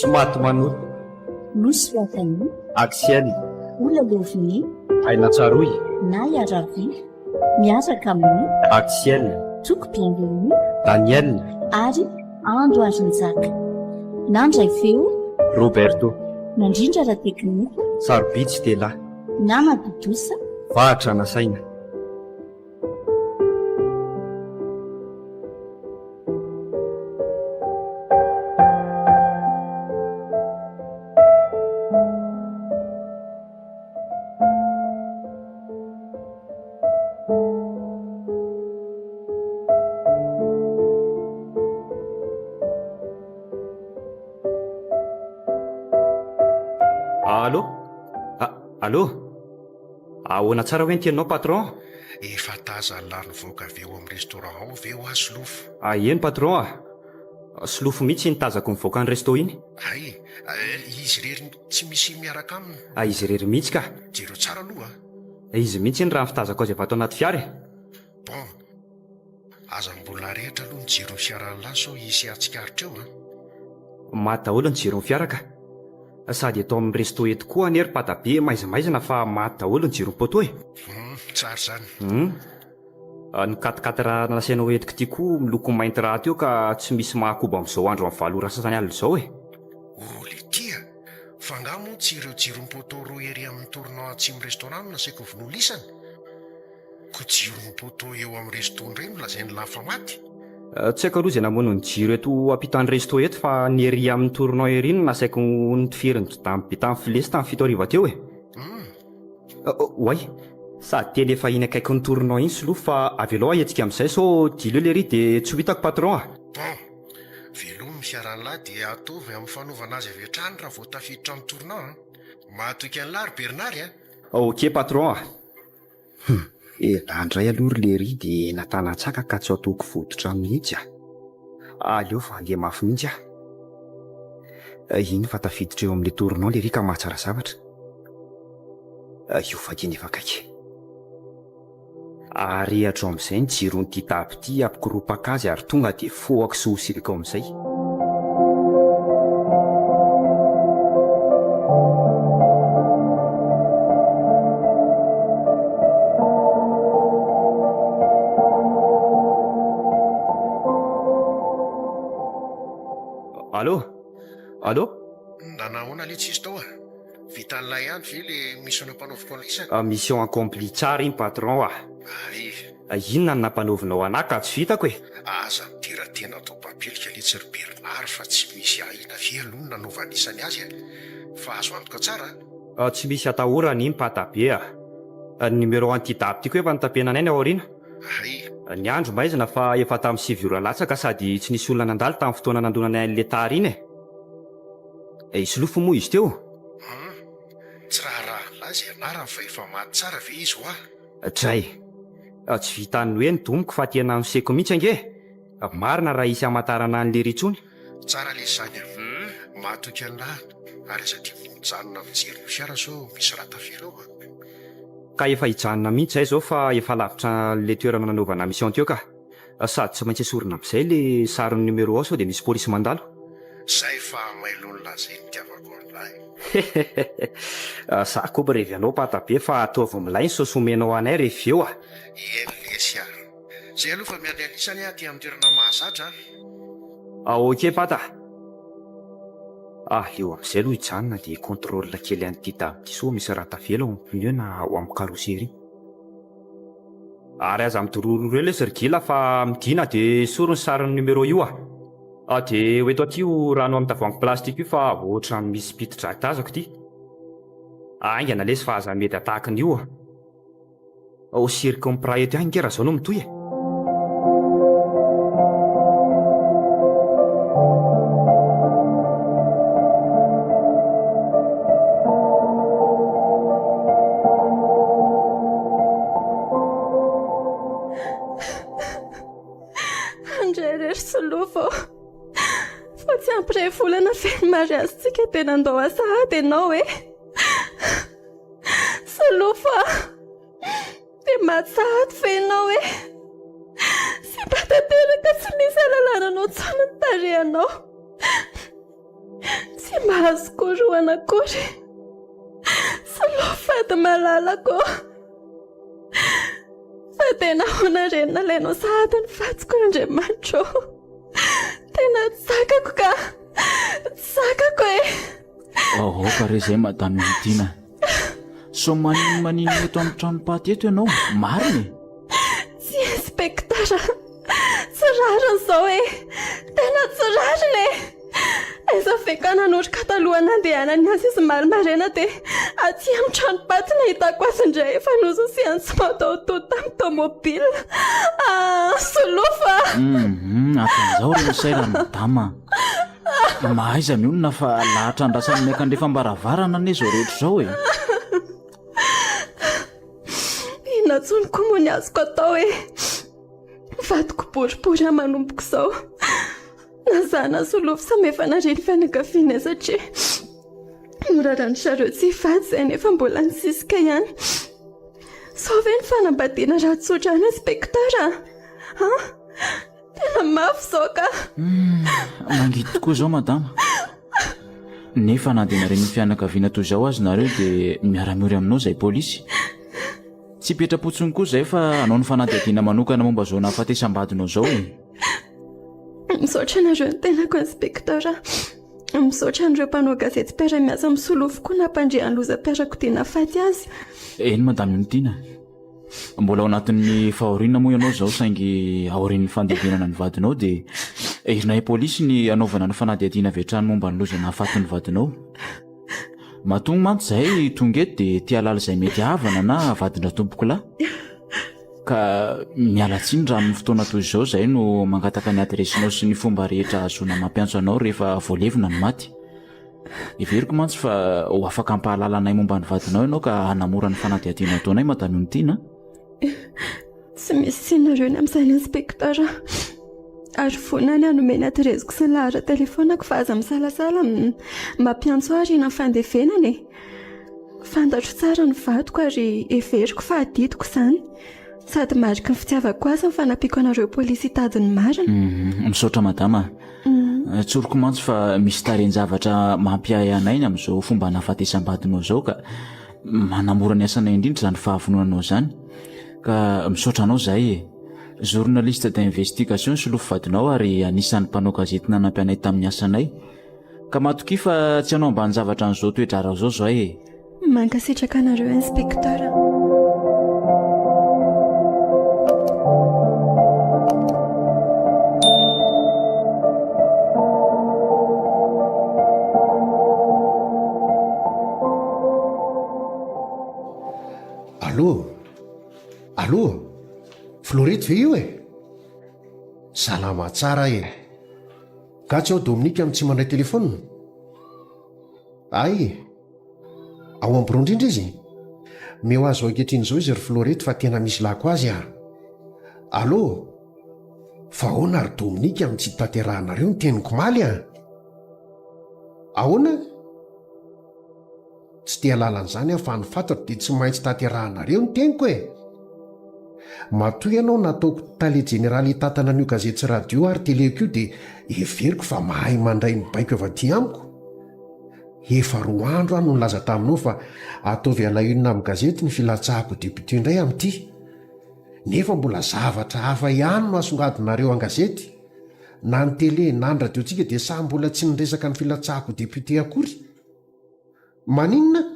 Tsy maty manota. Nosoratan'i. Axiel. Holalaovin'i. Aina Tsaroy. Na Iaravi. Miaraka amin'i. Axiel. Toky Bienvenue. Daniel. Ary Ando Arinjaka. Nandray feo. Roberto. Nandrindra ara-teknika. Sarobidy Stella. Nama Bidosa. Vahatra nasaina. Allô? Allô? Ahoana tsara hoe ny tianao patron? Efa tazan'lah nivoaka avy eo amin'ny restaurant ao ve hoa Solofo? Ah eny patron ah! Solofo mihitsy iny tazako nivoaka ny resto iny. Hay, izy irery tsy misy miaraka aminy. Ah izy irery mihitsy ka. Jereo tsara aloha a. Izy mihitsy iny raha ny fitazako azy avy ato anaty fiara e. Bon, aza mbola arehitra aloha ny jiron'ny fiaran'lah sao hisy hahatsikaritra eo an. Maty daholo ny jiron'ny fiara ka. Sady eto amin'ny resto eto koa anie ry patabe maizimaizina fa maty daholo ny jiron'ny poteau e. Hum, tsara izany. Hum. Ny quat-quatre nasainao entiko ity koa miloko mainty rahateo ka tsy misy mahakobo amin'izao andro amin'ny valo ora sasany alina izao e. Oh letia! Fa angaha moa tsy ireo jiron'ny poteau roa ery amin'ny tournant atsimo restaurant no nasaiko vonolisana? Ko jiron'ny poteau eo amin'ny resto indray no lazain'lah fa maty? Tsy haiko aloha izay namono ny jiro eto ampitan'ny resto eto fa ny ery amin'ny tournant ery no nasaiko notifirin'i Dodamy be tamin'ny filesy tamin'ny fito hariva teo e. Hum. Oay! Sady tena efa iny akaikin'ny tournant iny Solofo fa avelao ahetsika amin'izay sao dilo eo lery dia tsy ho hitako patron a! Bon! Velomy ny fiaran'lah dia ataovy amin'ny fanaovana azy avy hatrany raha vao tafiditra ny tournant an! Mahatoky an'lah ry Bernard a! Ok patron a! Hum! Elah ndray aloha ry lery de natanatsaka ka tsy ataoko fototra mihitsy a! Aleo fa andeha mafy mihitsy aho. Iny fa tafiditra eo amin'le tournant lery ka mahatsara zavatra. Io fakeny efa akaiky. Arehitro amin'izay ny jiron'ity table ity hampikoropaka azy ary tonga dia fohako sy hosiriko amin'izay. Allô? Allô? Nanahoana letsy izy tao a? Vitan'lah ihany ve le mission nampanaoviko an'isany? Mission accomplie tsara iny patron a! Ay. Inona no nampanaovinao anah ka tsy vitako e? Aza midera tena atao mpampielika letsy ry Bernard fa tsy misy ahiana ve aloha ny nanaovan'isany azy a! Fa azo antoka tsara a! Tsy misy atahorana iny Patabe a! Ny numéro an'ity dab ty koa efa notapenanay ny ao aoriana. Hay! Ny andro maizina fa efa tamin'ny sivy ora latsaka sady tsy nisy olona nandalo tamin'ny fotoana nandonanay an'ilay tara iny e! I Solofo moa izy teo? Hum! Tsy raharahan'lah izay anarany fa efa maty tsara ve izy hoa? Dray! Tsy vitan'ny hoe nidomiko fa tena noseko mihitsy ange e! Marina raha hisy hamantarana an'i lery intsony. Tsara lesy izany a! Mahatoky an'lah ary aza adino ny mijanona mijery ny fiara sao misy raha tavela ao a! Ka efa hijanona mihitsy izay izao fa efa lavitra an'ilay toerana nanaovana mission teo ka! Sady tsy maintsy esorina amin'izay le sarin'ny numéro ao sao dia misy polisy mandalo. Zay fa mailon'lah zay nitiavako an'lah e. Hehehehe Za koa mirevy anao pata be fa ataovy milay ny saosy omenao anay rehefa eo a! Eny lesy a! Zay aloha fa miandry an'isany aho aty amin'ny toerana mahazatra a! Ah ok pata a! Aleo amin'izay aloha hijanona dia hi-contrôle kely an'ity dame ity sao misy raha tavela ao amin'ny pneu na ao amin'ny carrosserie. Ary aza midorororo eo lesy ry gila fa midina de esory ny sarin'ny numéro io a! Ah de ho eto aty io rano amin'ny tavoahangy plastique io fa ohatran'ny misy piti-drà tazako ity. Haingana lesy fa aza mety atahakin'io a! Ao cirque mpiray eto ihany nge raha zao no mitohy e! Andray re ry Solofo ô! Vao tsy ampy iray volana feno mariazintsika dia nandao ahy sahady ianao e! Solofo a! Dia maty sahady ve ianao e? Simba tanteraka tsy misy ahalalana anao intsony ny tarehinao. Tsy mba azoko orohana akory. Solofo vady malalako ô. Fa tena ahoana re no nalainao sahady ny vadiko Andriamanitra ô. Tena tsy zakako ka. Tsy zakako e. Aoka re izay Madame Onitiana. Sao maninona maninona eto amin'ny tranom-paty eto ianao, marina e? Tsy inspecteur, tsy rariny izao e! Tena tsy rariny e! Aiza ve ka nanoroka talohan'ny nandehanany niasa izy marimaraina dia aty amin'ny tranom-paty nahitako azy indray efa nososihan'ny tsy mataho-tody tamin'ny tomobile. Ah, solofo ah! Hum, hatramin'izao re misaina ry madama. Mahaiza mionona fa lahatra andrasan'ny miakandrefam-baravarana anie izao rehetra izao e. Inona intsony koa moa ny azoko atao e? Vadiko boribory aho manomboka izao. Na za na Solofo samy efa narian'ny fianakavianay satria noraran-dry zareo tsy hivady izay nefa mbola nisisika ihany. Sao ve ny fanambadiana raha tsotra any inspecteur a? An? Tena mafy izao ka. Hum, mangidy tokoa izao madama. Nefa na dia narian'ny fianakaviana toy izao aza nareo dia miara-miory aminao izay polisy. Tsy hipetra-potsiny koa izay fa hanao ny fanadihadiana manokana momba izao nahafatesam-badinao izao e. Misaotra anareo ny tenako inspecteur. Misaotra an'ireo mpanao gazety mpiara-miasa amin'ny solofo koa nampandre ny lozam-piarakodia nahafaty azy. Eny madame Onitiana. Mbola ao anatin'ny fahoriana moa ianao izao saingy aorian'ny fandevenana ny vadinao dia irinay polisy ny hanaovana ny fanadihadiana avy hatrany momba ny loza nahafaty ny vadinao. Matoa mantsy izahay tonga eto dia te hahalala izay mety havana na vadin-dratompokolahy. Ka miala tsiny raha amin'ny fotoana toy izao izahay no mangataka ny adiresinao sy ny fomba rehetra ahazoana mampiantso anao rehefa voalevina ny maty. Heveriko mantsy fa ho afaka hampahalala anay momba ny vadinao ianao ka hanamora ny fanadihadiana ataonay Madame Onitiana a. Tsy misy tsinareo ny amin'izany Inspecteur a. Ary vonona ny hanome ny adiresiko sy ny laharan-telefaonako fa aza misalasala mampiantso ahy aorian'ny fandevenana e. Fantatro tsara ny vadiko ary heveriko fa adidiko izany. Sady mariky ny fitiavako azy ny fanampiako anareo polisy hitady ny marina. Misaotra madama a. Tsoriko mantsy fa misy tarehin-javatra mampiahy anay ny amin'izao fomba nahafatesam-badinao izao ka manamora ny asanay indrindra izany fahavononanao izany. Ka misaotra anao izahay e. Journaliste d'investigation solofo vadinao ary anisan'ny mpanao gazety nanampy anay tamin'ny asanay. Ka matokia fa tsy hanao ambanin-javatra an'izao toe-draharaha izao izahay e. Mankasitraka anareo inspecteur. Allô? Allô? Florette ve io e? Salama tsara e! Nga tsy ao Dominique no tsy mandray téléphone? Ay! Ao amin'ny birao indrindra izy? Meo azy ao ankehitriny izao izy ry Florette fa tena misy lako azy ah! Allô? Fa ahoana ry Dominique no tsy tanterahanareo ny teniko omaly ah? Ahoana? Tsy te halala an'izany aho fa ny fantatro dia tsy maintsy tanterahanareo ny teniko e! Matoa ianao nataoko tale jeneraly hitantana an'io gazety sy radio ary tele-ko io dia heveriko fa mahay mandray ny baiko avy aty amiko. Efa roa andro aho no nilaza taminao fa ataovy à la une amin'ny gazety ny filatsahako député indray amin'ity. Nefa mbola zavatra hafa ihany no asongadinareo an-gazety. Na ny tele na ny radio-ntsika dia samy mbola tsy niresaka ny filatsahako député akory. Maninona?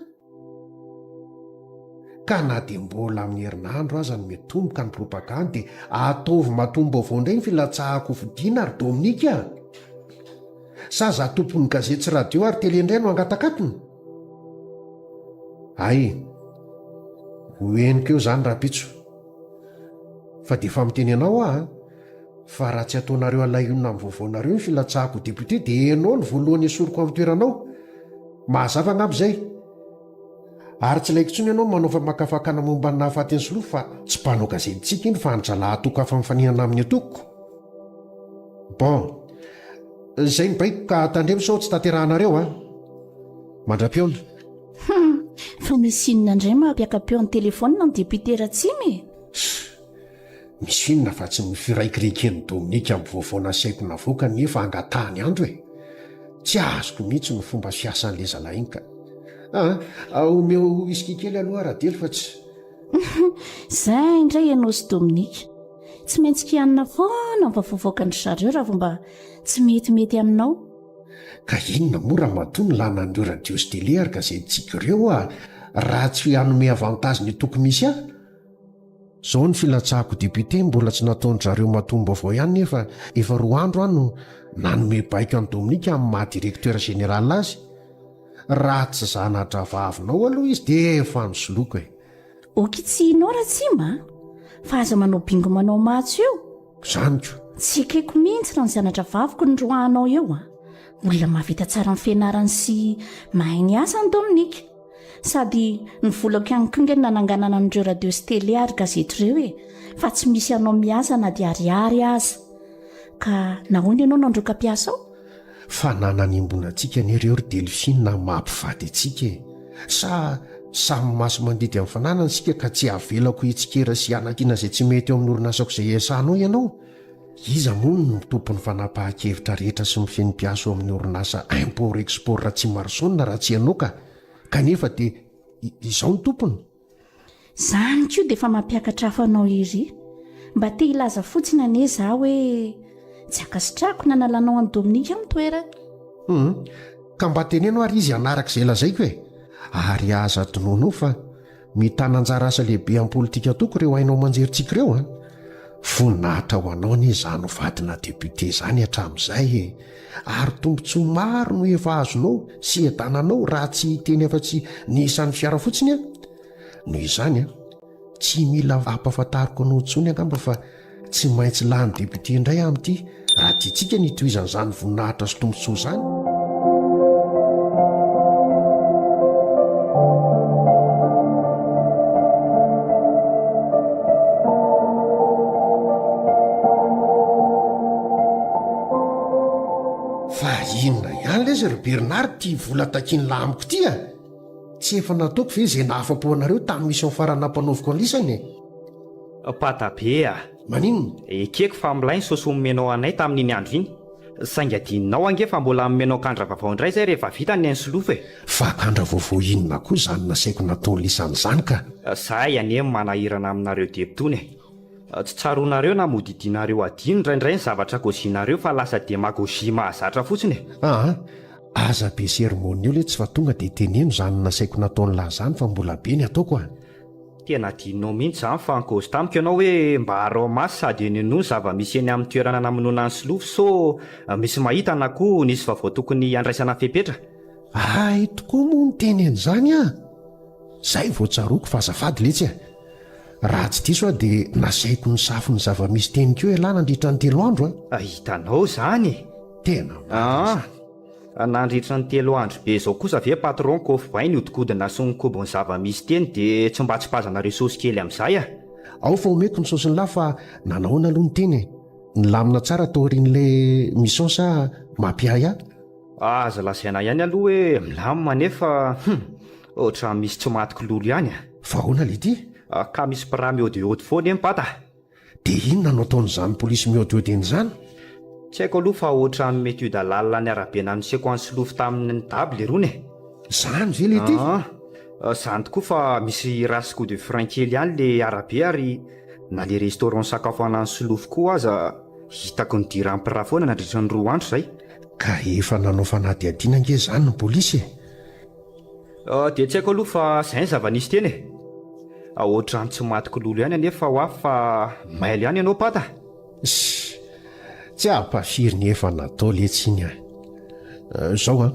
Ka na dia mbola amin'ny herinandro aza no mitomboka ny propagandy dia ataovy matom-baovao indray ny filatsahako hofidiana ry Dominique a! Sa za tompon'ny gazety sy radio ary tele indray no hangatakatona? Hay, ho henoko eo izany rahampitso. Fa dia efa miteny anao aho a! Fa raha tsy ataonareo alaiona amin'ny vaovaonareo ny filatsahako ho député dia enao no voalohany esoriko amin'ny toeranao. Mahazava angamba izay? Ary tsy ilaiko intsony ianao manao famakafakana momba ny nahafaty an'i Solofo fa tsy mpanao gazetintsika iny fa an-dralahy antoko hafa mifaninana amin'ny antokoko. Bon. Izay ny baiko ka tandremo sao tsy tanterahanareo an. Mandra-pihaona. Hum, fa misy inona indray mampiaka-peo ny telefaonina ny député Ratsima e? Misy inona fa tsy ny firaikiraiken'i Dominique amin'ny vaovao nasaiko navoaka anie fa angatahany andro e! Tsy azoko mihitsy ny fomba fiasan'le zalahy iny ka. Ah, omeo whisky kely aloha Radely fa tsy. Zay indray ianao sy Dominique. Tsy maintsy kianina foana ny vaovao avoakan-dry zareo raha vao mba tsy metimety aminao. Ka inona moa ramatoa no lana an'ireo radio sy télé ary gazetintsika ireo ah, raha tsy hanome avantage ny toko misy ahy? Zao ny filatsahako député mbola tsy nataon-dry zareo matoam-baovao ihany nefa efa roa andro aho no nanome baiko an'i Dominique amin'ny maha directeur général azy. Raha tsy zana-drahavavinao aloha izy dia efa nosoloiko e. Ok tsy ianao Ratsimba a! Fa aza manao bingo manao matso eo. Zany ko. Tsy ekeko mihitsy raha ny zana-drahavaviko no roahanao eo a! Olona mahavita tsara ny fianarany sy mahay ny asany Dominique. Sady ny volako ihany koa nge no nananganana an'ireo radio sy télé ary gazety ireo e! Fa tsy misy anao miasa na dia ariary aza. Ka nahoana ianao nandroaka mpiasa ao? Fa nananimbona antsika anie ireo ry Delphine amin'ny maha mpivady antsika e! Sa samy masi-mandidy amin'ny fananany isika ka tsy havelako hitsikera sy hanakiana izay tsy mety eo amin'ny orinasako izay iasanao ianao? Iza moa no tompon'ny fanapahan-kevitra rehetra sy mifehy ny mpiasa ao amin'ny orinasa Import Export Ratsimarison raha tsy ianao ka? Kanefa dia izao ny tompony? Zany koa dia efa mampiakatra afo anao ery. Mba te hilaza fotsiny anie za hoe tsy ankasitrahako nanalanao an'i Dominique amin'ny toerany. Hum, ka mba teneno ary izy hanaraka izay lazaiko e! Ary aza adinoinao fa mitana anjara asa lehibe amin'ny politika toko ireo haino aman-jerintsika ireo an! Voninahitra ho anao anie izany ho vadina député izany hatramin'izay e! Ary tombontsoa maro no efa azonao sy hiadananao raha tsy hiteny afa-tsy ny isan'ny fiara fotsiny aho. Noho izany an, tsy mila ampahafantariko anao intsony angamba fa tsy maintsy lany député indray aho amin'ity raha tiantsika ny hitohizan'izany voninahitra sy tombontsoa izany. Fa inona ihany lesy ry Bernard ity vola takian'lah amiko ity a? Tsy efa nataoko ve izay nahafa-po anareo tamin'ny mission farany nampanaoviko an'lisany e? Pata be a! Maninona? Ekeko fa milay ny saosy nomenao anay tamin'iny andro iny. Saingy adinonao ange fa mbola nomenao kandra vaovao indray izay rehefa vita ny an'i Solofo e! Fa kandra vaovao inona koa izany nasaiko nataon'lisany izany ka? Zahay anie manahirana aminareo depitony e! Tsy tsaroanareo na modidianareo adino indraindray ny zavatra kôzinareo fa lasa demagogie mahazatra fotsiny e! Aa! Aza be sermon eo letsy fa tonga dia teneno izany nasaiko nataon'lah izany fa mbola be ny ataoko a! Tena adinonao mihitsy izany fa nikaozy tamiko ianao hoe mba araho maso sady henohenoa ny zava-misy eny amin'ny toerana namonoana an'i Solofo sao misy mahita na koa nisy vaovao tokony handraisana fepetra. Hay tokoa moa niteny an'izany aho! Zay vao tsaroako fa azafady letsy a! Raha tsy diso aho dia nasaiko nisafo ny zava-misy teny koa ialahy nandritra ny telo andro a! Hitanao izany e! Tena marina izany. Nandritra ny telo andro be izao kosa ve patron kôfibay nihodinkodina sy nikobo ny zava-misy teny dia tsy mba tsipazanareo saosy kely amin'izay a! Ao fa omeko ny saosin'lah fa nanahoana aloha ny teny e? Nilamina tsara taorian'ilay mission sa mampiahiahy? Aza lazaina ihany aloha hoe milamina nefa hum! Ohatran'ny misy tsy maty kilolo ihany a! Fa ahoana leity? Ka misy mpiraha mihaodihaody foana eny pata a! Dia inona no ataon'izany polisy mihaodihaody eny izany? Tsy haiko aloha fa ohatran'ny mety lalina ny arabe nanoseko an'i Solofo tamin'ny dable irony e! Izany ve leity? Aa! Izany tokoa fa misy race coup de frein kely ihany le arabe ary na le restaurant nisakafoanan'i Solofo koa aza hitako nidiran'ny mpiraha foana nandritra ny roa andro izay. Ka efa nanao fanadihadiana ange izany ny polisy e! Dia tsy haiko aloha fa izay ny zava-nisy teny e! Ohatran'ny tsy maty kilolo ihany anefa ho ahy fa mailo ihany ianao Pata! Ssy! Tsy ampafiry ny efa natao letsy iny an! Izao an,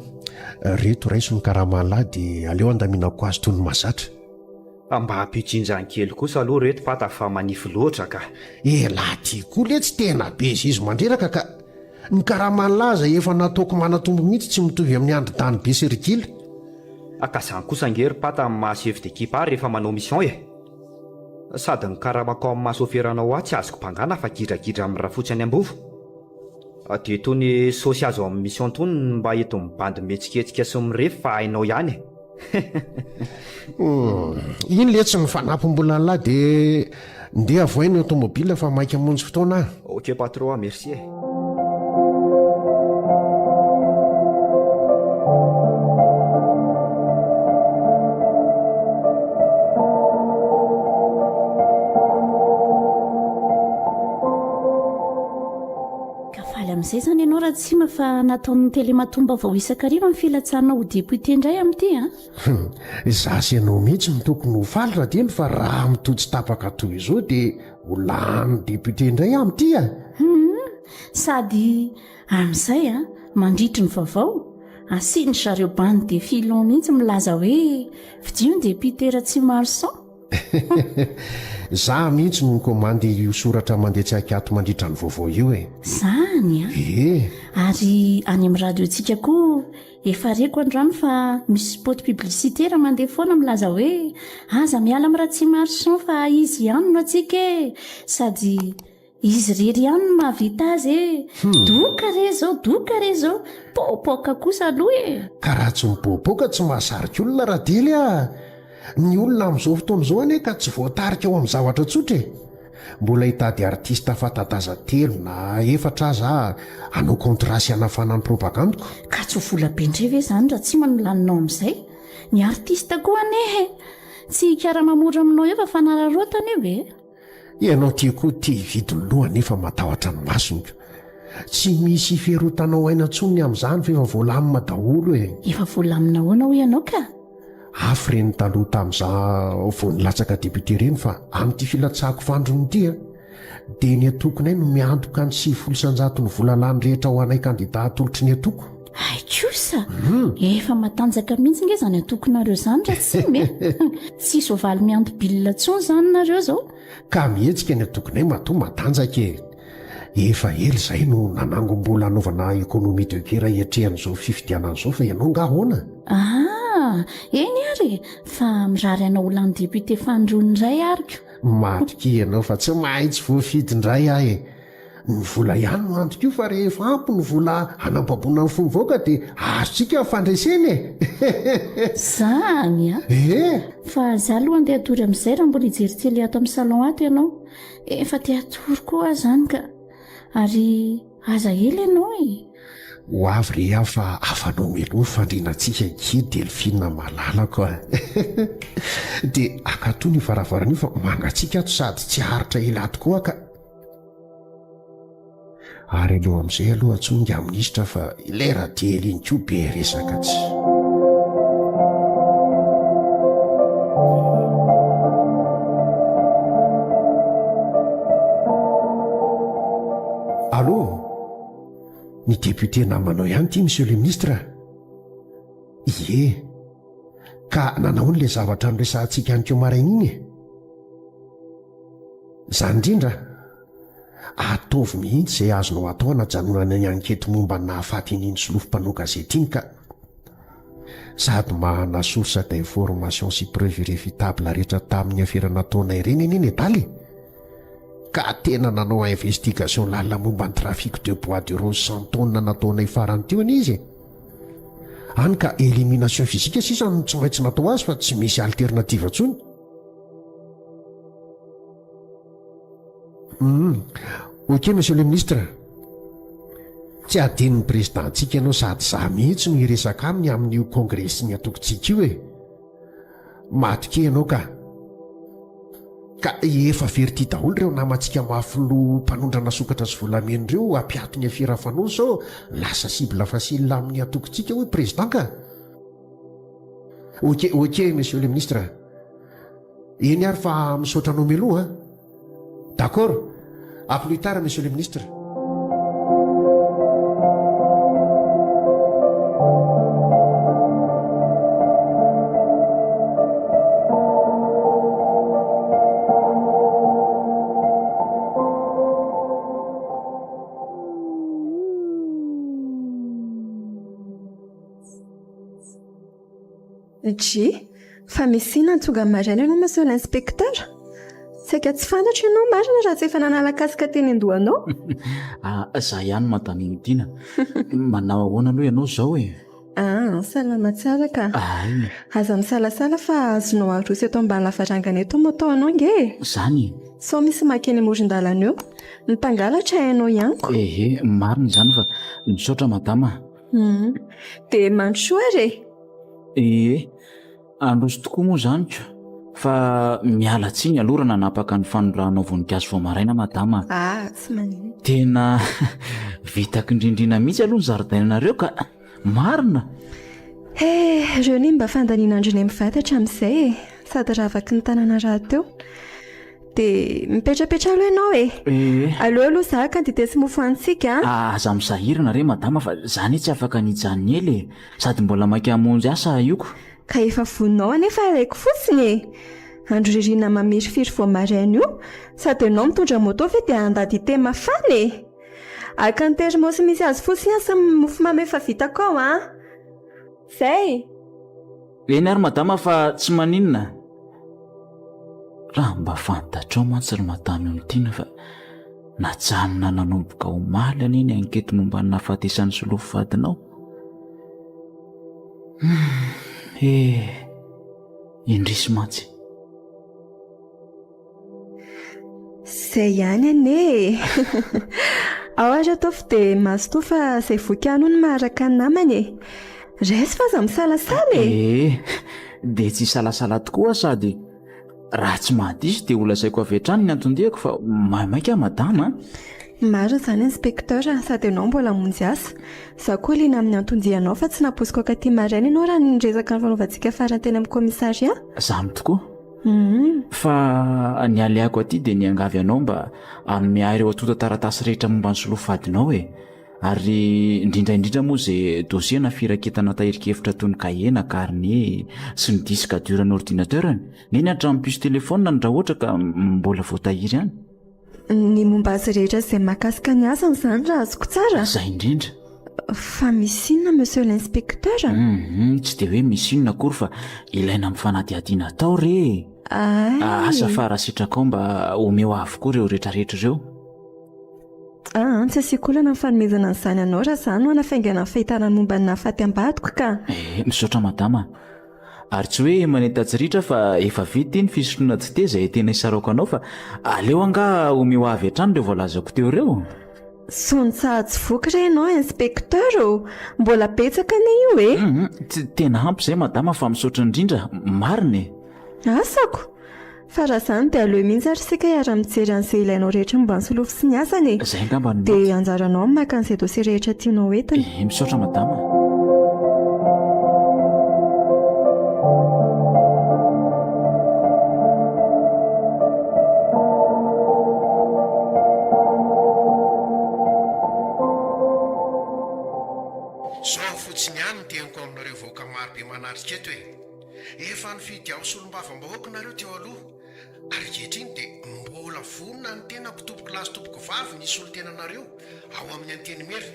reto raiso ny karaman'lah dia aleo andaminako azy toy ny mahazatra. Mba ampijinjany kely kosa aloha reto Pata fa manify loatra ka! Elah ty koa letsy tena be zizo mandreraka ka! Ny karaman'lah aza efa nataoko manatombo mihitsy tsy mitovy amin'ny andry dany be sy ry gila. Ka zany kosa ange ry Pata amin'ny maha chef d'équipe ahy rehefa manao mission e! Sady ny karamako amin'ny maha chauffeur-nao ahy tsy azoko bangana fa gidragidra amin'ny rafotsy any am-bovo. Dia itony saosy azo amin'ny mission itony no mba entin'ny bandy mihetsiketsika sy mirefy fa hainao ihany e! Iny letsy ny fanampim-bolan'lah dia ndeha avohay ny automobile fa maika hamonjy fotoana aho. Ok patron a, merci e. amin'izay izany ianao Ratsima fa nataon'ny Telematom-baovao isan-kariva ny filatsahanao ho député indray amin'ity an! Izaho sy ianao mihitsy no tokony ho faly Radely fa raha mitohy tsy tapaka toy izao dia ho lany député indray aho amin'ity a! Hum! Sady amin'izay an, mandritry ny vaovao, asian-dry zareo bande défilant mihitsy milaza hoe fidio ny député Ratsimarison. Za mihitsy no nikomandy io soratra mandeha tsy ankiato mandritra ny vaovao io e. Zany an! Ee. Ary any amin'ny radio-ntsika koa efa reko androany fa misy spot publicitaire mandeha foana milaza hoe aza miala amin'i Ratsimarison fa izy ihany no antsika e! Sady Izy irery ihany no mahavita azy e! Doka re zao, doka re zao! Popoka kosa aloha e! Ka raha tsy mipoapoaka tsy mahasarika olona Radely a! Ny olona amin'izao fotoana izao anie ka tsy voatarika ho amin'ny zavatra tsotra e! Mbola hitady artista fanta-daza telo na efatra aza aho hanao contrat sy hanafana ny propagandiko. Ka tsy ho vola be indray ve izany Ratsima no laninao amin'izay? Ny artista koa anie e! Tsy hikarama mora aminao eo fa fanararaotana io e! Ianao ty koa te hividy ny lohany nefa matahotra ny masony ko. Tsy misy hiferotanao aina intsony ny amin'izany fa efa voalamina daholo e. Efa voalamina ahoana hoy ianao ka? Hafa ireny taloha tamin'izaho vao nilatsaka député ireny fa amin'ity filatsahako fandrony ity a, dia ny antokonay no miantoka ny 90 isan-jaton'ny vola lany rehetra ho anay kandida atolotry ny antoko. Hay kosa! Efa matanjaka mihitsy nge izany antokonareo izany Ratsima e! Tsy soavaly mianto-bilona intsony izany nareo izao. Ka mihetsika ny antokonay matoa matanjaka e! Efa ela izay no nanangom-bola hanaovana économie de guerre hiatrehana izao fifidianana izao fa ianao nga ahoana? Ah! Eny ary e! Fa mirary anao ho lany député fanindroany indray ary ko! Matokia ianao fa tsy maintsy voafidy indray aho e! Ny vola ihany no antoko io fa rehefa ampy ny vola hanambaboana ny fo mivoaka dia azontsika ny fandresena e! Zany a! Ee! Fa za aloha andeha hatory amin'izay raha mbola hijery télé ato amin'ny salon ato ianao. Efa te hatory koa aho zany ka. Ary aza ela ianao e! Ho avy re aho fa afanao mialoha ny fandrianantsika ankia Delphine malalako a! Dia akatony io varavarana io fa mangatsiaka ato sady tsy haharitra ela ato koa aho ka. Ary aleo amin'izay aloha antsoy ingahy minisitra fa ilay Radely iny koa be resaka tsy. Allô? Ny député namanao ihany ity monsieur le ministre? Ie. Ka nanahoana ilay zavatra noresahantsika anikeo maraina iny e? Izany indrindra, ataovy mihitsy izay azonao atao hanajanonana ny ankety momba ny nahafaty an'iny solofo mpanao gazety iny ka. Sady manana source d'information sy preuve irréfutable rehetra tamin'ny afera nataonay ireny anie nedala e! Ka tena nanao investigation lalina momba ny trafic de bois de rose cent tonnes nataonay farany teo anie izy e! Hany ka élimination physique sisa no tsy maintsy natao azy fa tsy misy alternative intsony. Hum, ok monsieur le ministre. Tsy adinon'ny président-ntsika ianao sady za mihitsy no hiresaka aminy amin'io congrès-n'ny antokontsika io e. Matokia ianao ka. Ka efa very ity daholo ireo namantsika mafy loha mpanondrana sokatra sy volamena ireo hampiato ny afera fanony sao lasa cible facile amin'ny antokontsika hoy président ka. Ok, ok monsieur le ministre. Eny ary fa misaotra anao mialoha a. D'accord. À plus tard monsieur le ministre. Dji, Fa misy inona no tonga maraina ianao Monsieur l'inspecteur? Saika tsy fantatro ianao marina raha tsy efa nanala casque teny an-dohanao. Ah, za ihany Madame Tiana. Manao ahoana aloha ianao izao e? Ah, salama tsara ka. Ay. Aza misalasala fa azonao aroso eto ambany lavarangana eto ny moto anao ange e. Zany e? Sao misy maka eny amoron-dalana eo. Ny mpangalatra hainao ihany ko. Ehe, marina izany fa misaotra Madama a. Hum. Dia mandrosoa ary e. Ee, handroso tokoa moa izany ko. Fa miala tsiny aloha raha nanapaka ny fanondrahanao voninkazo vao maraina madama a. Ah, tsy maninona. Tena vitako indrindrina mihitsy aloha ny zaridainanareo ka. Marina! He, ireo anie mba fandanian'andronay mivady hatramin'izay e! Sady ravaky ny tanàna rahateo. Dia mipetrapetraha aloha ianao e! Ee. Aleo aloha izaho haka dite sy mofo hanintsika a! Aza misahirana re madama fa za anie tsy afaka ny hijanona ela e! Sady mbola maika hamonjy asa aho io ko. Ka efa vonona ao anefa alaiko fotsiny e! Andro ririnina mamirifiry vao maraina io, sady ianao mitondra moto ve dia handà dite mafana e! Haka ny thermos misy azy fotsiny aho sy ny mofomamy efa vitako ao an! Zay! Eny ary madama fa tsy maninona. Raha mba fantatrao mantsy ry madame Onitiana fa najanona nanomboka omaly anie ny ankety momba ny nahafatesan'i Solofo vadinao. Hum, eh, indrisy mantsy. Zay ihany anie e! Ao ary ataovy dia mazotoa fa izay voky ihany hono maharaka ny namany e! Raiso fa aza misalasala e! Ee, dia tsy hisalasala tokoa aho sady raha tsy mahadiso dia holazaiko avy hatrany ny anton-diako fa maimaika aho madama a! Marina izany inspecteur, sady ianao mbola hamonjy asa. Izaho koa liana amin'ny anton-dianao fa tsy nampoiziko hankaty maraina ianao raha ny resaka nifanaovantsika farany teny amin'ny commissariat. Izany tokoa. Fa ny alehako aty dia niangavy anao mba hanome ahy ireo antontan-taratasy rehetra momba ny solofo vadinao e! Ary indrindra indrindra moa izay dossier na firaketana tahirin-kevitra toy ny kahie na carnet sy ny disque dur an'ny ordinateur-ny, neny hatramin'ny puce téléphone-ny raha ohatra ka mbola voatahiry any. Ny momba azy rehetra izay mahakasika ny asany izany raha azoko tsara? Izay indrindra. Fa misy inona monsieur l'inspecteur? Hum, tsy dia hoe misy inona akory fa ilaina amin'ny fanadihadiana atao re e! Ay! Asa fa raha sitrakao mba omeo avokoa ireo rehetrarehetra ireo. Aa, tsy asiako olana ny fanomezana an'izany anao raha izaho no hanafaingana ny fahitana ny momba ny nahafaty ambadiko ka. Eh, misaotra madama. Ary tsy hoe manenta-tsiritra fa efa vita iny fisotroana dite izay tena isaraoko anao fa aleo angaha omeo avy hatrany ireo voalazako teo ireo. Sontsa tsy voky re ianao inspecteur ô! Mbola betsaka anie io e! Hum, tena ampy izay madama fa misaotra indrindra, marina e! Asako! Fa raha izany dia aleo mihitsy ary isika hiara-mijery an'izay ilainao rehetra momba ny solofo sy ny asany e! Izay angamba no mety. Dia anjaranao ny maka an'izay dossier rehetra tianao hoentina. Eh, misaotra madama. Zao fotsiny ihany ny teniko aminareo vahoaka maro be manatrika eto e! Efa nifidy aho solombavambahoaka nareo teo aloha ary ankehitriny dia mbola vonona ny tenako tompoko lahy sy tompoko vavy ny hisolo tena anareo ao amin'ny antenimiera.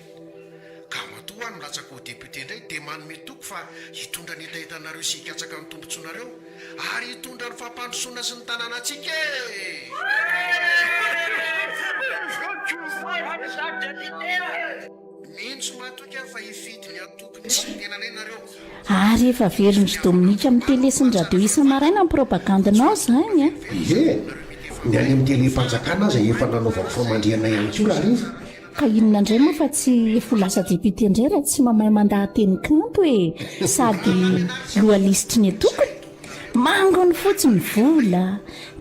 Ka matoa aho nilatsaka ho député indray dia manome toky fa hitondra ny hetahetanareo sy hikatsaka ny tombotsoanareo ary hitondra ny fampandrosoana sy ny tanànantsika e! Mino sy matoky aho fa hifidy ny antoko misy ny tenanay nareo. Ary efa averin-dry Dominique amin'ny télé sy ny radio isa-maraina ny propagande-nao izany a! Ie, ny any amin'ny télé-panjakana aza efa nanaovako famandrihana ihany koa rahariva. Ka inona indray moa fa tsy efa ho lasa député indray raha tsy mamay mandaha-teny kanto e! Sady loha lisitry ny antokony! Mangony fotsiny vola,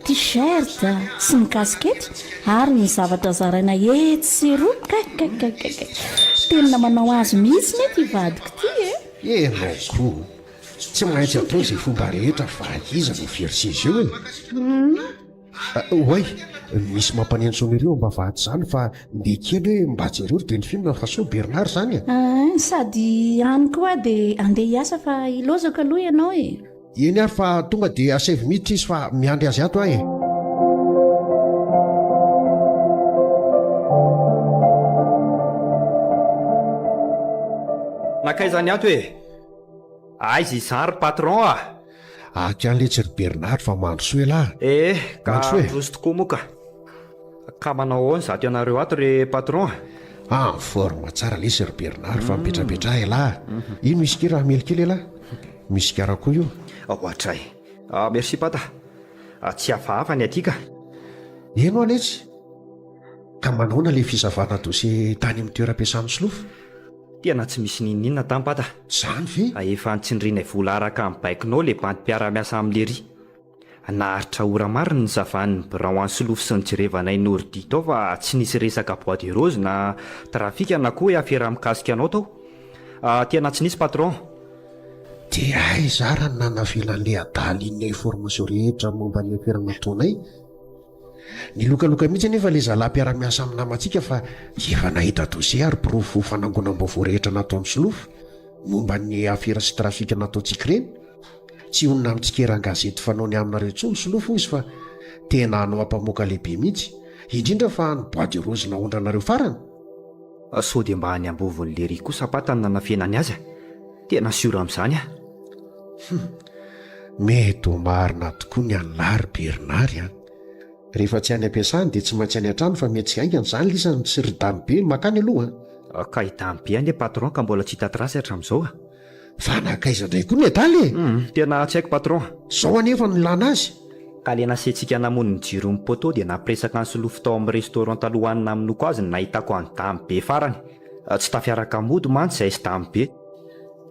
t-shirt sy ny kasikety ary ny zavatra zaraina etsy sy eroa kay kay kay kay kay. Tena manao azy mihitsy ne ty vadiko ty e! Ianao koa, tsy maintsy atao izay fomba rehetra fa iza no very seza eo e? Oay, misy mampaneno sonnerie eo ambavahady izany fa ndeha kely hoe mba jereo ry Delphine fa sao Bernard izany e! Aa, sady any koa aho dia andeha hiasa fa ilaozako aloha ianao e! Eny ary fa tonga dia asaivo miditra izy fa miandry azy ato aho e! Nankaiza ny ato e? Aiza izany ry patron a! Ato ihany letsy ry Bernard fa mandrosoa elah. Eh, ka Mandrosoa e. mandroso tokoa moa ka. Ka manao ahoana izato ianareo ato ry patron a? Ah, en forme tsara lesy ry Bernard fa mipetrapetraha elah. Io misy kira hamely kely elah. Misy sigara koa io. Ohatray. Ah, merci pata. Ah, tsy hafahafa ny aty ka. Eny hoa letsy. Ka manaona le fisavana dossier tany amin'ny toeram-piasan'ny solofo? Tena tsy misy n'inon'inona tany pata. Zany ve? Efa nitsindrinay vola araka ny baikonao le bandy mpiara-miasa amin'i Lery. Naharitra ora maro ny nisavan'ny birao an'i Solofo sy nijerevanay ny ordi tao fa tsy nisy resaka bois de rose na trafika na koa hoe afera mikasika anao tao. Tena tsy nisy patron. Dia aiza ara no nanavelan'ilay adala iny ny information rehetra momba ny afera nataonay? Nilokaloka mihitsy anefa ilay zalahy mpiara-miasa amin'ny namantsika fa efa nahita dossier ary porofo fanangonam-baovao rehetra nataon'i Solofo momba ny afera sy trafika nataontsika ireny. Tsy honina amin'ny tsikera an-gazety fanaony aminareo intsony Solofo hoy izy fa tena hanao ampamoaka lehibe mihitsy, indrindra fa ny bois de rose naondranareo farany. Sao dia mba any ambovon'i Lery kosa pata no nanafenany azy a! Tena sûr amin'izany aho. Hum! Mety ho marina tokoa ny an'lah ry Bernard an! Rehefa tsy any am-piasana dia tsy maintsy any an-trano fa mihetsika haingana izany lisany sy ry Damy be makany aloha an! Ka i Damy be anie patron ka mbola tsy hita trace hatramin'izao a! Fa nankaiza indray koa ny adala e? Hum, tena tsy haiko patron. Zao anefa no ilana azy. Ka le nasiantsika namono ny jiron'ny poteau dia nampiresaka an'i Solofo tao amin'ny restaurant talohan'ny namonoako azy no nahitako an'i Damy be farany. Tsy tafiaraka mody mantsy izahay sy Damy be.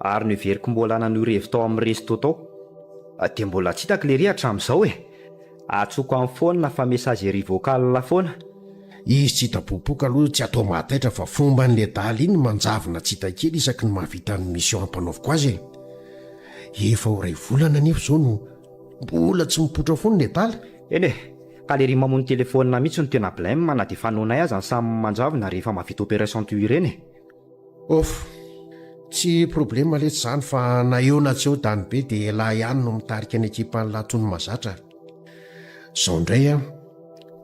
Ary noheveriko mbola nanao revy tao amin'ny resto tao. Dia mbola tsy hitako lery hatramin'izao e! Atsoko amin'ny phone fa messagerie vocale foana. Izy tsy hita popoka aloha tsy atao mahataitra fa fomban'le adala iny manjavona tsy hita kely isaky ny mahavita ny mission ampanaoviko azy e! Efa ho iray volana anefa izao no mbola tsy mipoitra foana le adala. Eny e! Ka le ry mamono telephone mihitsy no tena blème na dia fanaonay aza ny samy manjavona rehefa mahavita opération toy ireny e! Off! Tsy problema letsy zany fa na eo na tsy eo Dany be dia elah ihany no mitarika ny ekipan'lah toy ny mazatra. Zao indray an,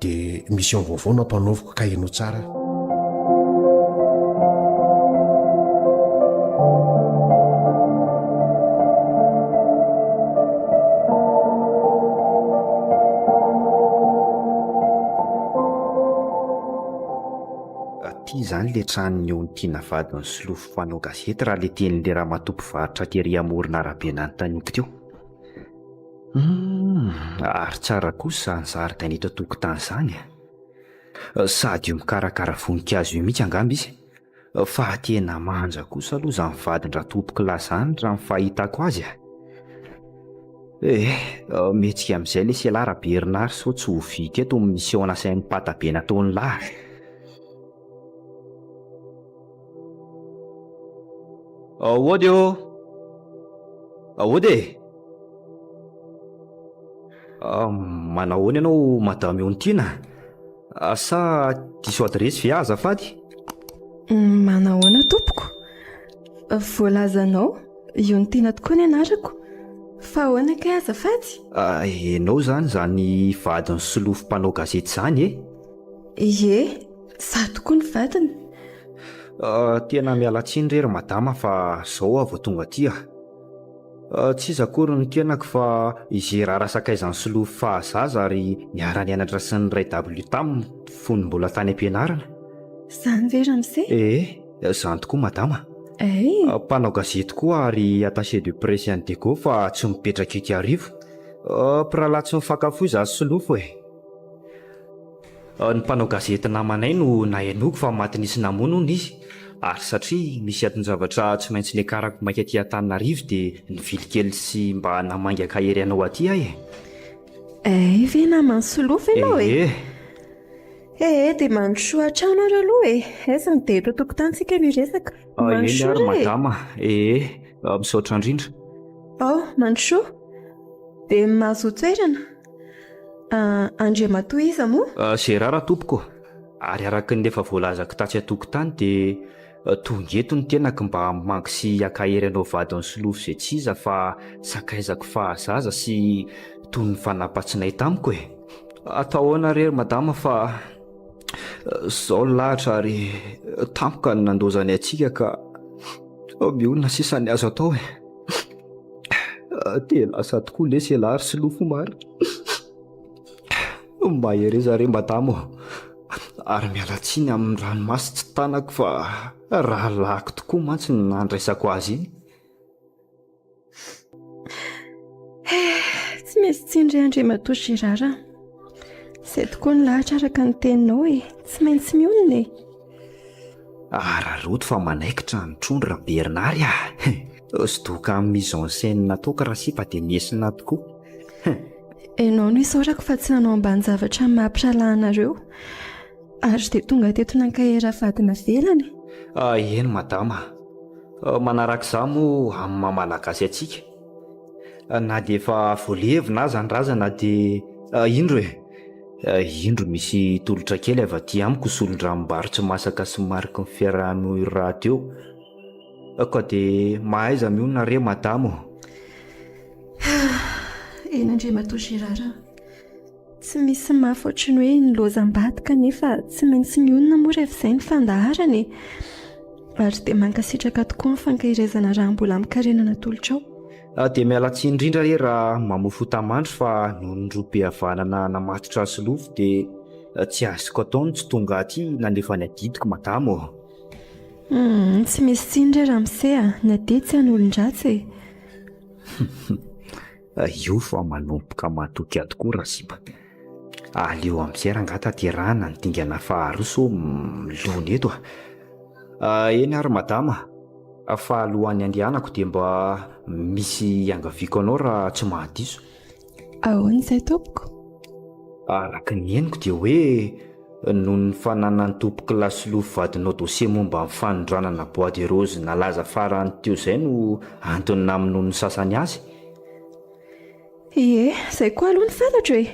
dia mission vaovao no ampanaoviko ka henoy tsara. Ty izany le tranon'i Onitiana vadin'i Solofo mpanao gazety raha le tenin'le ramatoa mpivarotra tery amoron'arabe nanontaniako teo. Humm, ary tsara kosa izany zaridaina eto an-tokotany izany a! Sady io mikarakara voninkazo io mihitsy angamba izy. Fa tena manja kosa aloha izany vadin-dRatompokolahy izany raha ny fahitako azy a! Eh, mihetsika amin'izay lesy ialahy Rabernard sao tsy ho vita eto ny mission nasain'ny patabe nataon'lah. Aody ô! Aody e! Manao ahoana ianao Madame Ontiana? Sa diso adiresy ve aho azafady? Manao ahoana tompoko? Voalazanao, Iontiana tokoa ny anarako. Fa ahoana kay azafady? Ianao izany izany vadin'i Solofo mpanao gazety izany e? Ie, za tokoa ny vadiny. Tena miala tsiny re ry madama fa zao aho vao tonga aty ah. Tsy iza akory ny tenako fa i Gérard sakaizan'i Solofo fahazaza ary niara-nianatra sy niray dabilio taminy fony mbola tany am-pianarana. Zany ve ramose? Ee, zany tokoa madama. Ay! Mpanao gazety koa ary attaché de presse an'i Diego fa tsy mipetraka eto Iarivo. Mpirahalahy tsy mifankafoy za sy Solofo e. Ny mpanao gazety namanay no nahenoako fa maty nisy namono hono izy, ary satria misy aton-javatra tsy maintsy niakarako maika aty Antananarivo dia nivily kely sy mba namangy ankahery anao aty aho e. Hay ve naman'i Solofo ianao e? Ee. Ee, dia mandrosoa an-trano ary aloha e! Aiza no dia eto an-tokotany isika no hiresaka. Eny Mandrosoa ary re e! madama, ee, misaotra indrindra. Ao, mandrosoa. Dia mahazoa toerana. Andriamatoa iza moa? Gérard tompoko, ary araka ny efa voalazako tatsy an-tokotany dia tonga eto ny tenako mba hamangy sy hankahery anao vadin'i Solofo izay tsy iza fa sakaizako fahazaza sy toy ny fanampatsinay tamiko e! Atao ahoana re ry madama fa izao ny lahatra ary tampoka ny nandozany antsika ka mionona sisa ny azo atao e! Dia lasa tokoa lesy ialahy ry Solofo marina. Mahereza re madama ô. Ary miala tsiny amin'ny ranomaso tsy tanako fa rahalahiko tokoa mantsy no nandraisako azy iny. Eh, tsy misy tsiny re Andriamatoa Gérard a. Izay tokoa ny lahatra araka ny teninao e. Tsy maintsy mionona e. Araraoty fa manaikitra ny trondro ra Bernard a! Sdoka amin'ny mise en scène nataoko rasipa dia nesina tokoa. Ianao no isaorako fa tsy nanao ambanin-javatra ny maha mpirahalahy anareo. Ary dia tonga teto nankahery vady navelany. Eny madama. Manaraka izany moa amin'ny maha malagasy antsika. Na dia efa voalevina aza ny razana dia indro e! Indro misy tolotra kely avy aty amiko solon-dranombary tsy masaka sy mariky ny fiaraha-miory rahateo. Ka dia mahaiza mionona re madama ô! Eny Andriamatoa Gérard a! Tsy misy mafy ohatry ny hoe ny lozam-bady kanefa tsy maintsy mionona moa rehefa izay ny fandaharana e! Ary dia mankasitraka tokoa ny fankaherezana raha mbola amin-karena natolotrao. Dia miala tsiny indrindra re raha mamoa fota-mandry fa noho ny rohim-pihavanana namatotra ahy solofo dia tsy azoko atao ny tsy tonga aty nanefa ny adidiko madama ô! Humm, tsy misy tsiny re ramose a, ny adidy tsy an'olon-dratsy e! Io fa manomboka matoky ahy tokoa rasipa. Aleo amin'izay rangahy tanterahana ny dingana faharoa sao milona eto a. Eny ary madama fa alohan'ny handehanako dia mba misy iangaviako anao raha tsy mahadiso. Ahoana izay tompoko? Araka ny henoko dia hoe noho ny fananan'ny tompokolahy Solofo vadinao dossier momba ny fanondranana bois de rose nalaza farany teo izay no antony namonoan'ny sasany azy. Ie, izay koa aloha no fantatro e!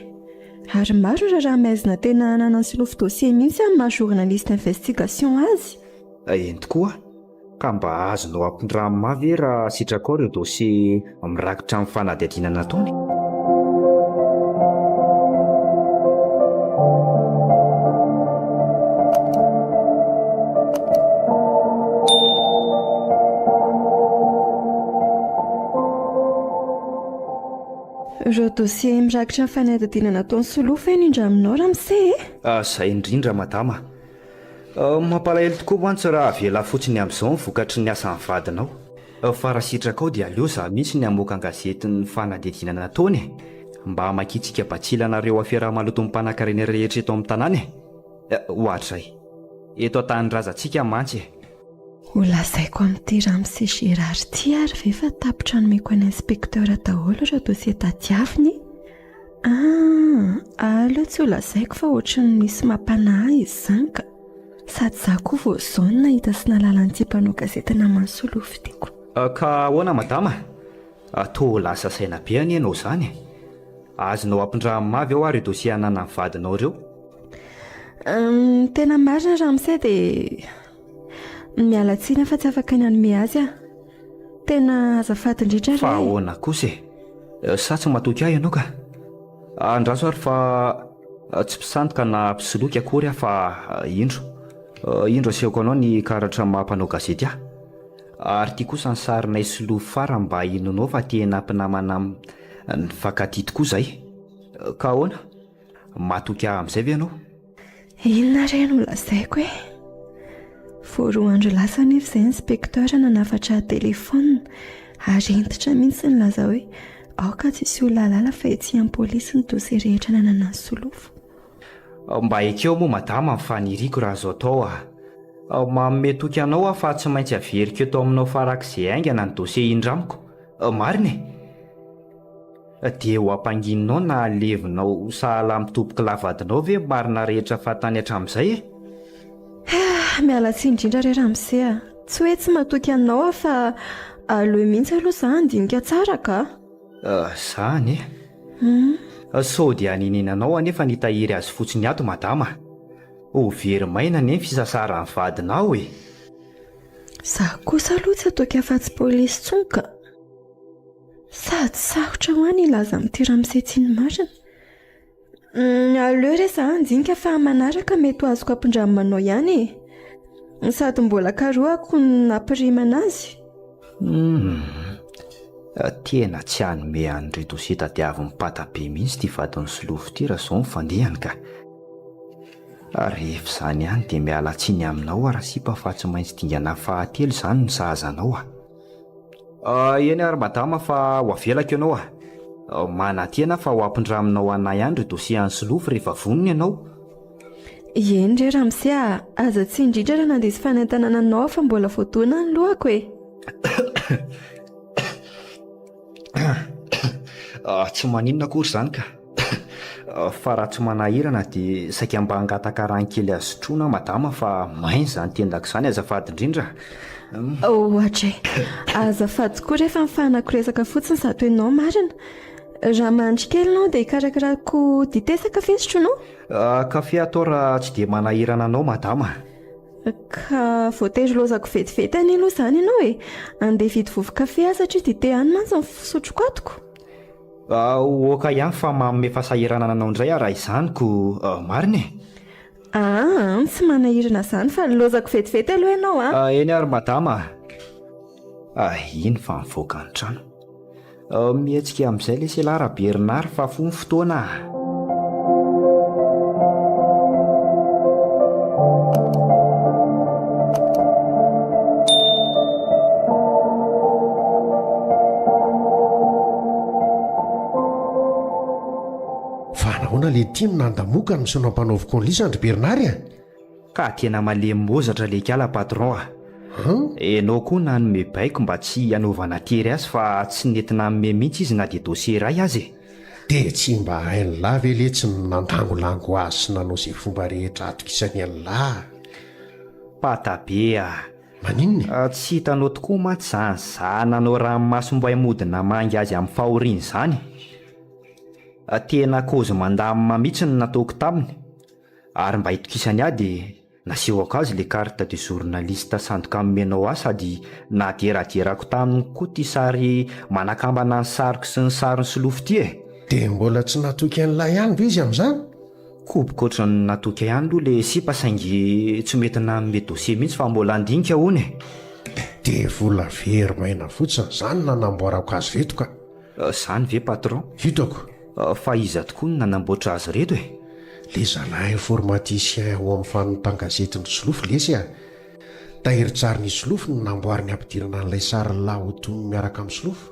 Ary maro ny raharaha maizina tena ananan'i Solofo dossier mihitsy amin'ny maha journaliste investigation azy. Eny tokoa, ka mba azonao ampindramina ahy ve raha sitrakao ireo dossier mirakitra ny fanadihadiana nataony? Ireo dossier mirakitra ny fanadihadiana nataon'i Solofo eny indra aminao ramose e! Izay indrindra madama. Mampalahelo tokoa mantsy raha avela fotsiny amin'izao ny vokatry ny asan'ny vadinao. Fa raha sitrakao dia aleo izaho mihitsy ny hamoaka an-gazety ny fanadihadiana nataony e! Mba hamakiantsika batsilana ireo afera maloton'ny mpanankarena rehetra eto amin'ny tanàna e! Ohatr'izay. Eto an-tanindrazantsika mantsy e! Ho lazaiko amin'ity ramose Gérard ity ary ve fa tapitra nomeko an'i inspecteur daholo ireo dossier tadiaviny e? Ah, aleo tsy ho lazaiko fa ohatry ny misy mampanahy izy izany ka. Sady izaho koa vao izao no nahita sy nahalala an'ity mpanao gazety naman'i Solofo ity ko. Ka ahoana madama? Toa lasa saina be anie ianao izany e! Azonao ampindramina avy ao ary ireo dossier ananan'ny vadinao ireo. Ny tena marina ramose dia Miala tsiny aho fa tsy afaka ny hanome azy aho. Tena azafady indrindra re. Fa ahoana kosa e? Sa tsy matoky ahy ianao ka? Andraso ary fa tsy mpisandoka na mpisoloky akory aho fa indro, indro asehoko anao ny karatra maha mpanao gazety ahy. Ary ity kosa ny sarinay solofo farany mba hinoanao fa tena mpinamana nifankatia tokoa izahay. Ka ahoana? Matoky ahy amin'izay ve ianao? Inona re no lazaiko e? Vao roa andro lasa anefa izay inspecteur nanafatra ahy téléphone ary hentitra mihitsy nilaza hoe aoka tsy hisy olona hahalala fa etsy amin'ny polisy ny dossier rehetra nananan'i Solofo. Mba ekeo moa madama ny faniriako raha azo atao a! Manome toky anao aho fa tsy maintsy averiko eto aminao farak'izay haingana ny dossier indramiko. Marina e! Dia ho ampangininao na alevinao sahala amin'ny tompokolahy vadinao ve ny marina rehetra fantany hatramin'izay e? Ah, miala tsiny indrindra re ramose a! Tsy hoe tsy matoky anao aho fa aleo mihitsy aloha za handinika tsara ka! Zany e? Sao dia haneneninao anefa ny hitahiry azy fotsiny ato madama a! Ho very maina anie ny fisasaran'ny vadinao e! Za kosa aloha tsy hatoky afa-tsy polisy intsony ka! Sady sarotra ho ahy ny hilaza amin'ity ramose tsy ny marina. Aleo re za handinika fa manaraka mety ho azoko ampindramanao ihany e. Sady mbola karohako ny nampirimana azy. Humm. Tena tsy hanome an'ireo dossier tadiavin'i Pata be mihitsy ity vadin'i Solofo ity raha izao ny fandehany ka. Rehefa izany ihany dia miala tsiny aminao aho Rasipa fa tsy maintsy dingana fahatelo izany no sahaza anao a. Eny ary madama fa ho avelako ianao a! Manantena aho fa ho ampindraminao anay ihany ireo dossier an'i Solofo rehefa vonona ianao. Eny re ramose a! Aza tsiny indrindra raha nandiso fanentanana anao aho fa mbola voadona ny lohako e! Tsy maninona akory izany ka. Fa raha tsy manahirana dia saika mba hangataka rano kely azo sotroina aho madama fa maina izany tendako izany azafady indrindra. Ohatra e! Azafady koa rehefa nifahanako resaka fotsiny izato ianao marina. Raha mandry kely ianao dia hikarakarako dite sa kafe sotroinao? Kafe atao raha tsy dia manahirana anao madama. Ka voatery lozako vetivety anie aloha izany ianao e! Andeha hividy vovo-kafe aho satria dite ihany mantsy ny fisotroko ato ko! Ok ihany fa manome fahasahiranana anao indray aho raha izany ko marina e! Aa tsy manahirana izany fa lozako vetivety aloha ianao a! Eny ary madama a! Iny fa mivoaka ny trano. Mihetsika amin'izay lesy elah Rabernard fa fohy ny fotoana a! Fa nahoana le ty no nandamoka ny miseho nampanaoviko an'lisany ry Bernard a? Ka tena malemy mozatra le kala patron a! An? Enao koa nanome baiko mba tsy hanaovana tery azy fa tsy nety nanome mihitsy izy na dia dossier iray aza e! Dia tsy mba hain'lah ve letsy ny nandangolango azy sy nanao izay fomba rehetra atokisany an'lah? Pata be a! Maninona e? Tsy hitanao tokoa mantsy izany za nanao ranomaso mbay mody namangy azy amin'ny fahoriany izany. Tena kozy mandamina mihitsy no nataoko taminy. Ary mba hitokisany ahy dia nasehoko azy le carte de journaliste sandoka nomenao ahy sady naderaderako taminy koa ty sary manakambana ny sariko sy ny sarin'i Solofo ty e! Dia mbola tsy natoky an'ilay ihany ve izy amin'izany? Koboka ohatran'ny natoky ahy ihany aloha le sipa saingy tsy mety nanome dossier mihitsy fa mbola handinika hono e! Dia vola very maina fotsiny izany nanamboarako azy ireto ka! Zany ve patron? Hitako. Fa iza tokoa no nanamboatra azy ireto e? Le zalahy informaticien ao amin'ny fanontan-gazetin'i Solofo lesy a! Tahirin-tsarin'i Solofo no namboariny hampidirana an'ilay sarin'lah ho toy ny miaraka amin'i Solofo.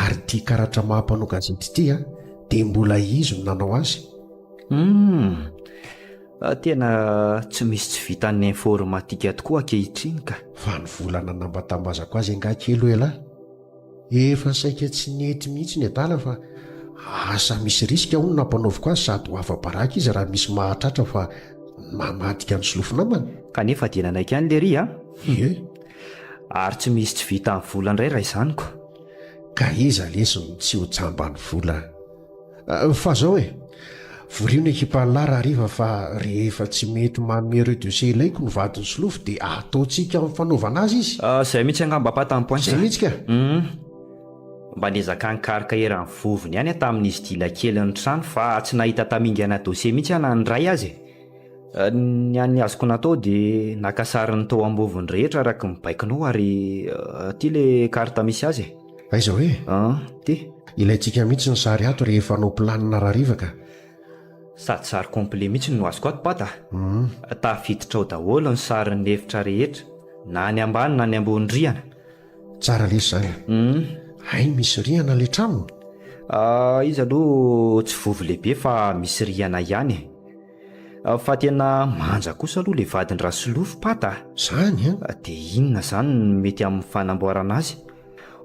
Ary ity karatra maha mpanao gazety ity a, dia mbola izy no nanao azy. Humm! Tena tsy misy tsy vitan'ny informatika tokoa ankehitriny ka. Fa ny vola nanambatambazako azy angaha kely hoy elah? Efa saika tsy nety mihitsy ny adala fa asa misy risque hono nampanaoviko azy sady ho afa-baraka izy raha misy mahatratra fa mamadika ny solofo namany. Kanefa dia nanaiky ihany lery a! Ie. Ary tsy misy tsy vitan'ny vola indray raha izany ko. Ka iza lesy no tsy ho jamban'ny vola? Fa zao e! Vorio ny ekipan'lah rahariva fa rehefa tsy mety manome ireo dossier ilaiko ny vadin'i Solofo dia ataontsika amin'ny fanaovana azy izy. Zay mihitsy angamba pata ny points a! Zay mihitsy ka! Humm. Mba niezaka nikaroka eran'ny vovony ihany aho tamin'izy dila kely ny trano fa tsy nahita tamingana dossier mihitsy aho na ny iray aza e! Ny an'ny azoko natao dia naka sary ny tao am-bovony rehetra araka ny baikonao ary aty le carte misy azy e! Aiza hoe? An, ty. Ilaintsika mihitsy ny sary ato rehefa hanao planina rahariva ka. Sady sary complet mihitsy no azoko ato Pata a. Tafiditra ao daholo ny sarin'ny efitra rehetra, na any ambany na any ambony rihana. Tsara lesy izany a. Hay misy rihana ilay trano? Izy aloha tsy vovo lehibe fa misy rihana ihany e. Fa tena manja kosa aloha le vadin-dRasolofo Pata a! Zany an! Dia inona zany no mety amin'ny fanamboarana azy?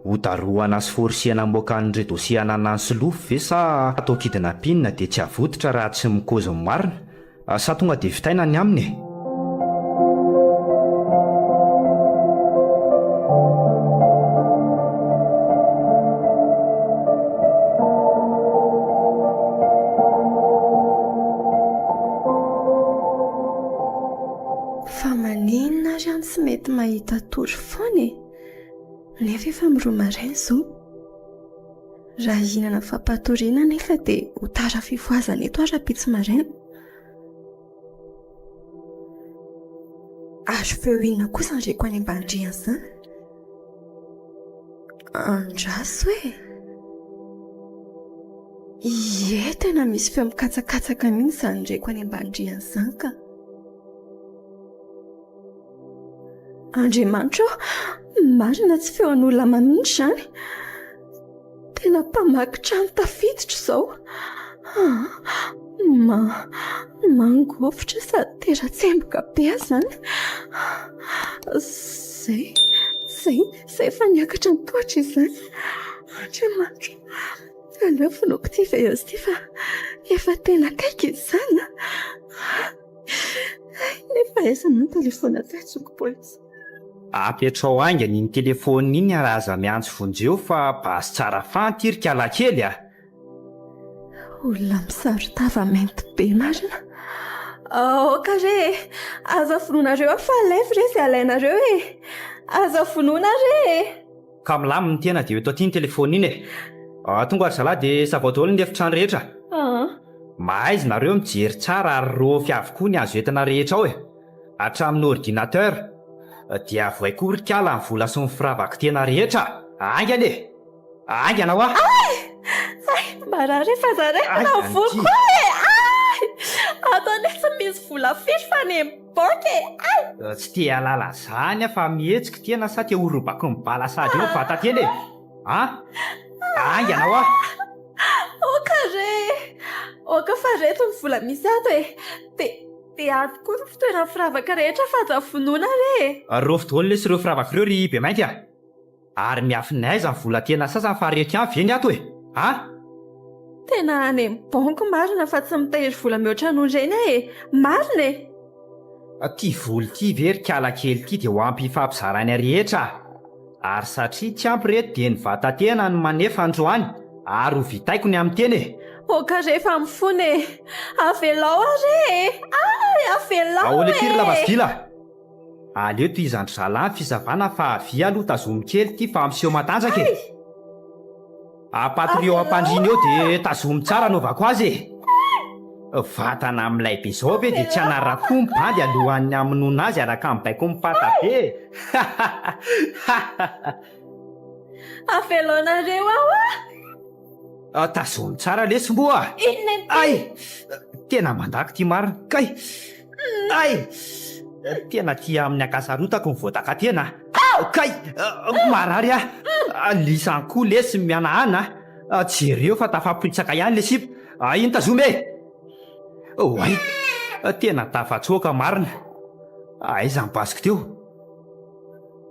Ho darohana sy forcena hamoaka an'ireo dossier ananan'i Solofo ve sa atao kidnapping dia tsy avototra raha tsy mikozy ny marina? Sa tonga dia vitaina ny aminy e? Fa maninona ary aho no tsy mety mahita tory foana e? Nefa efa miroa maraina izao. Raha hihinana fampatoriana anefa dia ho tara fifohazana eto aho rahampitso maraina. Ary feo inona kosa no reko any ambany rihana izany? Andraso e! Ie, tena misy feo mikatsakatsaka mihitsy izany reko any ambany rihana izany ka. Andriamanitra ô, marina tsy feo an'olona mamindra izany. Tena mpamaky trano tafiditra izao. Ma, mangovitra sady tera-tsemboka be aho izany. Izay, izay, izay efa niakatra ny tohatra izany. Andriamanitra ô. Aleo vonoiko ity veilleuse ity fa efa tena akaiky izy izany a! Nefa aiza moa ny telefaonina tsy antsoiko polisy. Apetrao haingana iny telefaonina iny ary aza miantso vonjeo fa basy tsara fanty ry kalakely a! Olona misaron-tava mainty be marina. Aoka re e! Aza vonoinareo aho fa alaivo re izay alainareo e! Aza vonoina re e! Ka milamina ny tena dia eto aty ny telephone iny e! Tonga ry zalahy dia savao daholo ny efitrano rehetra. Mahaiza nareo mijery tsara ary rôfy avokoa ny azo entina rehetra ao e! Hatramin'ny ordinateur. Dia avoay koa ry kala ny vola sy ny firavaka tena rehetra! Haingana e! Haingana hoa! Ay! Ay! Marary efa zaraiko na voa koa e! Ay! Ato anie tsy misy vola firy fa ny banky e! Ay! Tsy te hahalala zany aho fa mihetsika tena sa te ho robaky ny bala sahady eo ny vata-tena e! A! Haingana hoa! Aoka re! Aoka fa reto ny vola misy ato e! Dia dia ato koa ny fitoeran'ny firavaka rehetra fa aza vonoina re e! Raofy daholo lesy ireo firavaka ireo ry Bemainty a! Ary miafina aiza ny vola tena sasany fa reto ihany ve ny ato e! A! Tena any amin'ny banky marina fa tsy mitahiry vola mihoatra noho ireny aho e! Marina e! Ty vola ity ve ry kala kely ity dia ho ampy hifampizaraina rehetra a! Ary satria tsy ampy reto dia ny vata-tena no manefa androany ary ho vitaiko ny amin'ny tena e! Aoka rehefa mifona e! Avelao aho re e! Ay! Avelao e! Ahoana akia ry lavasdila? Aleo tohizan-dry zalahy ny fisavana fa avia aloha tazomy kely ity fa miseho matanjaka e! Apatorio am-pandriana eo dia tazomy tsara anaovako azy e! Vatana milay be zao ve dia tsy hanara-po ny bandy alohan'ny hamonoana azy araka ny baikon'ny pata be e! Avelaonareo aho ah! Tazomy tsara lesy moa! Inona ity? Ay! Tena mandako ity marina. Kay! Ay! Tena tia amin'ny ankasarotako ny voadaka tena. Kay! Marary aho. Lisany koa lesy mihanahana. Jereo fa tafaporitsaka ihany le sipa. Iny tazomy e! Oay! Tena tafatsoaka marina. Aiza ny basiko teo?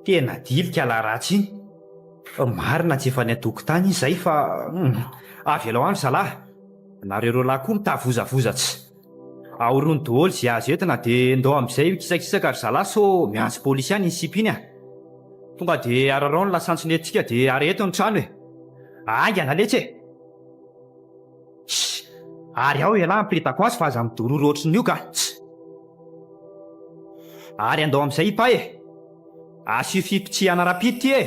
Tena dilika la ratsy iny. Marina tsy efa any an-tokotany izy zay fa avelao any ry zalahy. Nareo roalahy koa mitavozavoza tsy. Ahorony daholo ze azo entina de ndao amizay mikisakisaka ry zalahy sao miantso polisy any iny sipa iny a. Tonga de ararao ny lasantsy nentintsika de areheto ny trano e. Haingana letsy e. Tss! Ary ao ialahy ampiritako azy fa aza midororo ohatrin'ny io ka. Tss! Ary andao amizay i Pay e. Asio fipitsihana rapide ty e!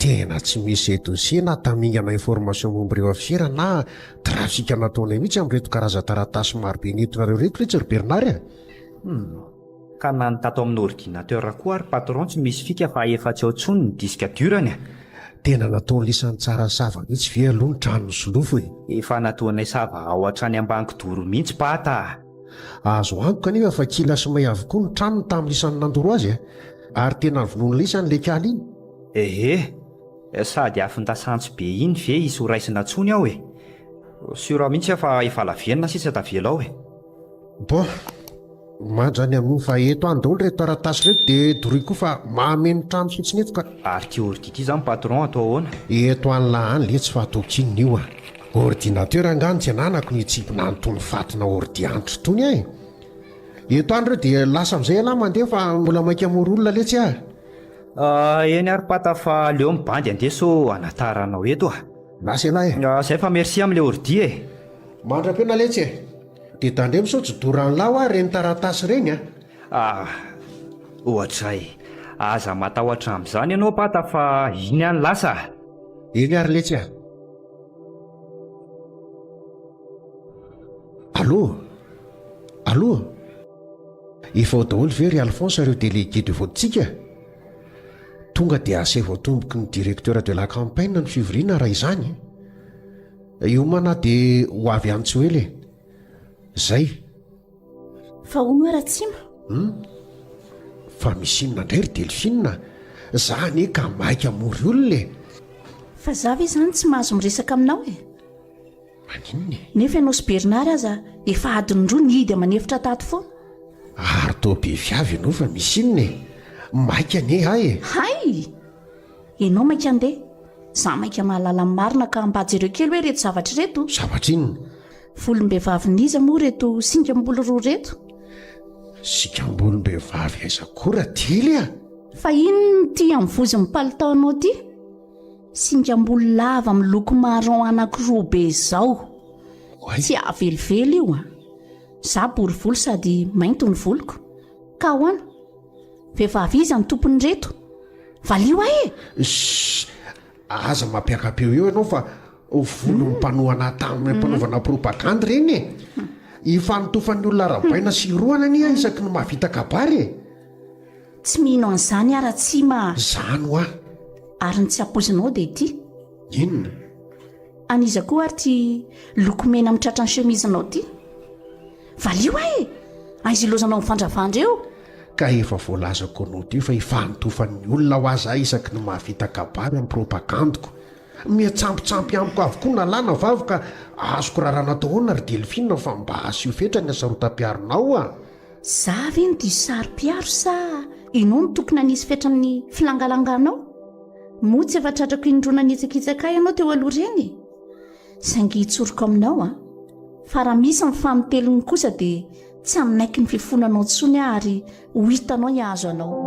Tena tsy misy dossier na tamingana information momba ireo afera na trafic nataonay mihitsy amin'ireto karazan-taratasy marobe nentinareo ireto letsy ry Bernard a! Humm. Ka na ny tato amin'ny ordinateur koa ary patron tsy misy fika fa efa tsy ao tsony ny disque dur-ny a! Tena nataon'i lisany tsara sava mihitsy ve aloha ny tranon'i Solofo e? Efa nataonay sava ao hatrany ambany kidoro mihitsy pata a! Azo antoka anefa fa kila sy may avokoa ny tranony tamin'ny lisany nandoro azy a! Ary tena vonoin'i lisany le kala iny? Ehe! Sady afon-dasantsy be iny ve hisy ho raisina tsony ao e! Sûr mihitsy aho fa efa lavenona sisa tavela ao e! Bon, mandry zany amin'io fa eto any daholo ireto taratasy ireto dia doroy koa fa mahameno trano fotsiny eto ka. Ary ity ordi ity zany patron atao ahoana? Eto any lah any letsy fa ataoko inona io a! Ordinateur angaha no tsy ananako no hitsimpona an'itony fatina ordi antitra itony e! Eto any ireo dia lasa amin'izay ialahy mandeha fa mbola maika hamory olona letsy a! Eny ary pata fa aleo ny bandy andeha sao hanatara anao eto a! Lasa ialahy e! Zay fa merci amin'ilay ordi e! Mandra-pihaona letsy e! Dia tandremo sao tsy doran'lah hoa ireny taratasy ireny a! Ah! Ohatray! Aza matahotra amin'izany ianao Pata fa iny ihany lasa a! Eny ary letsy a! Allô? Allô? Efa ao daholo ve ry Alphonse ireo délégué de vote-tsika? Tonga dia asaivo atomboky ny directeur de la campagne ny fivoriana raha izany e! Hiomana aho dia ho avy any tsy ho ela e! Zay. Fa hono hoa Ratsima? Hum? Fa misy inona indray ry Delphine? Za anie ka maika hamory olona e! Fa za ve izany tsy mahazo miresaka aminao e? Maninona e? Nefa ianao sy Bernard aza efa adiny roa nihidy aman'efitra tato foana. Ary toa be viavy ianao fa misy inona e? Maika anie aho e! Hay! Ianao maika andeha, za maika mahalala ny marina ka mba jereo kely hoe ireto zavatra ireto. Zavatra inona? Volom-behivavin'iza moa ireto singam-bolo roa ireto? Singam-bolom-behivavy aiza koa Ratily a! Fa inona ity amin'ny vozon'ny palitaonao ity? Singam-bolo lava miloko marron anankiroa be izao. Tsy ahavelively io a! Za bory volo sady mainty ny voloko. Ka ahoana? Vehivavy iza no tompon'ireto? Valio ahy e! Shh! Aza mampiaka-peo eo ianao fa volon'ny mpanohana ahy tamin'ny mpanaovana propagandy ireny e! Ifanotofan'ny olona arahabaina sy irohana anie isaky ny mahavita kabary e! Tsy mino an'izany aho Ratsima a! Izany hoa! Ary ny tsy ampoizinao dia ity. Inona? An'iza koa ary ity loko mena amin'ny tratran'ny chemise-nao ity? Valio ahy e! Aiza ilaozanao mivandravandra eo? Ka efa voalazako anao teo fa ifanotofan'ny olona hoa za isaky ny mahavita kabary amin'ny propagandiko. Mihatsampitsampy amiko avokoa na lahy na vavy ka azoko rarana atao ahoana ry Delphine fa mba asio fetra ny hasarotam-piaronao a! Za ve no diso saro-piaro sa ianao no tokony hanisy fetra ny filangalanganao? Moa tsy efa tratrako indroa nanitsakitsaka ahy ianao teo aloha ireny e? Saingy tsoriko aminao an, fa raha misy ny fanintelony kosa dia tsy hanaiky ny fifonanao intsony aho ary ho hitanao ny hahazo anao.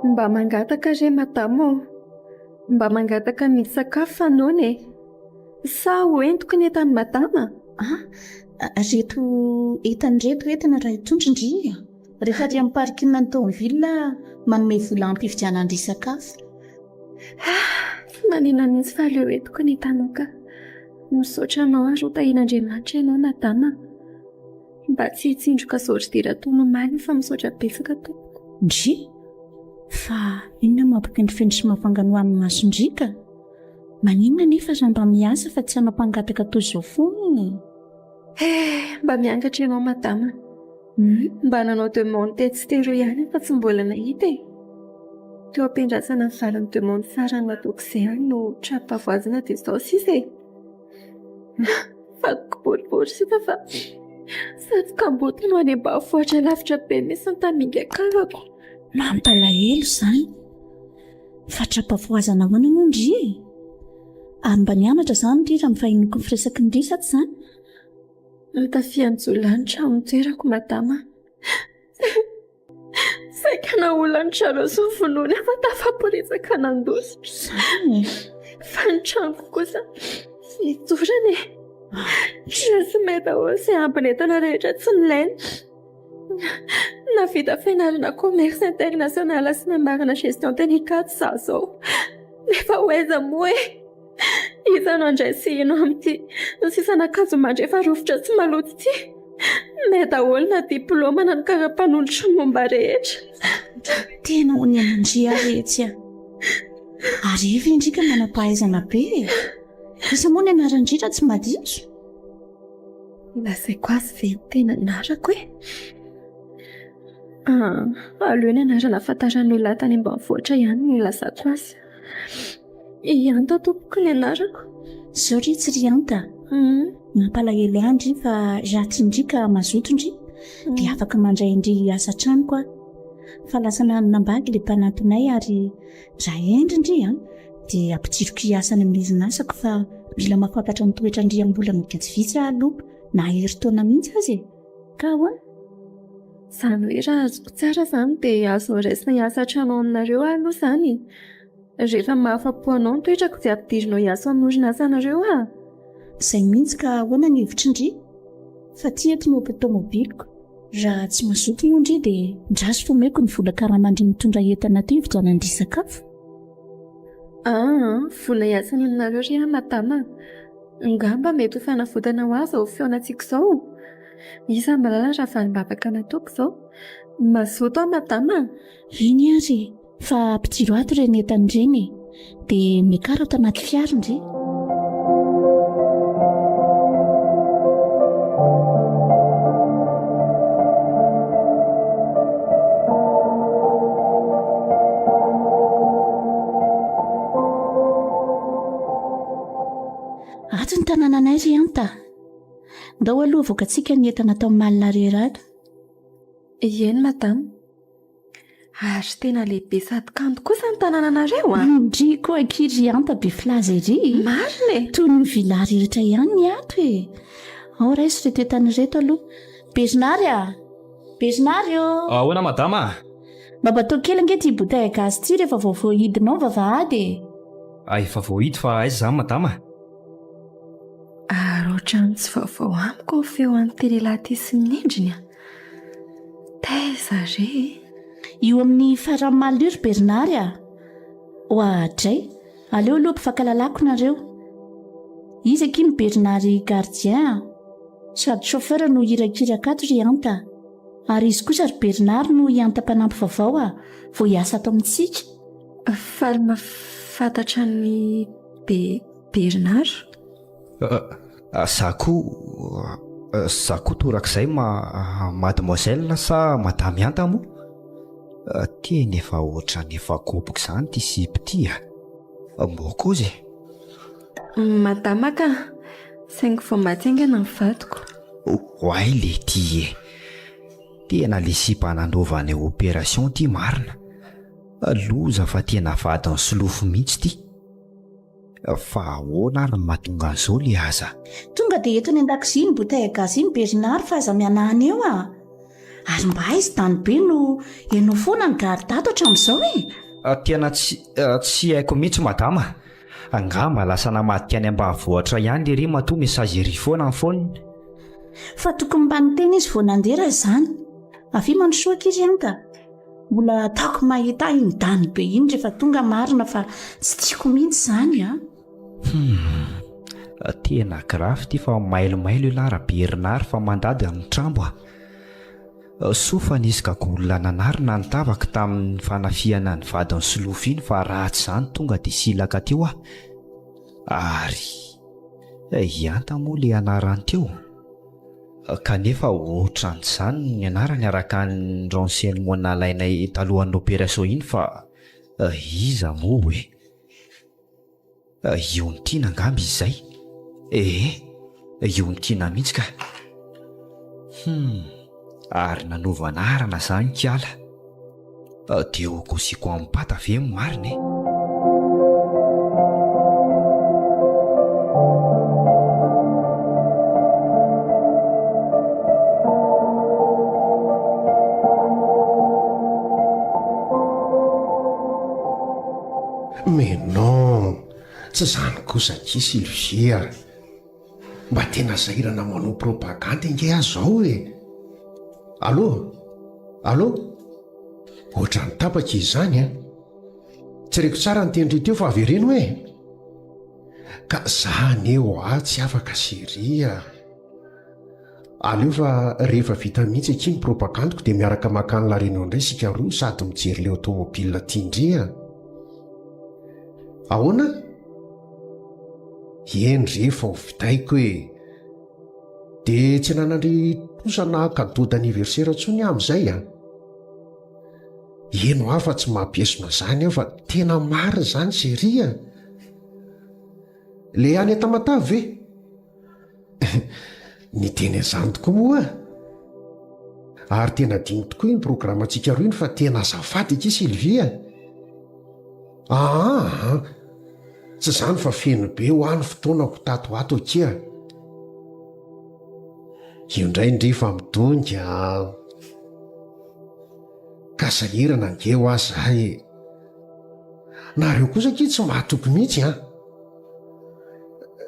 Mba mangataka re madama ô! Mba mangataka ny sakafo fa noana e! Sa ho entiko ny entan'i madama? Ah, reto entana ireto entina raha hitondra ndry a! Rehefa ary amin'ny parking ny tomobile manome vola ampy hividianan-dry sakafo. Ah, tsy manina mihitsy fa aleo entiko ny entanao ka. Misaotra anao ary ho tahian'Andriamanitra ianao madama a! Mba tsy hitsindroka zôridira toy ny omaly fa misaotra betsaka tompoko. Ndry! Fa inona no mampikendrifendry sy mampanganohano ny mason-dry ka? Maninona anefa raha mba miasa fa tsy hanao mpangataka toy izao foana e? He, mba miangatra ianao madama. Mba nanao demande tetsy sy teroa ihany aho fa tsy mbola nahita e. Teo am-piandrasana ny valin'ny demande farany nataoko izay aho no tra-pahavoazana dia izao sisa e. Vadiko boribory sisa fa sady kamboty no any ambanivohitra lavitra be misy ny tamingan-kavako. Mampalahelo izany. Fa tra-pahavoazana ahoana moa ndry e? Ary mba nianatra izany ndry raha ny fahenoako ny firesaky ndry sa tsy izany? Notafihan'ny jiolahy ny trano nitoerako madama. Saika naolan'ny zareo sy novonoiny aho fa tafaporitsaka nandositra. Izany e? Fa ny tranoko kosa nidorana e. Tsy may daholo izay ambin'entana rehetra tsy nilaina. Nahavita fianarana commerce international sy namarana gestion teny Ankatso za zao. Nefa ho aiza moa e? Iza no handray sy hino amin'ity sisan'akanjo mandry efa rovitra sy maloto ity? May daholo na diplaoma na ny kara-panondro sy ny momba rehetra. Tena onena ndry aho etsy a! Ary efa indry ka manam-pahaizana be e! Iza moa ny anaran-dry raha tsy madiso? Lazaiko azy ve ny tena anarako e? Ah, aleo ny anarana ahafantaran'ny olona tany ambanivohitra ihany no ilazako azy. I Anta tompoko ny anarako. Zao ry tsy ry Anta a! Mampalahelo ahy ndry fa raha tsy ndry ka mazoto ndry dia afaka mandray ndry hiasa an-tranoko aho. Fa lasa nanambady ilay mpanatonay ary Raha hendry ndry an, dia ampidiriko hiasa any amin'ny orinasako fa mila mahafantatra ny toetran-dry am-bolana vitsivitsy aho aloha, na herintaona mihitsy aza e! Ka ahoana? Izany hoe raha azoko tsara izany dia azo raisina hiasa an-trano ao aminareo aho aloha izany e! Rehefa mahafa-po anao ny toetrako dia ampidirinao hiasa ao amin'ny orinasanareo aho. Izay mihitsy ka ahoana ny hevitry ndry? Fa ty eto no tomobiliko. Raha tsy mazoto moa ndry dia ndraso fa omeko ny vola karaman-dry mitondra entana aty hividianan-dry sakafo. Aa, vola hiasana aminareo ry aho madama a! Angamba mety ho fanavotana ho ahy izao fihaonantsika izao? Iza mahalala raha valim-bavaka nataoko izao? Mazoto aho madama a! Eny ary e! Fa ampidiro ato ireny entana ireny e! Dia miakara ato anaty fiara ndry. Ato ny tanànanay ry Anta. Ndao aloha avoakantsika ny entana ato amin'ny malle arrière ato. Eny madama. Ary tena lehibe sady kanto kosa ny tanànanareo an! Ndry koa akia ry Anta be filaza ery! Marina e! Toy ny villa rehetra ihany ny ato e! Ao raiso ireto entana ireto aloha. Bernard a! Bernard ô! Ahoana madama a? Mba batao kely ange ity bouteille à gaz ity rehefa vao voahidinao ny vavahady e! Ah efa voahidy fa aiza izany madama a? Ary ohatran'ny tsy vaovao amiko ny feo an'ity lehilahy ity sy ny endriny a! Taiza re e? Io amin'ny faran'ny maly io ry Bernard a! Oadray! Aleo aloha mpifankalalako nareo. Izy akia ny Bernard gardien a! Sady chauffeur no hirakiraka ato ry Anta. Ary izy kosa ry Bernard no i Anta mpanampy vaovao a! Vao hiasa ato amintsika. Faly mahafantatra an'i Be. Bernard? Za koa, za koa torak'izay ma mademoiselle sa madame Anta moa? Tena efa ohatran'ny efa goboko izany ity sipa ity a! Mbô kozy e! Madama ka! Saingy vao maty haingana ny vadiko. Oay leity e! Tena le sipa nanaovany opération ity marina! Loza fa tena vadin'i Solofo mihitsy ity! Fa ahoana ary no mahatonga an'izao le aza? Tonga dia eto any an-dakozia iny bouteille à gaz iny Bernard fa aza mihanahana eo a! Ary mba aiza i Dany be no ianao foana ny garde ato hatramin'izao e? Tena tsy tsy haiko mihitsy madama. Angamba lasa namadika any ambanivohitra ihany lery matoa message ery foana ny phone. Fa tokony mba niteny izy vao nandeha raha izany. Avia mandrosoa akia ry Anta. Mbola ataoko mahita ahy iny Dany be iny rehefa tonga marina fa tsy tiako mihitsy izany a! Humm. Tena grave ity fa mailomailo elah ra Bernard fa mandady amin'ny trambo a! Soa fa nisy gagola nanarina ny tavako tamin'ny fanafihana ny vadin'i Solofo iny fa raha tsy izany tonga dia silaka teo aho. Ary i Anta moa le anarany teo? Kanefa ohatran'izany ny anarany araka ny renseignement nalainay talohan'ny opération iny fa iza moa e? Iontiana angamba izy izay? Ee, Iontiana mihitsy ka! Hum, ary nanova anarana izany kiala. Dia ho kosiko am-pata ve ny marina e? Mais non! Tsy izany kosa akia Sylvie a! Mba tena sahirana manao propagandy ange aho izao e! Allô? Allô? Ohatran'ny tapaka izy izany an! Tsy reko tsara ny tendry teo fa avereno e! Ka za anie ho'a tsy afaka chérie a! Aleo fa rehefa vita mihitsy akia ny propagandiko dia miaraka makany La Réunion indray isika roa sady mijery ilay automobile tian-dry a! Ahoana? Eny re fa ho vitaiko e! Dia tsy ananandry trosa na cadeau d'anniversaire intsony aho amin'izay an! Eny hoa fa tsy mampiesona izany aho fa tena marina izany chérie a! Le any Tamatave ve? Niteny an'izany tokoa moa aho. Ary tena adino tokoa iny programantsika roa iny fa tena azafady akia Sylvie a! Aa! Tsy izany fa feno be hoa ny fotoanako tato ho ato akia. Io indray ndry fa midongy an! Ka sahirana ange hoa za e! Nareo kosa akia tsy mahatoky mihitsy an!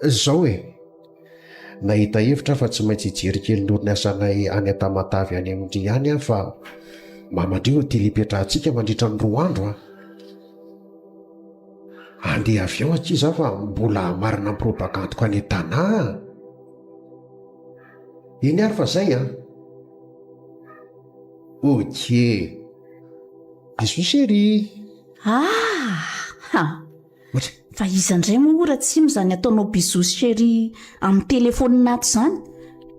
Zao e! Nahita hevitra aho fa tsy maintsy hijery kely ny orinasanay any Tamatave any amin-dry any aho fa mamadrio ny hotely hipetrahantsika mandritra ny roa andro an! Andeha avy ao akia za fa mbola hamarina ny propagandiko any Tana an! Eny ary fa zay an! Ok! Bisous chérie! Ah! Ohatra. Fa iza indray moa ora Ratsima izany ataonao bisous chérie amin'ny telefaonina ato izany?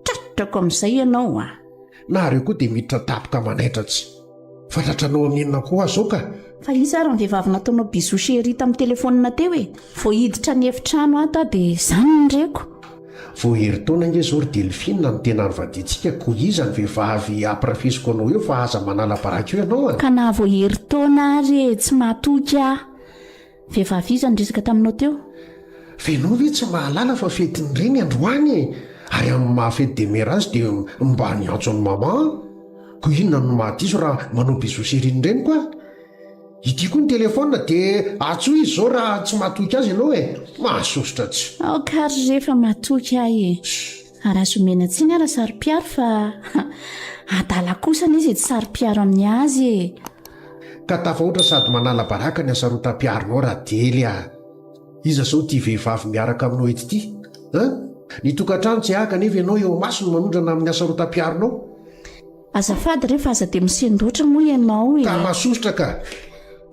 Tratrako amin'izay ianao a! Nareo koa dia miditra tapoka manaitra tsy fa tratranao amin'ny inona koa aho zao ka. Fa iza ary ny vehivavy nataonao bisous chérie tamin'ny telefaonina teo e? Vao hiditra ny efitrano ato aho dia izany no reko. Vao herintaona ange zao ry Delphine no tena nivadiantsika koa iza ny vehivavy ampirafesiko anao eo fa aza manala baraka eo ianao a! Ka na vao herintaona ary e, tsy mahatoky aho. Vehivavy iza niresaka taminao teo? Fa ianao ve tsy mahalala fa fetin'ny reny androany e! Ary amin'ny maha fety de mère azy dia mba niantso an'i maman aho. Koa inona no mahadiso raha manao bisous chérie ny reniko aho? Ity koa ny téléphone dia antsoy izy izao raha tsy mahatoky azy ianao e! Mahasosotra tsy. Aoka ary re fa matoky aho e! Ary azo omena tsiny ara saro-piaro fa adala kosa anie izay tsy saro-piaro amin'ny azy e! Ka tafahoatra sady manala baraka ny hasarotam-piaronao Radely a! Iza zao ity vehivavy miaraka aminao eto ity? An? Ny tokantrano tsy ahy kanefa ianao eo imasony manondrana amin'ny hasarotam-piaronao. Azafady re fa aza dia misendoatra moa ianao e! Ka masosotra ka!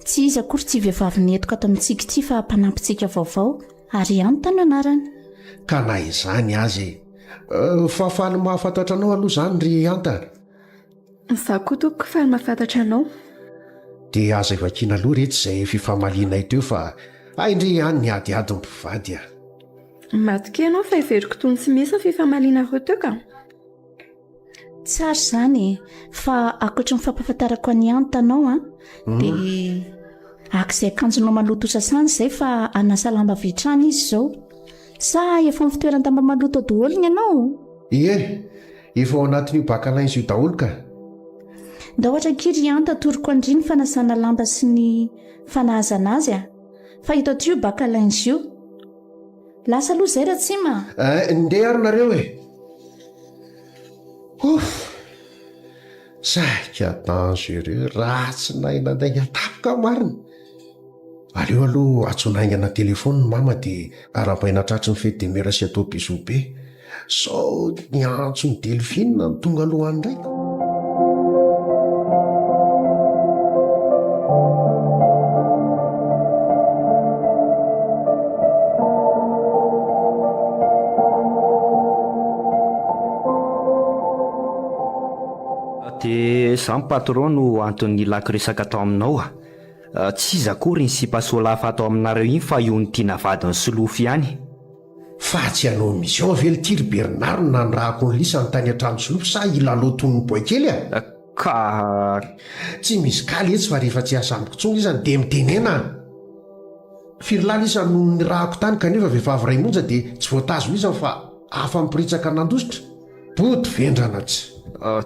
Tsy iza akory ity vehivavy nentiko ato amintsika ity fa mpanampintsika vaovao, Arianta no anarany. Ka na izany aza e! Fa faly mahafantatra anao aloha izany ry Anta. Izaho koa tompoko faly mahafantatra anao. Dia aza ivakiana loha retsy izay fifamalianay teo fa hay ndry ihany ny adiady ny mpivady a! Matokia ianao fa heveriko toy ny tsy misy ny fifamalianareo teo ka! Tsara izany e! Fa ankoatry ny fampahafantarako an'i Anta anao an, dia haka izay akanjonao maloto hosasana izay fa hanasa lamba avy hatrany izy izao. Sa efa amin'ny fitoeran-damba maloto ao daholo ny anao? Ie, efa ao anatin'io bac à linge io daholo ka. Ndao ohatra akia ry Anta atoroko an-dry ny fanasana lamba sy ny fanahazana azy a! Fa eto aty io bac à linge io. Lasa aloha izay Ratsima a! Eh, ndeha ary nareo e! Ouf! Saika dangereux, ratsy nahay nandainga tampoka marina! Aleo aloha antsoina haingana téléphone ny mama dia arahabaina tratry ny fety de mère sy atao bisous be. Sao ny antson'i Delphine no tonga aloha any indray. Dia izany patron no antony nilako resaka tao aminao a. Tsy iza akory iny sipa solafa ato aminareo iny fa io Ntiana vadin'i Solofo ihany. Fa tsy hanao mission ve lty ry Bernard no nanirahako an'i Lisa tany an-tranon'i Solofo sa hilalao toy ny boay kely a? Ka. Tsy misy kaly etsy fa rehefa tsy hiasa amiko intsony lisany dia mitenena an! Firy lahy lisany no nirahako tany kanefa vehivavy iray monja dia tsy voatazona isany fa afa-miporitsaka nandositra? Body vendrana tsy.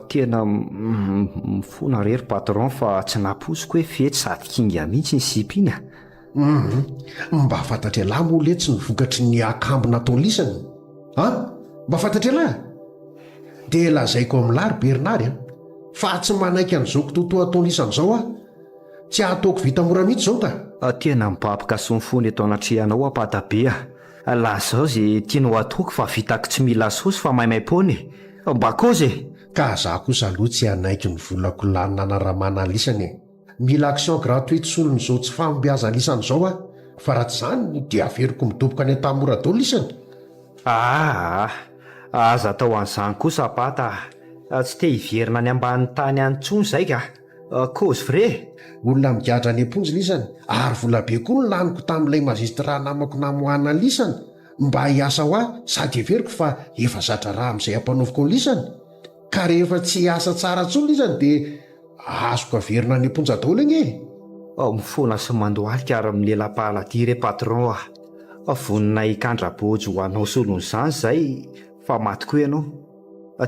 Tena mifona re ry patron fa tsy nampoiziko hoe fetsy sady kinga mihitsy ny sipa iny a! Humm, mba fantatr'ialahy moa letsy ny vokatry ny akambo nataon'lisany an! Mba fantatr'ialahy? Dia lazaiko amin'lah ry Bernard an, fa tsy manaiky an'izao kitoatoa ataon'lisany izao aho. Tsy hataoko vita mora mihitsy izao ka! Tena mibaboka sy mifona eto anatrehanao aho Patabe a! Lazao ze tianao ataoko fa vitako tsy mila saosy fa maimaimpoana e! Mba kôzy e! Ka za kosa aloha tsy hanaiky ny volako lany nanaramana an'lisany e! Mila action gratuite solon'izao tsy fahombiazan'lisany izao aho fa raha tsy izany dia averiko midoboka any Antanimora daholo lisany! Aa! Aza atao an'izany kosa Pata a! Tsy te hiverina any ambany tany any intsony izay ka! Cause vrai! Olona migadra any am-ponja lisany ary volabe koa no laniko tamin'ilay magistrat namako namoahana an'lisany mba hiasa ho ahy sady heveriko fa efa za-draharaha amin'izay ampanaoviko an'lisany ka rehefa tsy hiasa tsara intsony lisany dia azoko averina any am-ponja daholo ange e! Mifona sy mandohalika ary milela-pahaladia re patron a! Vonona hikandra bôjo ho anao solon'izany izay fa maty koa ianao.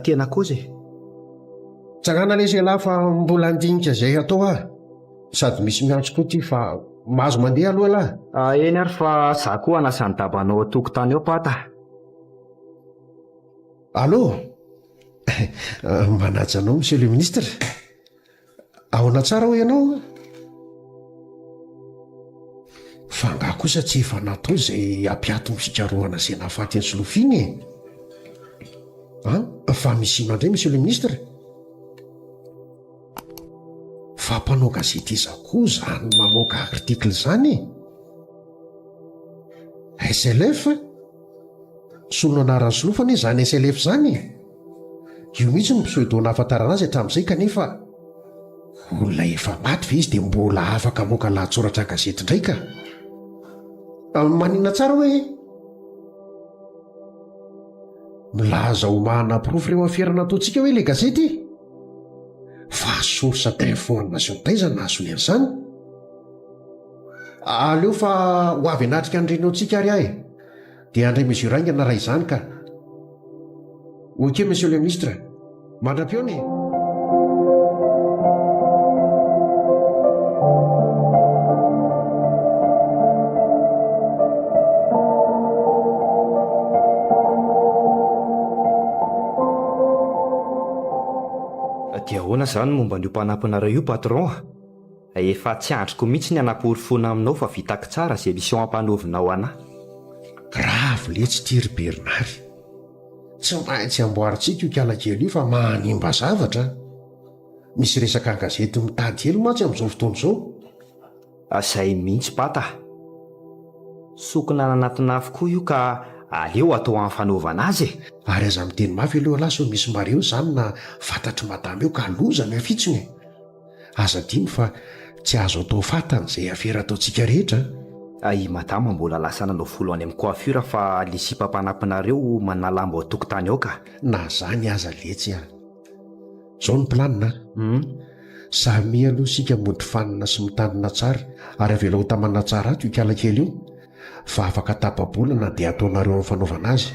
Tena kozy e! Tsangana lesy ialahy fa mbola handinika izay hatao aho. Sady misy miantso koa ity fa mahazo mandeha aloha ialahy. Eny ary fa za koa hanasa ny dabanao an-tokotany ao pata. Allô! Manaja anao monsieur le ministre. Ahoana tsara hoy ianao? Fa angaha kosa tsy efa natao izay hampiato ny fikarohana izay nahafaty an'i Solofo iny e? An? Fa misy inona indray monsieur le ministre? Fa mpanao gazety iza koa izany mamoaka article izany e? SLF? Solon'anaran'i Solofo anie izany SLF izany e! Io mihitsy no pseudo nahafantarana azy hatramin'izay kanefa olona efa maty ve izy dia mbola afaka hamoaka lahatsoratra an-gazety indray ka? Maninona tsara hoe? Milaza ho mahana-porofo ireo afera nataontsika hoe ilay gazety? Fa source d'information taiza no nahazoany an'izany? Aleo fa ho avy hanatrika ny réunion-tsika ary aho e! Dia handray mesure haingana raha izany ka! Ok monsieur le ministre! Mandra-pihaona e! Dia ahoana izany momba an'io mpanampinareo io patron a? Efa tsy andriko mihitsy ny hanaporofoana aminao fa vitako tsara izay mission ampanaovinao anah. Grave letsy ity ry Bernard. Tsy maintsy amboarintsika io kialakely io fa manimba zavatra an! Misy resaka an-gazety mitady helo mantsy amin'izao fotoana izao. Zay mihitsy Pata a! Sokina ananatina afo koa io ka aleo atao amin'ny fanaovana azy e! Ary aza miteny mafy aloha lahy sao misy mareho izany na fantatr'i madama eo ka loza ny afitsony e! Aza adino fa tsy azo atao fatany izay afera ataontsika rehetra an! I madama mbola lasa nanao volo any amin'ny coiffure fa le sipa mpanampinareo manala ambo an-tokotany ao ka! Na zany aza letsy an! Zao ny planina an! Samia aloha isika mody fanina sy mitandrina tsara ary avelao ho tamana tsara ato io kialakely io fa afaka tapa-bolana dia ataonareo amin'ny fanaovana azy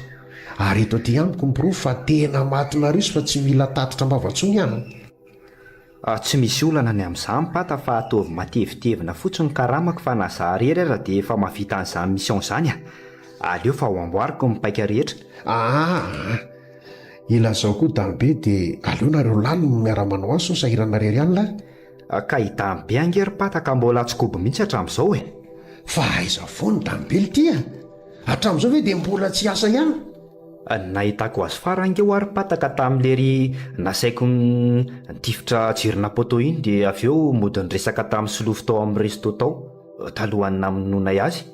ary eto aty amiko ny porofo fa tena matinareo izy fa tsy mila tatitra am-bava intsony an! Tsy misy olana ny amin'izany Pata fa ataovy matevitevina fotsiny ny karamako fa na za rery aza dia efa mahavita an'izany mission izany a! Aleo fa ho amboariko ny paika rehetra. Aa! Ilazao koa Damibe dia aleo nareo lahy no miara-manao azy sao sahirana rery any lahy. Ka i Damibe ange ry Pata ka mbola tsy kobo mihitsy hatramin'izao e! Fa aiza foana i Damibe l'ty a! Hatramin'izao ve dia mbola tsy hiasa ihany? Ny nahitako azy farany ange hoa ry Pata ka tamin'ilery nasaiko nitifitra jirona poteau iny dia avy eo mody niresaka tamin'ny solofo tao amin'ny resto tao talohan'ny namonoanay azy.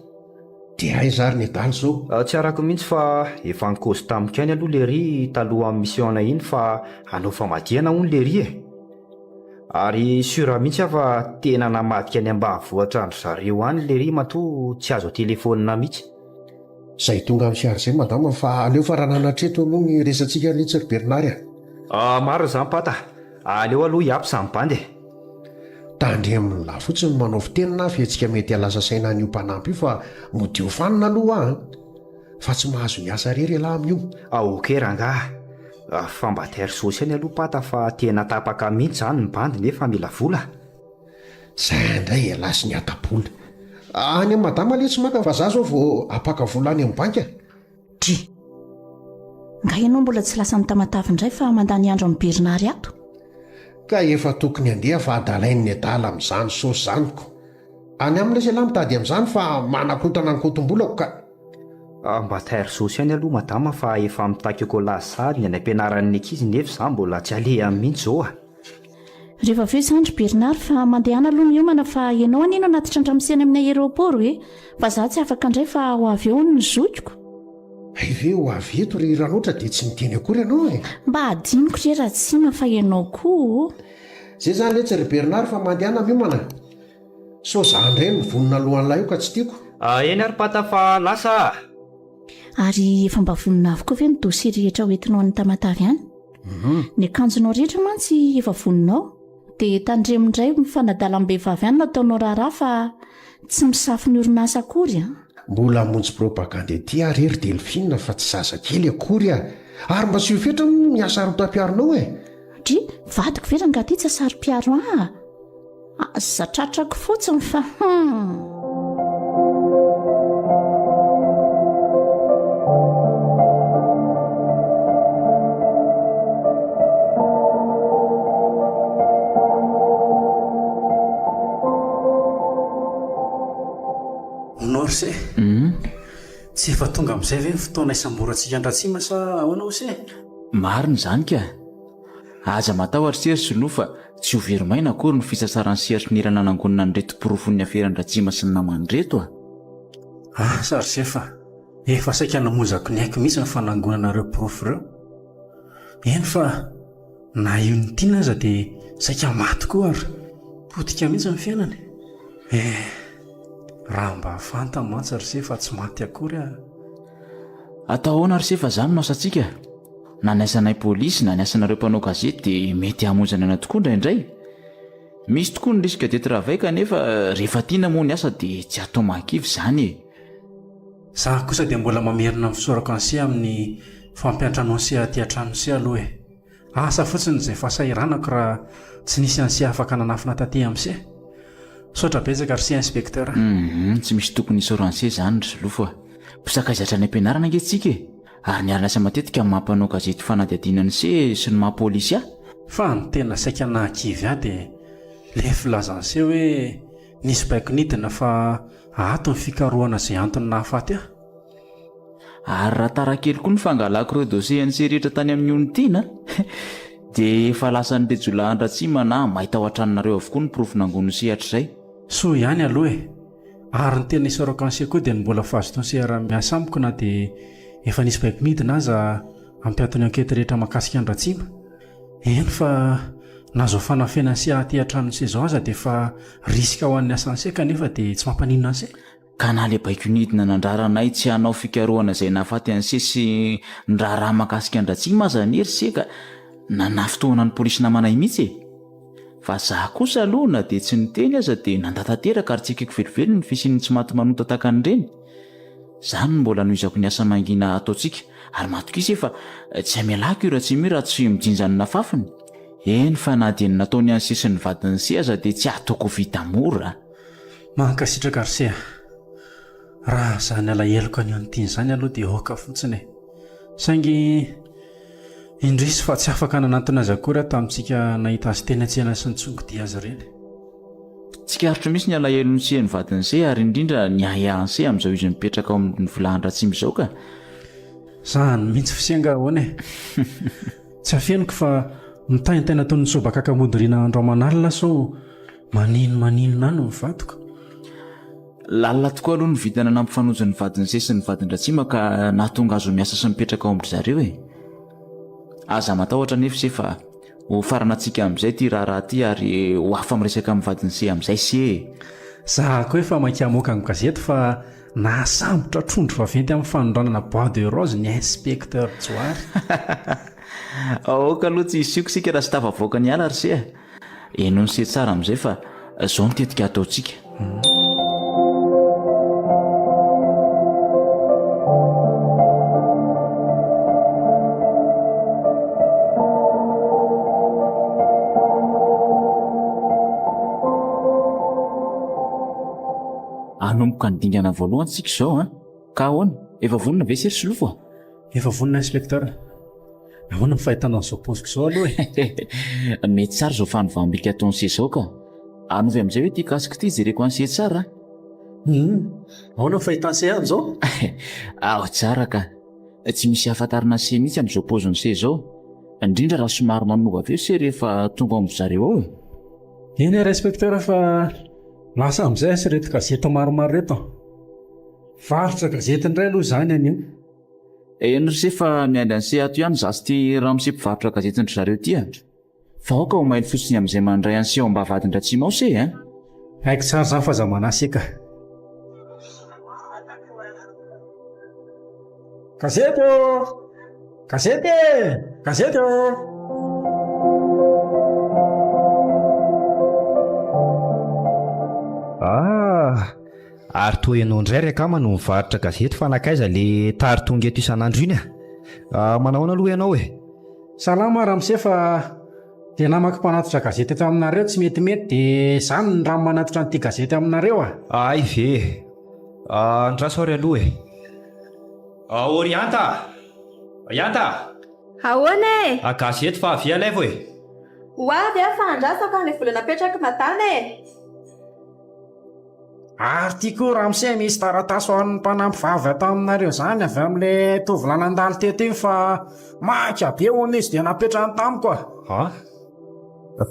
Dia aiza ary ny adala izao? Tsy arako mihitsy fa efa nikaozy tamiko ihany aloha lery talohan'ny mission-nay iny fa hanao famadihana hono lery e! Ary sûr mihitsy aho fa tena namadika any ambanivohitra an-dry zareo any lery matoa tsy azo telefaonina mihitsy. Zay tonga amin'ny fiara zay madama fa aleo faranana hatreto aloha ny resatsika letsy ry Bernard a! Ah marina zany pata, aleo aloha hiampy samy bandy e! Tandremo ny lahy fotsiny manao fiteny na fihetsika mety halasa saina an'io mpanampy io fa modio fanina aloha an! Fa tsy mahazo miasa rery ialahy amin'io. Ah ok rangaha, fa mba tairo saosy ihany aloha pata fa tena tapaka mihitsy zany ny bandy nefa mila vola. Zay indray ialahy sy ny hatabola. Any amin'i madama letsy maka fa za zao vao hampaka vola any amin'ny banky a. Dry. Nga ianao mbola tsy lasa any Tamatave indray fa mandany andro amin'i Bernard ato? Ka efa tokony handeha fa adalain'ny adala amin'izany saosy izany ko. Any aminy lesy ialahy mitady amin'izany fa manakorontana ny kaontim-bolako ka. Mba tairo saosy ihany aloha madama fa efa mitaky écolage sahady ny any am-pianaran'ny ankizy nefa za mbola tsy alehany mihitsy izao a. Rehefa avy eo izany ry Bernard fa mandehana aloha miomana fa ianao anie no hanatitra an-dramose any amin'ny aéroport e! Fa za tsy afaka indray fa ho avy eo hono ny zokiko. Hay ve ho avy eto ry Ranotra dia tsy niteny akory ianao e! Mba hadinoko re Ratsima fa ianao koa ô! Zay zany letsy ry Bernard fa mandehana miomana sao za indray no vonona alohan'lah io ka tsy tiako. Eny ary Pata fa lasa a! Ary efa mba vonona avokoa ve ny dossier rehetra ho entinao any Tamatave any? Ny akanjonao rehetra mantsy efa vonona ao. Dia tandremo indray mifanadalam-behivavy any no ataonao raharaha fa tsy misafo ny orinasa akory an! Mbola hamonjy propagande ety aho re ry Delphine fa tsy zazakely akory aho. Ary mba asio fetra moa ny hasarotam-piaronao e! Dry, vadiko ve rangahy ity tsy hasaro-piaro ahy? Aza tratrako fotsiny fa hum. Honorse, hmm? Tsy efa tonga amin'izay ve ny fotoana hisamborantsika an-dRatsima sa ahoana ose? Marina izany ka! Aza matahotra ry Solofo fa tsy ho very maina akory ny fisasaran'ny sehatry ny hira nanangonana an'ireto porofon'ny aferan-dRatsima sy ny namany ireto a! Asa ry Zefa! Efa saika namoizako ny aiko mihitsy ny fanangonana ireo porofo ireo. Eny fa na io Nitiana aza dia saika maty koa ary potika mihitsy ny fiainany. Eh, raha mba fantany mantsy ry se fa tsy maty akory aho. Atao ahoana ry se fa zany no asantsika? Na ny asanay polisy na ny asanareo mpanao gazety dia mety hamonjy ny aina tokoa indraindray. Misy tokoa ny risque de travail kanefa rehefa tiana moa ny asa dia tsy atao mahakivy izany e. Za kosa dia mbola mamerina ny fisaorako an'i se amin'ny fampiantranoan'i se aty an-tranon'i se aloha e. Asa fotsiny izay fahasahiranako raha tsy nisy an'i se afaka nanafina taty amin'i se. Misaotra betsaka ry se inspecteur. Humm tsy misy tokony hisaoran'i se izany ry Solofo a. Mpisakaiza hatrany am-pianarana ange tsika e. Ary niara-niasa matetika amin'ny maha mpanao gazety fanadihadiana an'i se sy ny maha polisy ahy. Fa ny tena saika nahakivy ahy dia ilay filazan'i se hoe nisy baiko nidina fa ato ny fikarohana izay antony nahafaty ahy. Ary raha tara kely koa ny fangalako ireo dossier an'i se rehetra tany amin'ny Onitiana dia efa lasan'ireo jiolahin-dRatsima na may tao an-tranonareo avokoa ny porofo nangonin'i se hatrizay. Soa ihany aloha e! Ary ny tena isaorako an'i se koa dia ny mbola fahazotoan'i se hiara-miasa amiko na dia efa nisy baiko midina aza hampiato ny enquête rehetra mahakasika an-dRatsima. Eny fa na izao fanafenan'i se aty an-tranon'i se izao aza dia efa risque ho an'ny asan'i se kanefa dia tsy mampaninona an'i se. Ka na le baiko nidina nandrara anay tsy hanao fikarohana izay nahafaty an'i Se sy ny raharaha mahakasika an-dRatsima aza anie ry Se ka nanafintohina ny polisy namanay mihitsy e! Fa za kosa aloha na dia tsy niteny aza dia nandà tanteraka ary tsy ekeko velively ny fisian'ny tsy maty manota tahaka an'ireny. Zany no mbola anohizako ny asa mangina ataontsika ary matokisa e fa tsy hamelako io Ratsima io raha tsy mijinja ny nafafiny. Eny fa na dia ny nataony an'i Se sy ny vadin'i Se aza dia tsy ataoko ho vita mora. Mankasitraka ry se a! Raha izany alaheloko an'i Onitiana izany aloha dia ok fotsiny e! Saingy indrisy fa tsy afaka nanantona azy akory aho tamintsika nahita azy teny an-tsena sy nitsongodia azy ireny. Tsikaritro mihitsy ny alahelon'i Se ny vadin'i Se ary indrindra ny ahiahin'i Se amin'izao izy mipetraka ao amin'ny vilàn-dRatsimo izao ka! Zany mihitsy f'se angaha ahoana e! Tsy afeniko fa mitaintaina toy ny sobakaka mody riana andro aman'alina sao Manino maninona any ny vadiko? Lalina tokoa aloha ny vintana nampifanojo ny vadin'i Se sy ny vadin-dRatsima ka nahatonga azy ho miasa sy mipetraka ao amin-dry zareo e! Aza matahotra anefa Se fa ho faranantsika amin'izay ity raharaha ity ary ho afa-miresaka amin'ny vadin'i Se amin'izay Se e! Za koa efa mainka hamoaka ny gazety fa nahasambotra trondro vaventy amin'ny fanondranana bois de rose ny inspecteur Johary. Aoka aloha tsy hisioka isika raha tsy tafavoaka ny ala ry Se a! Énoncé tsara amin'izay fa zao ny tetika ataontsika. Hanomboka ny dingana voalohany tsika izao an! Ka ahoana? Efa vonona ve se ry Solofo a? Efa vonona inspecteur. Ahoana ny fahitana an'izao paoziko izao aloha e? Mety tsara izao fanovam-bika ataon'i Se izao ka. Anovy amin'izay hoe ity casque ity jereko an'i Se tsara a. Hum, ahoana ny fahitan'i Se an'izao? Ao tsara ka. Tsy misy ahafantarana an'i Se mihitsy amin'izao paozin'i Se izao. Indrindra raha somary manova avy eo Se rehefa tonga ao amin-dry zareo ao e. Eny e Inspecteur fa lasa amin'izay aho sy ireto gazety maromaro ireto. Varotra gazety indray aloha izany anio. Eny ry se fa miandry an'i se ato ihany za sy ty ramose mpivarotra gazetin-dry zareo ty a! Fa aoka ho mailo fotsiny amin'izay mandray an'i se ao ambavahadin-dRatsimo ao se a! Haiko tsara izany fa aza manahy se ka! Gazety ô! Gazety e! Gazety ô! Ah! Ary toa ianao indray ry akama no mivarotra gazety fa nankaiza le tary tonga eto isan'andro iny a? Manahoana aloha ianao e? Salama ramose fa dia namako mpanatitra gazety eto aminareo tsy metimety dia za no niramy manatitra an'ity gazety aminareo a! Hay ve e! Andraso ary aloha e! Ô ry Hanta a! Ry Hanta a! Ahoana e? Gazety fa avia alaivo e! Ho avy aho fa andraso aho ka ilay vola napetrak'i madama e! Ary ty koa ramose misy taratasy ho an'ny mpanampy vavy ato aminareo zany avy amin'le tovolahy nandalo teto iny fa maika be hono izy dia napetrany tamiko a. Ah?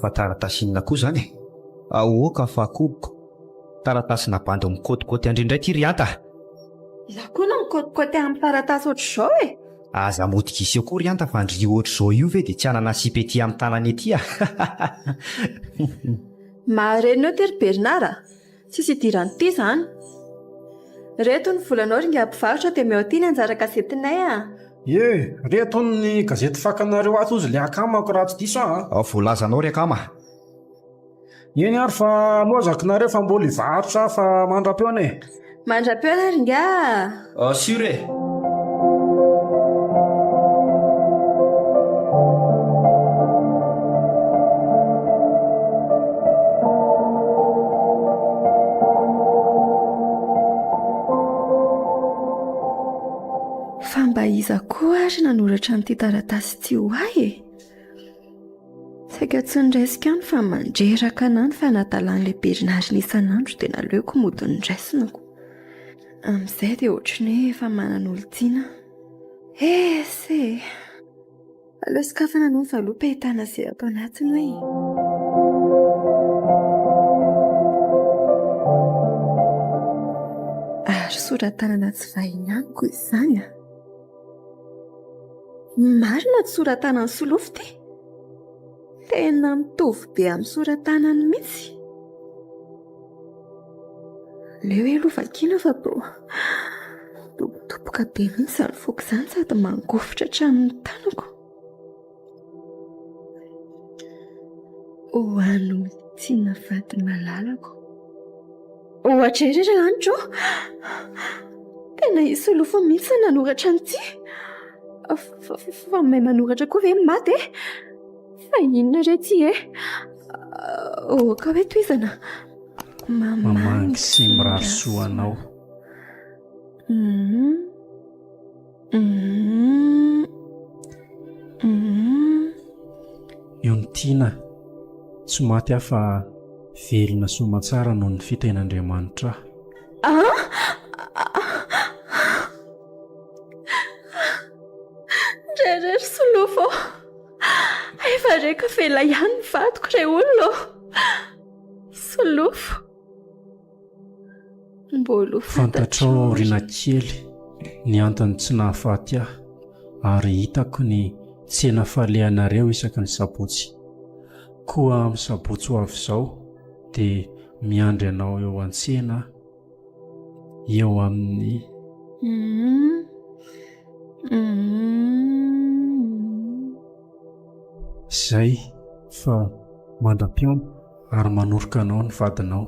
Fa taratasy inona koa zany e? Aoka fa koboko. Taratasina bandy mikôtikôty an-dry indray ty ry Hanta a! Iza koa no mikaotikaoty amin'ny taratasy ohatr'izao e? Aza mody gisy akory anta fa ndry ohatr'izao io ve dia tsy hanana sipa ety amin'ny tanana ety a! Mahareny eo ty ry Bernard a! Tsisy idiran'ity izany. Reto ny volanao ry ingahy mpivarotra dia omeo aty ny anjara gazetinay a! Ie, reto ny gazety fakanareo ato ozy le akamako raha tsy diso aho a! Voalazanao ry akama. Eny ary fa lozako nareo fa mbola hivarotra aho fa mandra-peona e! Mandra-peona ry ingahy a! Sûr e! Fa mba iza koa ary nanoratra an'ity taratasy ity ho ahy e? Saika tsy noraisiko ihany fa mandreraka anà ny fanadalan'ilay Bernard isan'andro dia naleoko mody noraisina ko. Amin'izay dia ohatry ny hoe efa manana olon-tiana aho. Esa e! Aleo sokafana aloha ny valopy ahitana izay ato anatiny hoe. Ary sora-tanana tsy vahiny amiko izany an! Marina tsy sora-tanan'i Solofo ity? Tena mitovy be amin'ny sora-tanany mihitsy. Aleo aloha vakiana fa toa dobodoboka be mihitsy izany foko izany sady mangovitra hatramin'ny tanako. Ho an'olon-tiana vady malalako. Ohatra ery ry lanitra ô! Tena i Solofo mihitsy no nanoratra an'ity. Fa mahay manoratra koa ve ny maty e? Fa inona re ity e? Oka hoe tohizana. Mamangy sy mirary soa anao. Io ny tiana, tsy maty aho fa velona soamantsara noho ny fitahian'Andriamanitra ahy. Ndray re ry Solofo ô! Efa reko vela ihany ny vadiko re olona ô! Solofo. Mbola ho Fantatrao aoriana kely ny antony tsy nahafaty ahy ary hitako ny tsena falehanareo isaky ny sabotsy. Koa amin'ny sabotsy ho avy izao dia miandry anao eo an-tsena aho. Eo amin'ny. Izay fa mandra-pihaona ary manoroka anao ny vadinao,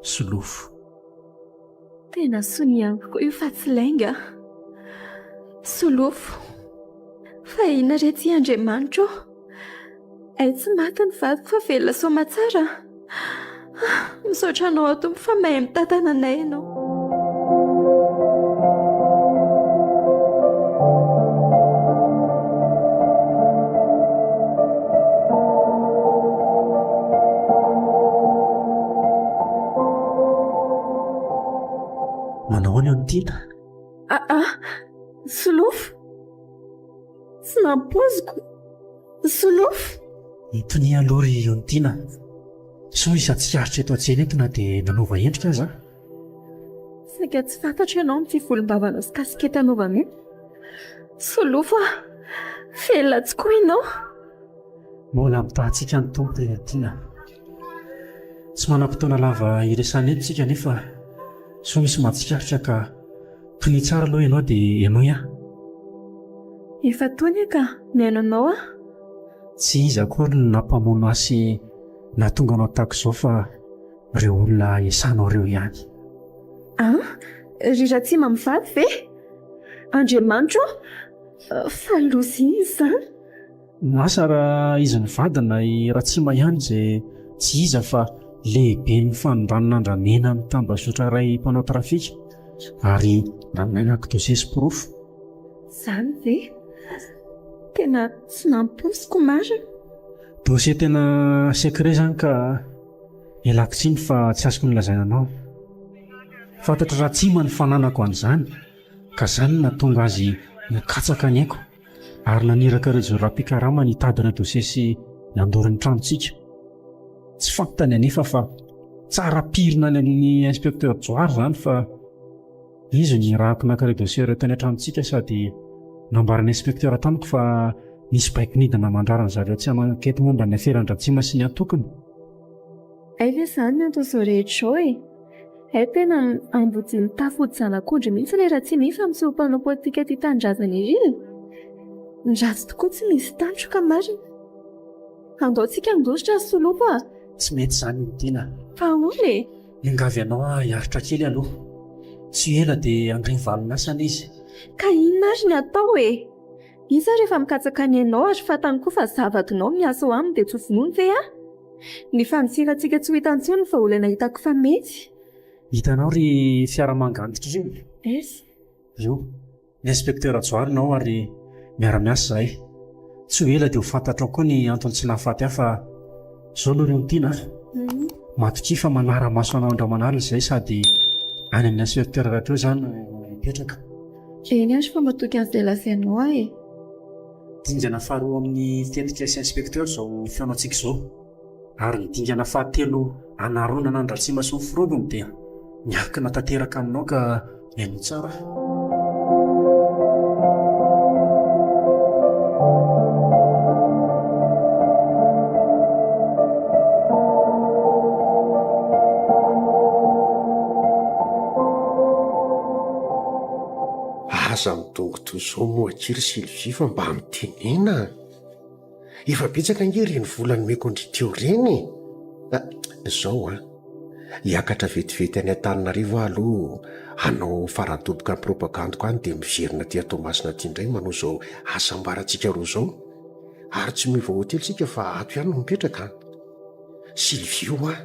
Solofo. Tena sonia koa io fa tsy lainga a! Solofo, fa inona re ity Andriamanitra ô? Hay tsy maty ny vadiko fa velona soamatsara a! Misaotra anao aho Tompo fa mahay mitantana anay ianao. Manao ahoana eo ny tiana? Ah ah, Solofo! Tsy nampoiziko! Solofo! Mitonia aloha ry Ontiana. Sao hisy hatsikaritra eto an-tsena eto na dia nanova endrika aza aho. Saika tsy fantatro ianao amin'ity volombavanao sy kasikety anaovanao io. Solofo a! Velona tokoa ianao. Mbola mitaha antsika ny Tompo ry Ontiana. Tsy manam-potoana lava hiresahana eto isika nefa sao misy mahatsikaritra ka tonia tsara aloha ianao dia henoy aho. Efa tony aho ka, mihaino anao aho. Tsy iza akory no nampamono ahy sy nahatonga anao tahaka izao fa ireo olona esanao ireo ihany. An? Ry Ratsima mivady ve? Andriamanitro ô! Fa loza inona izany? Asa raha izy nivady na i Ratsima ihany izay tsy iza fa lehiben'ny fanondranana andramena amin'ny tambazotra iray mpanao trafika ary nanako dossier sy porofo. Izany ve? Tena tsy nampoiziko marina. Dossier tena secret izany ka ialako tsiny fa tsy azoko nolazaina anao. Fantatr'i Ratsima ny fananako an'izany ka izany no nahatonga azy nikatsaka ny aiko. ary naniraka ireo jiolahy mpikarama nitady ireo dossier sy nandoro ny tranontsika. Tsy fantany anefa fa tsara pirina any amin'ny inspecteur Johary izany fa. Izy no nirahako naka ireo dossier ireo tany an-tranontsika sady nambaran'ny inspecteur tamiko fa misy baiko nidina mandrara an zareo tsy hanao enquête momba ny aferan-dRatsima sy ny antokony. Hay ve izany ny anton'izao rehetra izao e? Hay tena ambodia mitafy hody zanak'ondry mihitsy ilay Ratsima iny fa miseho ho mpanao politika tia tanindrazana ery e! Ny ratsy tokoa tsy misy tandroka marina. Andao tsika handositra ry Solofo a! Tsy mety izany iny Tiana a! Fa ahoana e? Miangavy anao aho hiaritra kely aloha. Tsy ho ela dia handray ny valin'asany izy. Ka inona ary ny atao e? Iza ary efa mikatsaka ny ainao ary fantany koa fa za vadinao miasa ao aminy dia tsy ho vonoiny ve aho? Ny fandosirantsika tsy ho hita intsony ny vahaolana hitako fa mety. Hitanao ry fiara manga antitra io? Aiza? Io. Ny inspecteur Johary no ao ary miara-miasa izahay. Tsy ho ela dia ho fantatrao koa ny antony tsy nahafaty ahy fa izao aloha ry Ontiana a! Matokia fa manara-maso anao andro aman'alina izahay sady any amin'ny inspecteur rahateo izaho no mipetraka. Eny ary fa matoky an'izay lazainao aho e! Dingana faharoa amin'ny tetika sy inspecteur izao fihaonantsika izao. Ary ny dingana fahatelo hanaronana an-dRatsima sy ny forongony dia miankina tanteraka aminao ka mihainoa tsara. Aza midongy toy izao moa akia ry Sylvie fa mba mitenena a! Efa betsaka ange ireny vola nomeko an-dry teo ireny e! Ah, izao an, hiakatra vetivety any Antananarivo aho aloha hanao faradoboka ny propagandiko any dia miverina aty Toamasina aty indray manao izao hasambarantsika roa izao. Ary tsy miova hotely isika fa ato ihany no mipetraka an! Sylvie hoa,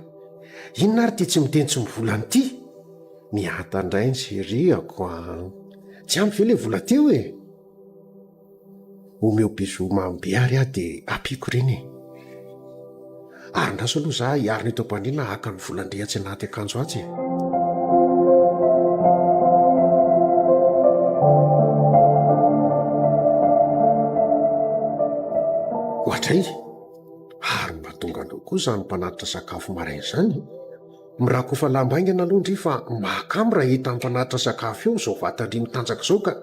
inona ary ity tsy miteny tsy mivolana ity? Miata indray ny chérie-ako an! Tsy ampy ve ilay vola teo e? Omeo bisous mamy be ary aho dia ampiako ireny e! Ary andraso aloha za hiarina eto am-pandriana haka ny volan-dry atsy anaty akanjo atsy e! Oadray! Ary mba tonga anao koa izany mpanatitra sakafo maraina izany e! Mirakofa lamba haingana aloha ndry fa mahakamo raha hita amin'ny mpanatitra sakafo eo izao vatan-dry mitanjaka izao ka!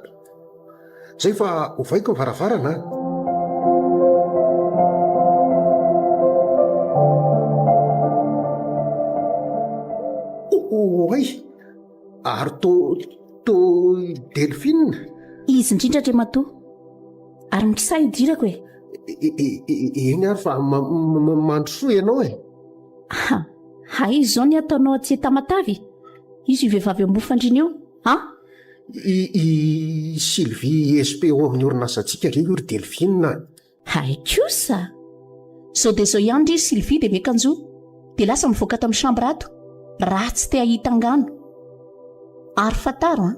Zay fa ovaiko ny varavarana an! Oay! Ary to to Delphine? Izy indrindra Andriamatoa. Ary mikisaha hidirako e! Eny ary fa mandrosoa ianao e! Ha! Hay izao ny ataonao aty Tamatave? Iza io vehivavy eo ambony fandriana io? An? I i Sylvie ISP ao amin'ny orinasantsika re io ry Delphine a! Hay kosa! Zao dia zao ihany ry Sylvie dia miakanjoa dia lasa mivoaka ato amin'ny chambre ato raha tsy te hahita angano. Ary fantaro an,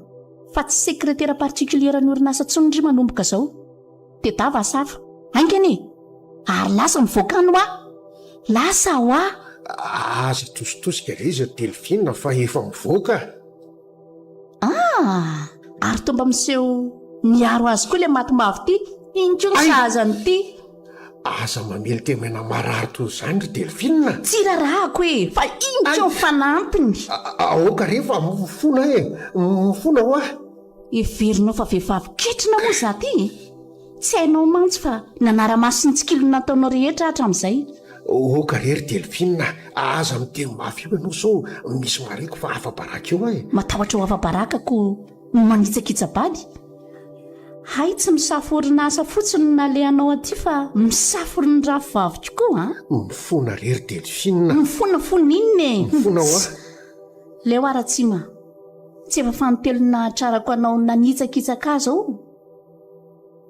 fa tsy sekretera particulier ny orinasa intsony ndry manomboka zao. Tedava asa hafa. Haingana e! Ary lasa mivoaka any hoa! Lasa hoa! Aza atositosika re izy ry Delphine fa efa mivoaka. Ah! Ary toa mba miseho miaro azy koa ilay maty mavo ity. Iny koa ny sahaza an'ity. Aza mamely temena marary toy izany ry Delphine a! Tsy rarahako e! Fa iny koa ny fanampiny. Aoka re fa mifona e! Mifona hoa! Heverinao fa vehivavy ketrina moa izaho ity e? Tsy hainao mantsy fa nanara-maso sy nitsikilo ny nataonao rehetra aho hatramin'izay. Oka re ry Delphine a, aza miteny mafy eo ianao sao misy mareko fa afa-baraka eo aho e. Matahotra ho afa-baraka ko manitsakitsa-bady? Hay tsy misafo orinasa fotsiny no nalehanao aty fa misafo ny rafivaviko koa an! Mifona re ry Delphine a. Mifona fona inona e? Mifona hoa. Leo aho Ratsima, tsy efa fanintelony nahatrarako anao nanitsakitsaka ahy izao?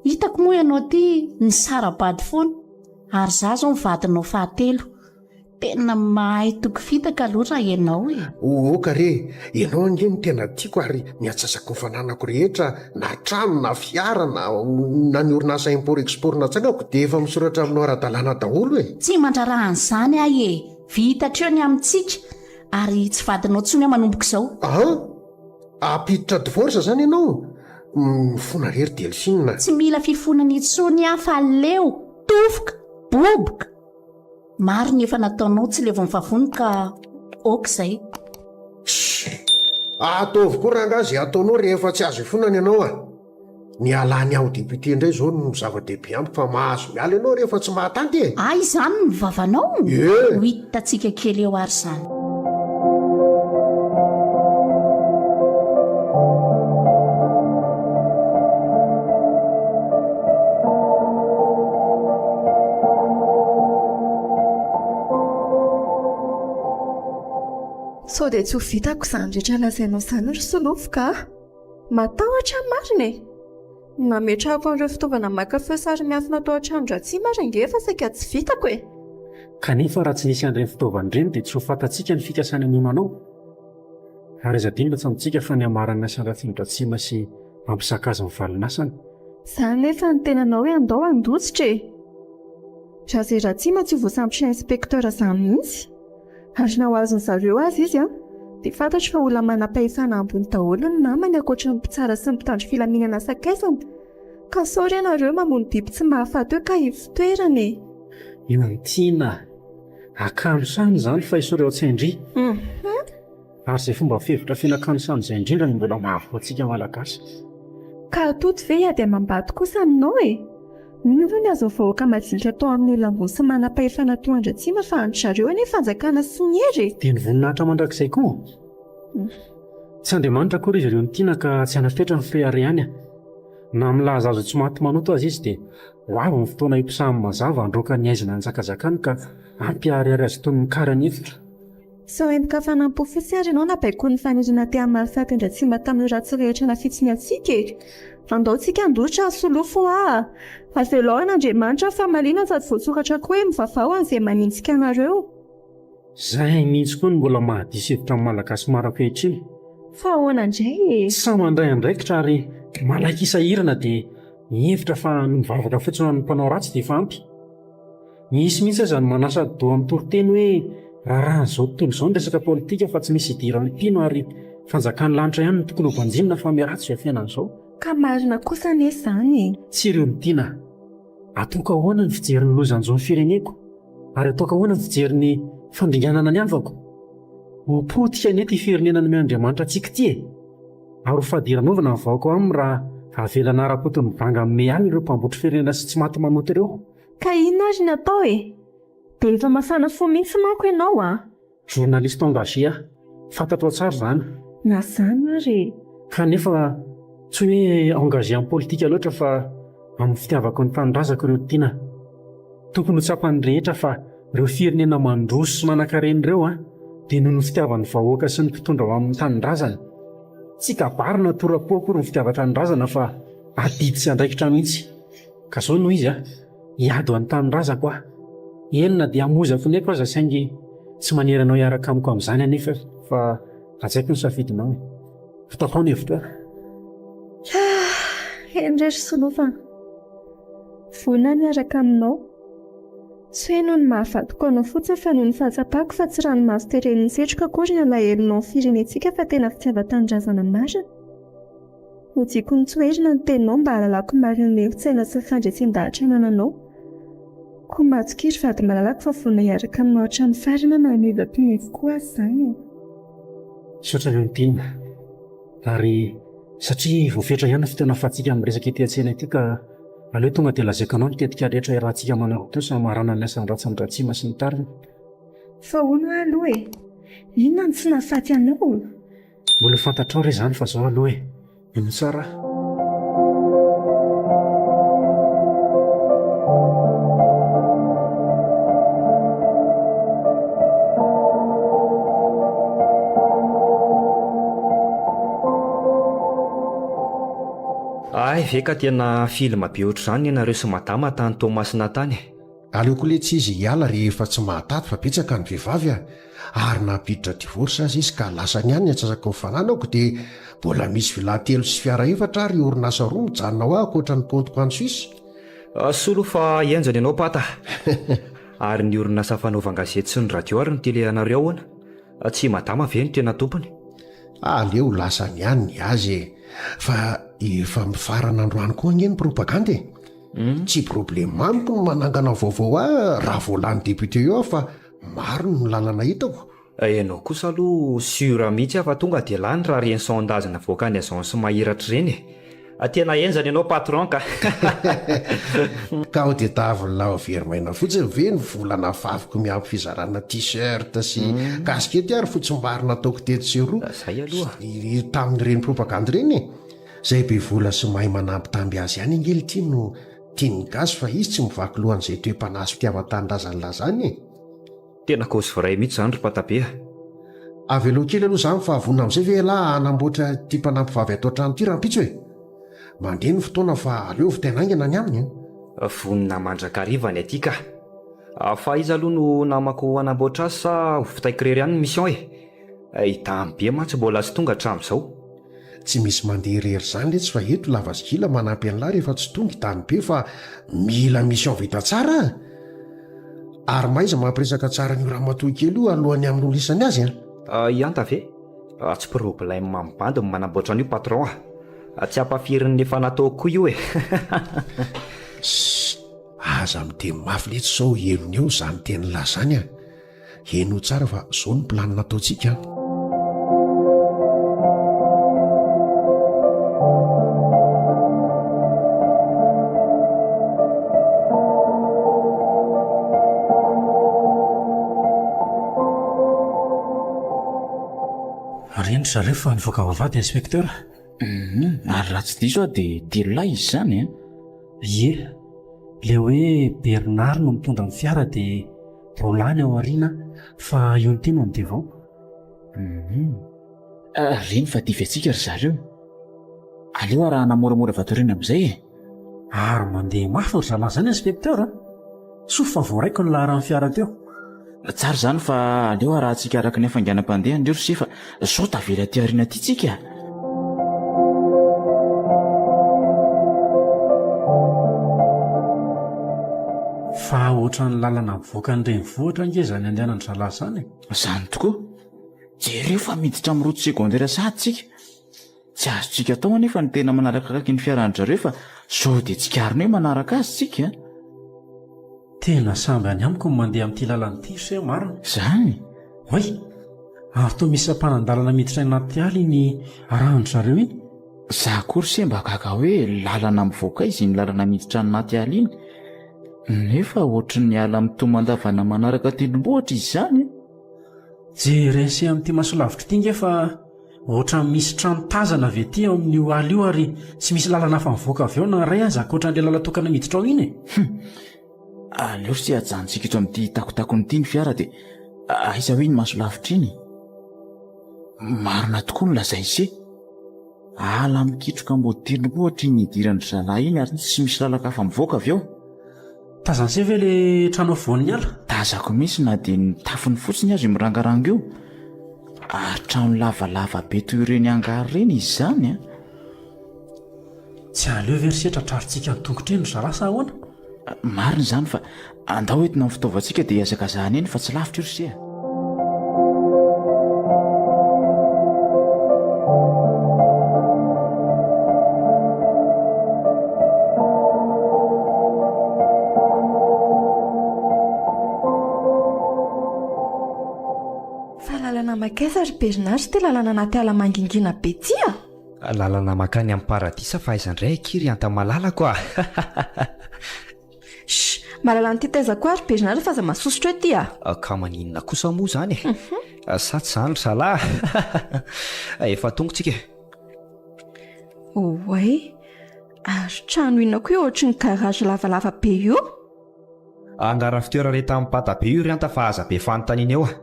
Hitako moa ianao ity nisara-bady foana ary za zao ny vadinao fahatelo. Tena mahay toky fitaka aloha raha ianao e. Oka re, ianao ange no tena tiako ary ny antsasaky ny fananako rehetra na trano na fiara na na ny orinasa import export natsangako dia efa misoratra aminao ara-dalàna daholo e. Tsy mandraraha an'izany aho e! Vita hatreo ny amintsika ary tsy vadinao intsony aho manomboka izao. An! Hampiditra divorce zany ianao? Mifona re ry Delphine a! Tsy mila fifonana intsony aho fa leo, tofoka, boboka. Maro ny efa nataonao tsy levon'ny vavony ka ok izay. Chut! Ataovy koa rangahy izay ataonao rehefa tsy azo ifonana ianao a! Ny halany aho député indray izao no zava-dehibe amiko fa mahazo miala ianao rehefa tsy mahatanty e! Hay izany ny vavanao? Ie! Ho hitantsika kely eo ary izany. Sao dia tsy ho vitako izany rehetra lazainao izany ry Solofo ka! Matahotra aho marina e! Nametrahako an'ireo fitaovana maka feo sary miafina tao an-tranon-dRatsima ary ange efa saika tsy vitako e! Kanefa raha tsy nisy an'ireny fitaovana ireny dia tsy ho fantatsika ny fikasany hamono anao. Ary aza adino fa tsy amintsika fa ny hamarana ny asan-dratsin-dRatsima sy hampisaka azy ny valin'asany. Izany nefa ny tenanao hoe andao handositra e! Raha izay Ratsima tsy ho voasambotry ny inspecteur izany mihitsy. Ary na ho azon zareo aza izy an, dia fantatro fa olona manam-pahefana ambony daholo ny namany ankoatry ny mpitsara sy ny mpitandro filaminana sakaizany. Ka sao re nareo mamono biby tsy mahafaty eo ka hivotoerana e! Io no tiana. Akanosana izany fa esory ao an-tsain-dry. Ary izay fomba fihevitra feno akanosana izay indrindra no mbola mahavoa antsika Malagasy. Ka atody ve hiady amam-bato kosa aminao e? Inona ve ny azon'ny vahoaka madinika atao amin'ny olona ambony sy manam-pahefana toa an-dRatsima fa an-dry zareo anie fanjakana sy ny hery e? Dia ny voninahitra mandrakizay koa? Tsy Andriamanitra akory izy ireo no tiana ka tsy hanafetra ny fireharehany. Na milaza azy ho tsy maty manoto aza izy dia ho avy ny fotoana hiposahany mazava handroaka ny haizina hanjakazakany ka hampiharihary azy toy ny mikarany efitra. Sao entin-kafanam-po fotsiny ary ianao na baikoin'ny faniriana te hamaly faty an-dRatsimba tamin'ireo ratsy rehetra nafitsiny antsika e! Andao tsika handositra ary solofo hoa! Avelao an'Andriamanitra ny famaliana sady voasoratra koa hoe mivavaha ho an'izay manenjika anareo. Zay mihitsy koa no mbola mahadiso hevitra ny Malagasy maro ankehitriny. Fa ahoana indray e? Tsy sahy mandray andraikitra ary malaky hisahirana dia mihevitra fa ny mivavaka fotsiny ho an'ny mpanao ratsy dia efa ampy. Misy mihitsy aza ny manasa doha mitoriteny hoe raharahan'izao tontolo izao ny resaka politika fa tsy misy idiran'ny mpino ary fanjakan'ny lanitra ihany no tokony ho banjinina fa miharatsy izao fiainana izao. Ka marina kosa anie izany e! Tsy ireo no tiana. Ataoko ahoana ny fijery ny loza hanjo ny fireneko? Ary ataoko ahoana ny fijery ny fandringanana ny havako? Ho potika anie ity firenena nomen'Andriamanitra antsika ity e! Ary ho fadiranovana ny vahoaka ao aminy raha avela hanara-poto ny banga amin'ny alina ireo mpambotry firenena sy tsy maty manota ireo. Ka inona ary ny atao e? Dia efa mafana fo mihitsy manko ianao a! Journaliste engagé aho. Fantatrao tsara izany. Na izany ary e! Kanefa tsy hoe engagé amin'ny politika loatra fa amin'ny fitiavako ny tanindrazako ireo tiana. Tokony ho tsapan'ny rehetra fa ireo firenena mandroso sy manankarena ireo an, dia noho ny fitiavan'ny vahoaka sy ny mpitondra ao amin'ny tanindrazany. Tsy kabary na tora-po akory ny fitiavan-tanindrazana fa adidy sy andraikitra mihitsy. Ka zao no izy a, hiady ho an'ny tanindrazako aho. Eny na dia hamoizako ny aiko aza saingy tsy manery anao hiaraka amiko amin'izany anefa fa hajaiko ny safidinao e. Fitaovao ny hevitrao. Ah, eny re ry Solofo a. Vonona ny hiaraka aminao. Tsy hoe noho ny maha-vadiko anao fotsiny fa noho ny fahatsapako fa tsy ranomaso teren'ny setroka akory ny alahelonao ny firenentsika fa tena fitiavan-tanindrazana marina. Hodiako notsoherina ny teninao mba hahalalako marina ny herin-tsaina sy ny fandresen-dahatra anananao. Koa matokia ry vady malalako fa vonona hiaraka aminao hatramin'ny farany aho na haneva ny aiko koa aza izany e. Misaotra Leontine. Ary satria voafetra ihany ny fotoana ahafahantsika miresaka ety an-tsena ety ka aleo tonga dia lazaiko anao ny tetika rehetra iarahantsika manao teo sy hamarana ny asan'ny ratsan-dRatsima sy ny tariny. Fa hono hoa aloha e! Inona no tsy nahafaty anao? Mbola ho fantatrao re izany fa zao aloha e! Mino tsara aho. Hay ve ka tena film be ohatr'izany ny anareo sy madama tany Toamasina tany e! Aleoko letsy izy hiala rehefa tsy mahataty fa betsaka ny vehivavy a! Ary nampiditra divorce aza izy ka lasany ihany ny antsasaky ny fananako dia mbola misy villa telo sy fiara efatra ary orinasa roa mijanona ao ankoatra ny kaontiko any Suisse. Soa aloha fa henjana ianao Pata. Ary ny orinasa fanaovan-gazety sy ny radio ary ny tele anareo ahoana? Tsy i Madama ve no tena tompony? Aleo lasany ihany ny azy e! Fa efa mifarana androany koa ange ny propagande e! Tsy problème amiko ny manangana vaovao ahy raha vao lany député eo aho fa Maro ny lalana hitako. Ianao kosa aloha sûr mihitsy aho fa tonga dia lany raha ireny sondage navoakan'ny agence mahiratra ireny e. Tena henjana ianao patron ka. Ka ao dia taviny lahy ho very maina fotsiny ve ny vola nafafiko miampy fizarana t-shirt sy kasikety ary fotsimbary nataoko tetsy sy eroa Zay aloha. tamin'ireny propagandy ireny e. Zay be vola sy mahay manambitamby azy ihany ange lty no tian'ny gasy fa izy tsy mivaky loha an'izay toe-panahy sy fitiavan-tanindrazany lazany e. Tena cause vraie mihitsy izany ry Patabe a! Avelao kely aloha izany fa vonona amin'izay ve ialahy hanamboatra ity mpanampy vavy ato an-trano ity rahampitso e? Mandeha ny fotoana fa aleo vitaina haingana ny aminy a! Vonona mandrakariva ny aty ka! Fa iza aloha no namako hanamboatra azy sa ho vitaiko irery ihany ny mission e? I Damy be mantsy mbola tsy tonga hatramin'izao. Tsy misy mandeha irery izany letsy fa eto lava sy gila manampy an'lah rehefa tsy tonga i Damy be fa mila mission vita tsara a! Ary mahaiza mampiresaka tsara an'io ramatoa kely io alohan'ny hamonolisany azy an! I Anta ve? Tsy problème amin'ny bandy ny manamboatra an'io patron a! Tsy ampafirin'ny efa nataoko koa io e! Sss! Aza miteny mafy letsy sao henony eo izany tenin'lah izany a! Henoy tsara fa zao ny plan nataontsika an. Reny ry zareo fa nivoaka vavahady inspecteur. Hum, ary raha tsy diso aho dia telolahy izy izany an? Ie, le hoe Bernard no mitondra ny fiara dia Roa lahy ny ao aoriana fa io ny tiana ny devant. Hum. Reny fa dify antsika ry zareo. Aleo arahana moramora avy ato aoriana amin'izay e. Ary mandeha mafy ry zalahy izany inspecteur a! Soa fa voaraiko ny laharan'ny fiara teo. Tsara izany fa aleo arahantsika araka ny hafainganam-pandehany ry se fa sao tavela aty aoriana aty tsika. Fa ohatran'ny lalana mivoaka ny renivohitra ange izany andehanan-dry zalahy izany e! Izany tokoa. Jereo fa miditra amin'ny route secondaire sahady tsika. Tsy azontsika atao anefa ny tena manaraka akaiky ny fiaran-dry zareo fa sao dia tsikariny hoe manaraka azy tsika. Tena samby any amiko ny mandeha amin'ity lalana ity ry se marina. Izany? Oay! Ary toa misy sampanan-dalana miditra any anaty ala iny arahan-dry zareo iny. Za koa ry se mba gaga hoe lalana mivoaka aiza iny lalana miditra any anaty ala iny. Nefa ohatry ny ala mitomandavana manaraka tendrombohitra izy izany e! Jeren'i se amin'ity masolavitra ity nge fa ohatran'ny misy trano tazana avy aty amin'io ala io ary tsy misy lalana hafa mivoaka avy ao na iray aza ankoatran'ilay lalan-tokana miditra ao iny e! Hum! Aleo ry se ajanontsika eto amin'ity takotakony ity ny fiara dia aiza hoe iny masolavitra iny? Marina tokoa ny lazain'i se. Ala mikitroka ambody tendrombohitra iny nidiran-dry zalahy iny ary tsy misy lalan-kafa mivoaka avy eo. Tazan'i se ve le trano afovoan'ny ala? Tazako mihitsy na dia ny tafony fotsiny aza io mirangaranga io. Ary trano lavalava be toy ireny hangar ireny izy izany an! Tsy aleo ve ry se tratrarintsika an-tongotra eny ry zalahy sa ahoana? Marina izany fa andao entina amin'ny fitaovantsika dia hihazakazahana eny fa tsy lavitra io ry se a! Fa lalana makaiza ry Bernard ity lalana anaty ala mangingina be ity a? Lalana mankany amin'ny paradisa fa aiza indray akia ry Anta malalako a! Shh! Mahalala ny titaiza koa ry Bernard fa aza masosotra eo ty a! Ka maninona kosa moa izany e? Sa tsy izany ry zalahy a! Efa tonga tsika e! Oay! Ary trano inona koa io ohatry ny garage lavalava be io? Angara fitoerana eto amin'ny pata be io ry anta fa aza be fanontaniana eo a.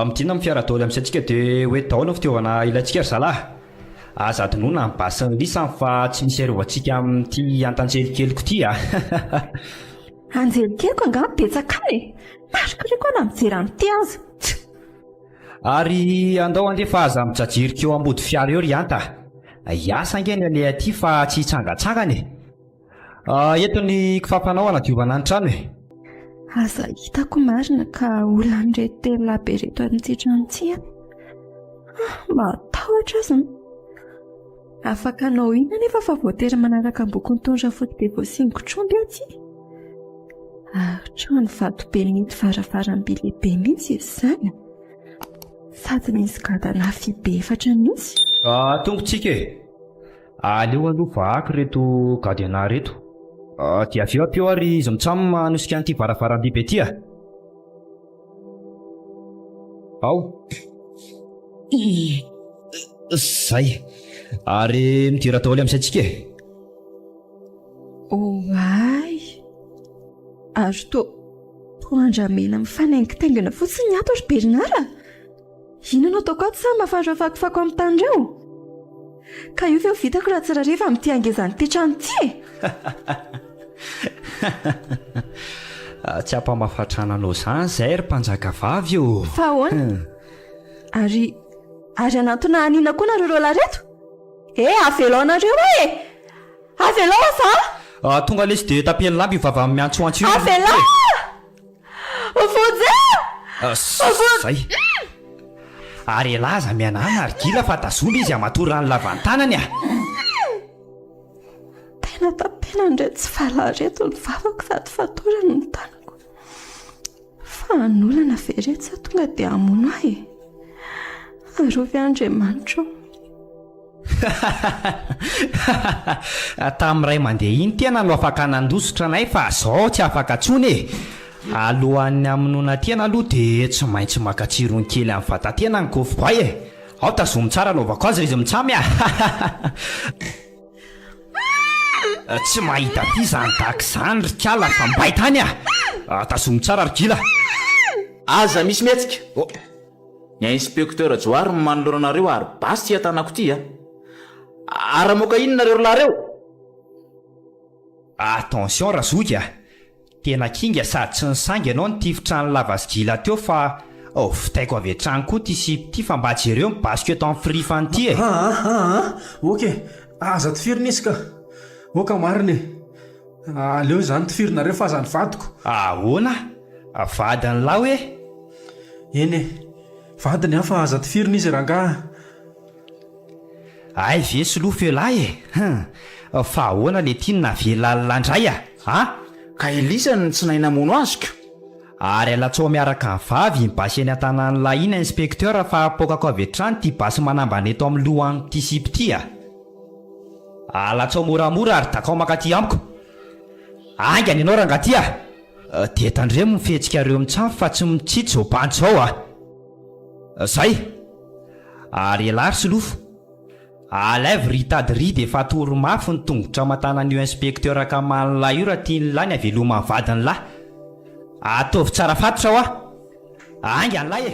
Midina amin'ny fiara daholo amin'izay tsika dia ho eto daholo ny fitaovana ilaintsika ry zalahy. Aza adinoina ny basy sy ny lisany fa tsy misy arovantsika amin'ity antanjelikeliko ity a. Anjelikeliko angaha betsaka any e! Marikoriko aho na mijery an'ity aza. Ary andao andeha fa aza mijajirika eo ambody fiara eo ry anta a. Hiasa ange ny aleha aty fa tsy hitsangantsangana e. Ah, eto ny kifafanao hanadiovana ny trano e. Aza hitako marina ka olan'ireto telolahy be ireto an'ity trano ity an. Ah, mahatahotra aza. Afaka hanao inona nefa fa voatery manaraka amboko nitondra foto be voasingotr'omby aty. Ary trano vato be mihidy varavaram-by lehibe mihitsy izany. Sady misy gadanafi be efatra mihitsy. Ah, tonga tsika e! Aleo aloha vahako ireto cadenas ireto. Dia avy eo ampio ary izy mitsam hanosika an'ity varavaram-biby ity a! Ao. Zay. Ary midira daholo amin'izay tsika e! Oay! Ary toa toa andramena mifanaingitaingina fotsiny ny ato ry Bernard a! Inona no ataoko ato sa hamafa ireo fakofako amin'ny tany ireo? Ka io ve ho vitako raha tsy rariva amin'ity hangezan'ity trano ity e! Tsy hampamafa-trano anao izany izay ry mpanjakavavy ô! Fa ahoana? Ary ary hanantona hanina koa nareo roalahy ireto? Eh, avelao nareo aho e! Avelao aho za! Ah, tonga lesy dia tapen'ny lamba io vava miantsoantso io. Avelao! Vonjeo! Ah, zay. Ary elah aza mihanahana ry gila fa tazomy izy hamatoa rano lava ny tanany ah! Tena tapenan'ireto tsy valala ireto ny vavako sady fatorany ny tanako. Fa hanolana ve ireto sa tonga dia hamono ahy e? Arovy aho Andriamanitra ô! Tamin'ny ray mandeha iny tena no afaka nandositra anay fa zao tsy afaka tsony e! Alohan'ny hamonoana tena aloha dia tsy maintsy maka tsirony kely amin'ny vatan-tena ny kofboay e! Ao tazomy tsara anaovako azy ry izy mitsamy a! Tsy mahita aty izany tahaka izany ry kala fa mbay tany a! Tazomy tsara ry gila! Aza misy mihetsika! Ny inspecteur Johary no manoloana anareo ary basy ity an-tanako ity a! Ary hamoaka inona nareo ry lahy reo? Attention razoky a! Tena kinga sady tsy nisangy ianao nitifitra an'i lava sy gila teo fa vitaiko avy hatrany koa ity sipa ity fa mba jereo ny basiko eto amin'ny firifany ity e! Aa aa ok aza tifirina izy ka! Ok marina e! Aleo izany tifirinareo fa aza ny vadiko! Ahoana? Vadin'lah hoe? Eny e! Vadiny aho fa aza tifirina izy rangaha a! Hay ve solofo elah e! Hum! Fa ahoana le ty no navelan'lah ndray a! A! Ka Elisa no tsy nahay namono azy ko! Ary alatsao miaraka amin'ny vavy iny basy eny an-tanan'lah iny inspecteur fa apoakako avy hatrany ity basy manambana eto amin'ny lohan'ity sipa ity a! Alatsao moramora ary dakao mankaty amiko! Haingana ianao rangaha ty a! Dia tandremo ny fihetsikareo mitsam fa tsy mitsitsy zao bandy zao a! Zay! Ary elah ry solofo, alaivo ry tady ry dia fatory mafy ny tongotra aman-tanan'io inspecteur akaman'lah io raha tian'lah ny haveloman'ny vadin'lah. Ataovy tsara fatotra hoa! Haingana lahy e!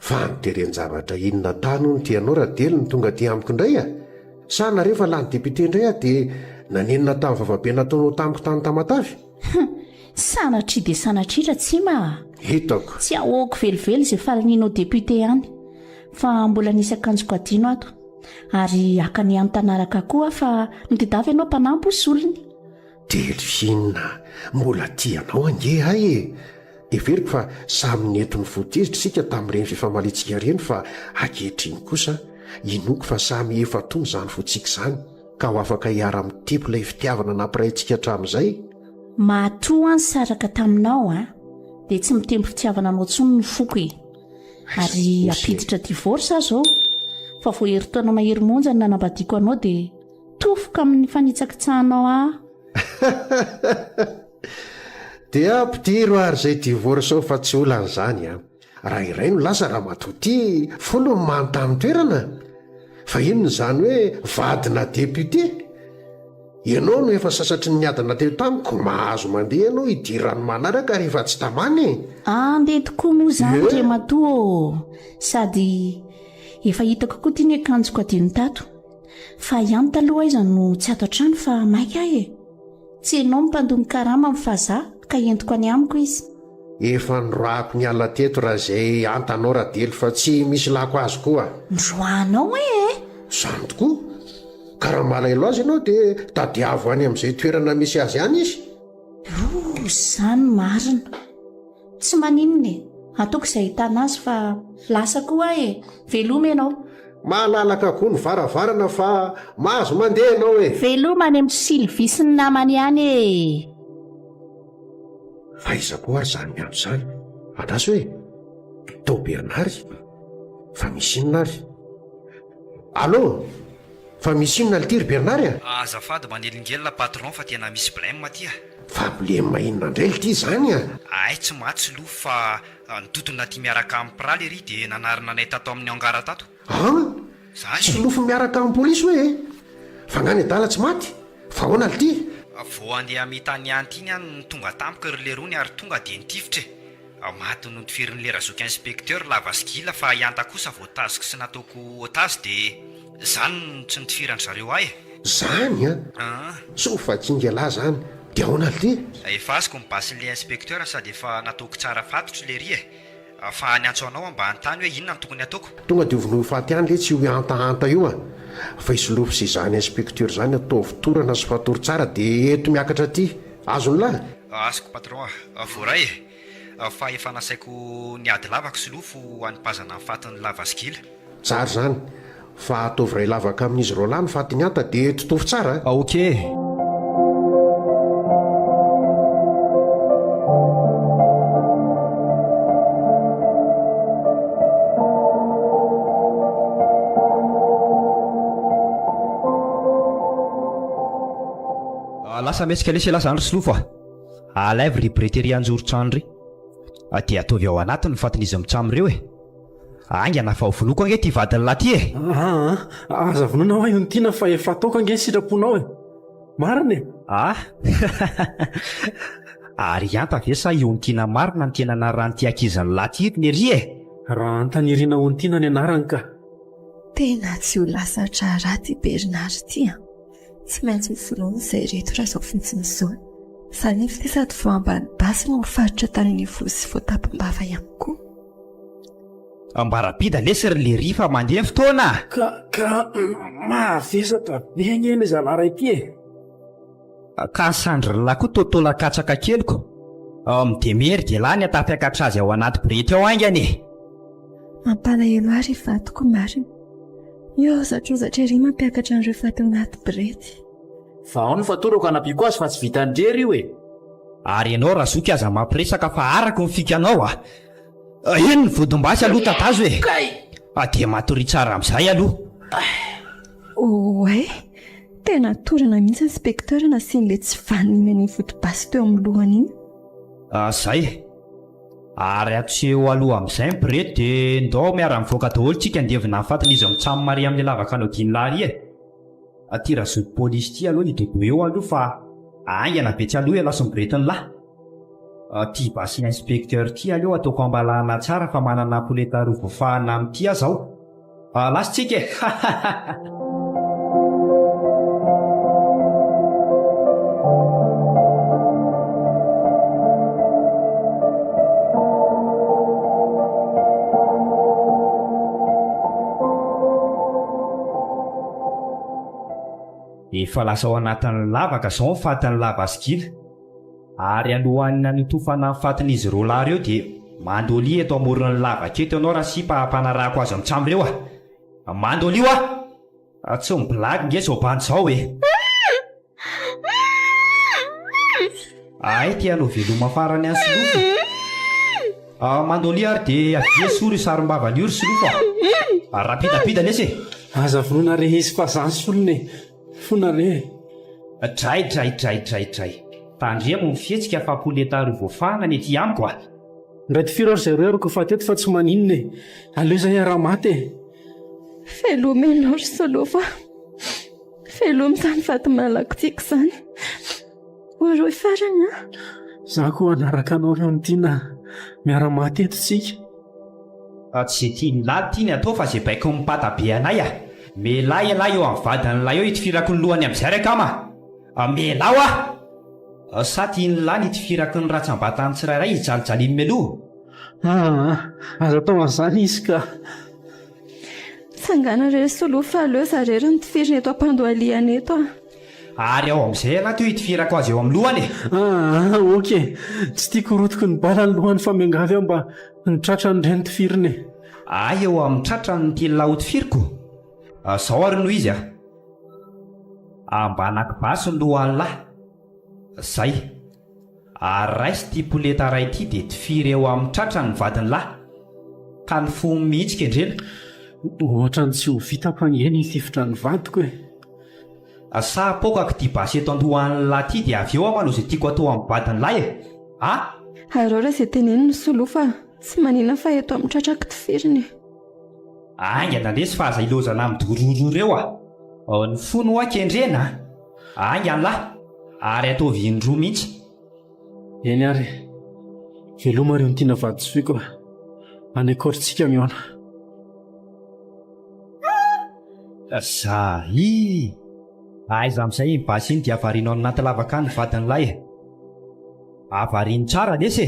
Fa niteren-javatra inona tany hono ity anao Radely no tonga aty amiko indray a? Sa nareo fa lany député indray aho dia nanenina tamin'ny vavabe nataonao tamiko tany Tamatave? Hum! Sanatria dia sanatria Ratsima a! Hitako. Tsy ahoako velively izay falinianao député any. Fa mbola nisy akanjoko adino ato. Ary haka ny Antanaraka koa aho fa mitedava ianao mpanampy ho solony. Delphine a! Mbola tia anao ange ahy e! Heveriko fa samy nety nifotezitra isika tamin'ireny fifamaliantsika ireny fa ankehitriny kosa inoako fa samy efa tony izany fontsika izany ka ho afaka hiara-mitepo ilay fitiavana nampiray antsika hatramin'izay. Matoa aho nisaraka taminao a, dia tsy mitempo fitiavana anao intsony ny foko e! Ary hampiditra divorce aho izao fa vao herintaona mahery monja no nanambadiako anao dia tofoka amin'ny fanitsakitsahanao ahy. Dia ampidiro ary izay divorce ao fa tsy olana izany an! Raha iray no lasa ramatoa ity, folo no manontany toerana? Fa inona izany hoe vadina député? Ianao no efa sasatry ny niadana teo tamiko, mahazo mandeha ianao hidiran'ny manaraka rehefa tsy tamana e! Andeha tokoa moa izany Andriamatoa ô! Sady efa hitako koa ity ny akanjoko adino tato. Fa i Anta aloha aiza no tsy ato an-trano fa maika aho e! Tsy ianao no mpandoa ny karamany fa za ka entiko any amiko izy. Efa noroahako niala teto raha izay Anta anao Radely fa tsy misy lako azy koa. Noroahanao hoe e! Izany tokoa. Ka raha malahelo azy ianao dia tadiavo any amin'izay toerana misy azy any izy. Loza izany marina. Tsy maninona e! Ataoko izay ahitana azy fa lasa koa aho e! Veloma ianao. Malalaka koa ny varavarana fa mahazo mandeha ianao e! Veloma any amin'i Sylvie sy ny namany any e! Fa iza koa ary izany miantso izany? Andraso e! Tao Bernard? Fa misy inona ary? Allô? Fa misy inona lty ry Bernard a? Azafady manelingelina patron fa tena misy blème aty a! Fa blème inona indray lty izany a? Hay tsy maty Solofo fa nitotona aty miaraka amin'ny pra lery dia nanarina anay tato amin'ny hangar tato. An? Zany e! Solofo miaraka amin'ny polisy hoe e? Fa nga ny adala tsy maty? Fa ahoana lty? Vao handeha hamita ny anty iny aho no tonga tampoka ry lerony ary tonga dia nitifitra e! Maty notifirin'le razoky inspecteur lava sy gila fa i Anta kosa voatazoko sy nataoko otage de zany no tsy nitifiran-dry zareo ahy e! Zany an! Soa fa kinga lah zany, de ahoana lty? Efa azoko ny basin'le inspecteur sady efa nataoko tsara fatotro lery e! Fa niantso anao aho mba hanontany hoe inona no tokony hataoko? Tonga de vonoy faty any letsy io hantahanta io a! Fa i Solofo sy izany inspecteur izany ataovy torana sy fatory tsara de eto miakatra aty! Azon'lah? Azoko patron a! Voaray e! Fa efa nasaiko niady lavaka Solofo hanipazana ny fatin'i Lava sy Gila. Tsara izany! Fa ataovy iray lavaka amin'izy roalahy ny fatin'i Anta de totofy tsara a! Ok! Lasa mihetsika lesy elah zany ry Solofo a! Alaivo ry bre tery anjoron-trano ry. Dia ataovy ao anaty ny fatin'izy mitsam ireo e! Haingana fa ho vonoiko ange ity vadin'lah ity e! Aa, aza vonoina hoa io Tiana fa efa ataoko ange ny sitraponao e! Marina e! Ah! Ary i Anta ve sa i Ontiana marina no tena anaran'ity ankizin'lah ity ry Nery e? Raha Antanirina Ontiana ny anarany ka! Tena tsy ho lasa draharaha ity Bernard ity an! Tsy maintsy ho vonoina izay reto raha izao fotsiny izao. Za nefa dia sady voamban'ny basy no mifaritra tany Anivoho sy voatapim-bava ihany koa. Ambarapida lesy ry lery fa mandeha ny fotoana a! Ka ka mavesatra be ange ilay zalahy ray ity e! Ka ny sandrin'lah koa toa taolan-katsaka keliko. Midemery dia lah ny atafiakatra azy ao anaty borety ao haingana e! Mampalahelo ahy ry vadiko marina. Mihozatrozatra ery mampiakatra an'ireo faty ao anaty borety. Vahao ny fatorako hanampiako azy fa tsy vitan'irery io e! Ary ianao razoky aza mampiresaka fa arako ny fikanao a! Eny ny vodombasy aloha tatazo e! Dia matoria tsara amin'izay aloha. Oay! Tena torana mihitsy inspecteur nasian'ilay tsy vanona iny an'iny vodibasy teo amin'ny lohany iny. Zay. Ary atseho aloha amin'izay ny borety dia ndao miara-mivoaka daholo tsika handevina ny fatin'izy mitsam ary amin'ilay lavaka nodian'lah ary e! Aty razoky polisy ity aloha i Dodo eo aloha fa haingana be tsy aloha ialahy sy ny boretin'lah. Ty basy inspecteur ty aleo ataoko ambalahana tsara fa manana poleta roa voafahana amin'ity aho zao. Lasa tsika e! Efa lasa ao anatin'ny lavaka izao ny fatin'ny lavasigila. Ary alohan'ny hanotofana ny fatin'izy roalahy ireo dia mandolia eto amoron'ny lavaka eto ianao rasipa hampanarahako azy mitsam ireo a! Mandolia hoa! Tsy mi-blague nge zao bandy zao e! Hay te hanao veloma farany an'i Solofo e! Mandolia ary dia avia esory io sarom-bavany io ry Solofo a! Rapidapida lesy e! Aza vonoina re izy fa za solony e! Fona re e! Dray dray dray dray dray. Tandremo ny fihetsika fa poleta roa voafahana ny ety amiko a! Ndray tifiro ary zareo ary kofa teto fa tsy maninona e! Aleo izay hiaraha maty e! Veloma ianao ry Solofo a! Veloma izany vady malalako tiako izany. Horoy farany an! Za koa hanaraka anao ry Ontiana a! Miara-maty eto tsika. Tsy ze tian'lah ty ny atao fa ze baikon'ny mpata be anay a! Melà ialahy eo amin'ny vadin'lah eo hitifirako ny lohany amin'izay ry akama a! Melà hoa! Sa tian'lah ny hitifirako ny ratsambatany tsirairay hijalijaliany mialoha? Aa! Aza atao an'izany izy ka! Tsangana re ry Solofo fa aleo za rery no tifirina eto am-pandohalihana eto a! Ary ao amin'izay ialahy teo hitifirako azy eo amin'ny lohany e! Aa, ok e! Tsy tiako ho rotiky ny bala ny lohany fa miangavy aho mba ny tratrany indray no tifirina e! Hay eo amin'ny tratrany ny tian'lah hotifiriko? Zao ary no izy a! Ambanako basy ny lohan'lah! Zay! Ary raiso ity poleta iray ity dia tifiro eo amin'ny tratrany ny vadin'lah! Ka ny fony mihitsy kendrena! Ohatran'ny tsy ho vitako ange ny hitifitra ny vadiko e! Sa apoakako ity basy eto andohan'lah ity dia avy eo aho manao izay tiako atao amin'ny vadin'lah e! A! Arao raha izay teneniny Solo fa tsy manina fa eto amin'ny tratrako tifirina e! Haingana lesy fa aza ilaozana midororo reo a! Ny fony hoa kendrena a! Haingana lah! Ary ataovy indroa mihitsy. Eny ary e! Veloma ry Ontiana vadisoiko a! Any an-kaory tsika mihaona. Zahii! Aiza amin'izay iny basy iny dia avarino any anaty lavaka any ny vadin'ilay e! Avarino tsara lesy e!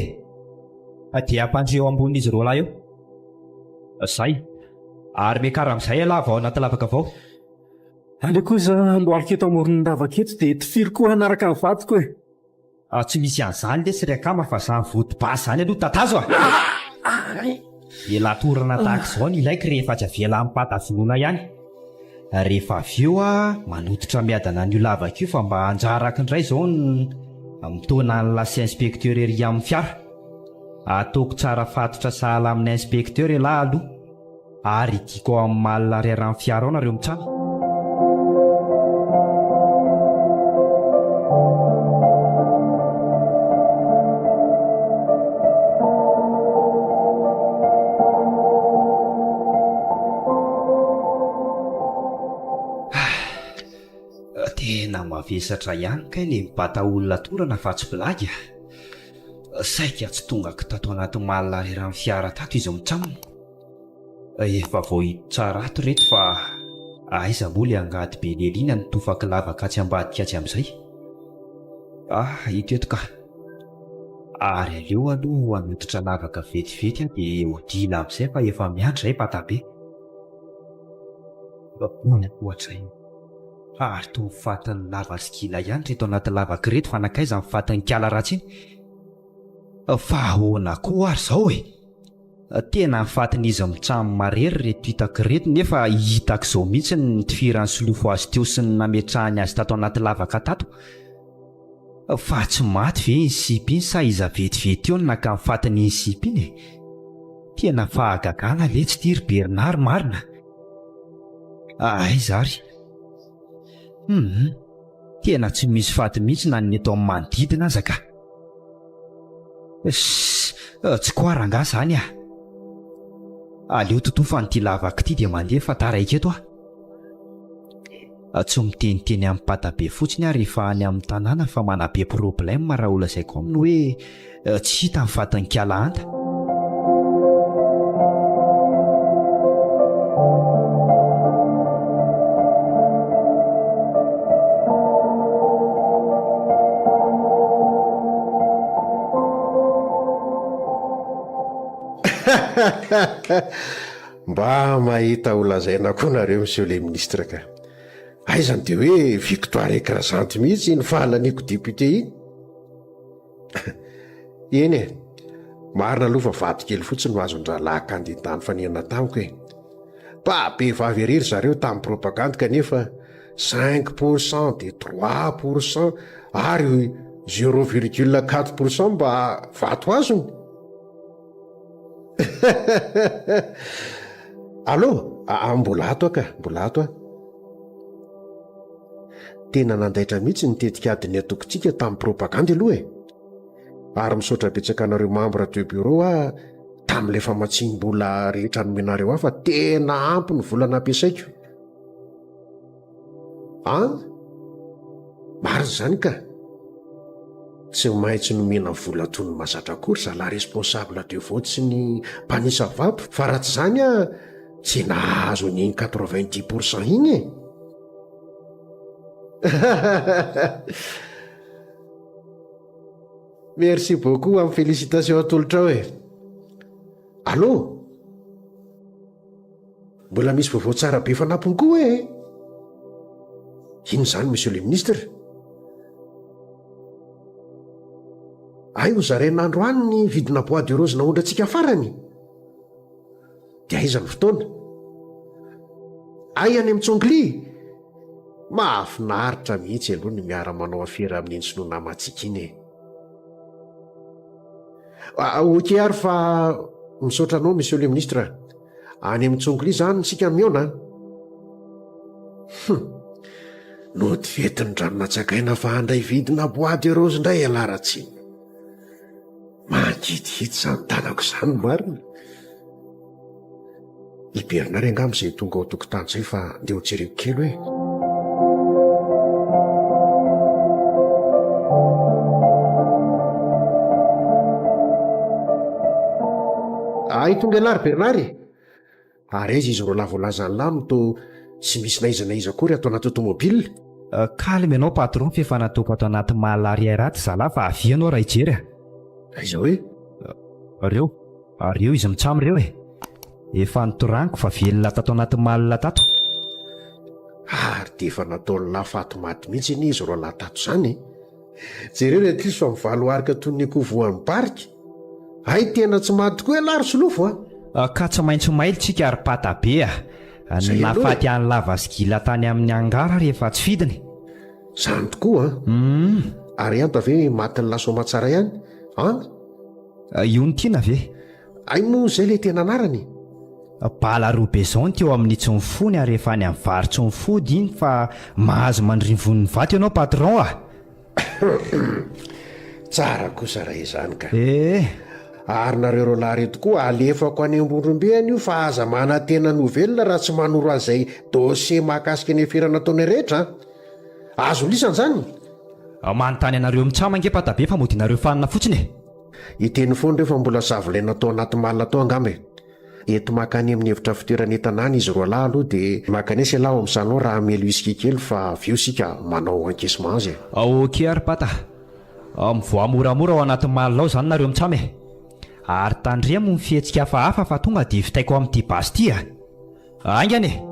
Dia ampandrio eo ambonin'izy roalahy eo. Zay. Ary miakara amin'izay ialahy vao anaty lavaka vao. Aleo koa za handohalika eto amoron'ny lavaka eto dia tifiro koa hanaraka ny vadiko e! Tsy misy an'izany lesy ry akama fa zany vody basy zany aloha tatazo a! Elah torana tahaka izao no ilaiko rehefa tsy avela amim-pahatazonona ihany. Rehefa avy eo aho manototra miadana an'io lavaka io fa mba anjarako indray izao ny mitaona an'lah sy inspecteur ery amin'ny fiara. Ataoko tsara fatotra sahala amin'ny inspecteur elah aloha ary hidiako ao amin'ny malle arrière an'ny fiara ao nareo mitsam. Tena mavesatra ihany kay le mibata olona torana fa tsy blague a! Saika tsy tongako tato anaty malle arrière an'ny fiara tato izy mitsam. Efa voahidy tsara ato reto fa aiza moa le angady be lelina no tofaky lavaka atsy ambadika atsy amizay? Ah ito eto ka. Ary aleo aloha hanototra lavaka vetivety aho dia hodiana amizay fa efa miandry zay patabe. Ohatra iny. Ary toa fatin'ny lava sy gila ihany reto anaty lavaka ireto fa nankaiza ny fatin'ny kala ratsy iny? Fa ahoana koa ary izao e? Tena ny fatin'izy mitsam marery ireto hitako ireto nefa hitako izao mihitsy ny nitifiran'ny solofo azy teo sy ny nametrahany azy tato anaty lavaka tato. Fa tsy maty ve iny sipa iny sa iza vetivety eo no naka ny fatin'iny sipa iny e? Tena fahagagana letsy ity ry Bernard marina. Aiza ary? Hum, tena tsy misy faty mihitsy na ny eto amin'ny manodidina aza ka. Ssss, tsy quoi rangahy izany ah. Aleo totofana ity lavaka ity dia mandeha fa taraiky eto aho. Tsy miteniteny amin'ny patabe fotsiny aho rehefa any amin'ny tanàna fa manabe problème raha holazaiko aminy hoe tsy hita ny fatin'i Kala Anta. Mba mahita ho lazaina koa nareo monsieur le ministre ka. Aiza no dia hoe victoire écrasante mihitsy iny fahalaniako député iny? Eny e, marina aloha fa vato kely fotsiny no azon-drahalahy candidat nifanena tamiko e. Ba be vava ery ry zareo tamin'ny propagandy kanefa 5% dia 3% ary 0,4% mba vato azony. Allô? Aa mbola ato aho ka, mbola ato aho. Tena nandaitra mihitsy ny tetik'adin'ny antokontsika tamin'ny propagandy aloha e. Ary misaotra betsaka anareo membre de bureau aho tamin'ilay famatsiam-bola rehetra nomenareo ahy fa tena ampy ny vola nampiasaiko. An? Marina izany ka. Tsy maintsy nomena vola toy ny mazatra koa ry zalahy responsable de vote sy ny mpanisa vato fa raha tsy izany aho tsy nahazo an'iny 90 pour cent iny e. Merci beaucoup amin'ny félicitation atolotrao e. Allô? Mbola misy vaovao tsara be fanampiny koa e! Inona izany monsieur le ministre? Hay ho zaraina androany ny vidina bois de rose naondrantsika farany? Dia aiza ny fotoana? Hay any amin'ny Tsongli? Mahafinaritra mihitsy aloha ny miara-manao afera amin'iny sinoa namantsika iny e! Ah, ok ary fa misaotra anao monsieur le ministre. Any amin'ny Tsongli izany isika mihaona an! Hum! Nody fetin'ny rano natsagaina fa handray vidina bois de rose indray ialahy Ratsima. Mangidihidy izany tanako izany marina. I Bernard angamba izay tonga ao an-tokotany izay fa ndeha ho jereko kely hoe. Ay tonga ialahy ry Bernard e! Ary aiza izy roalahy voalazan'lah no toa tsy misy na iza na iza akory ato anaty automobile? Calme ianao patron f'efa nataoko ato anaty malle arrière ato zalah fa avia ianao raha hijery a! Aiza hoe? Reo, reo izy mitsam reo e! Efa notoraniko fa velona tato anaty malle tato. Ary dia efa nataon'lah faty maty mihitsy anie izy roalahy tato izany e! Jereo ry ankizy fa mivalo arika toy ny akoho voan'ny barika. Hay tena tsy maty tokoa ialahy ry Solofo a! Ka tsy maintsy mailo tsika ry pata be a! Ny nahafaty an'i Lava sy Gila tany amin'ny hangar ary efa tsy fidiny. Zany tokoa an! Humm. Ary Anta ve matin'ny lasoamatsara ihany an? Io no tiana ve? Hay moa izay ilay tena anarany e! Bala roa be zao ny teo amin'ny tsy mifony ary efa any amin'ny vary tsy mifody iny fa mahazo mandrivon'ny vato ianao patron a! Tsara kosa raha izany ka. Ee. Ary nareo roalahy reto koa alefako any Ambondrombe anio fa aza manantena ny ho velona raha tsy manoro azy izay dossier mahakasika ny afera nataonay rehetra an! Azo lisany izany? Manontany anareo mitsam ange patabe fa mody nareo fanina fotsiny e! Hiteny foana ireo fa mbola zavolaina tao anaty malle tao angamba e! Eto makany amin'ny efitra fitoeran'entana any izy roalahy aloha dia mankanesa ialahy ao amin'ny salon raha hamely whisky kely fa avy eo isika manao encaissement azy e! Ok ary pata a! Mivoaha moramora ao anaty malle ao izany nareo mitsam e! Ary tandremo ny fihetsika hafahafa fa tonga dia vitaiko amin'ity basy ity a! Haingana e!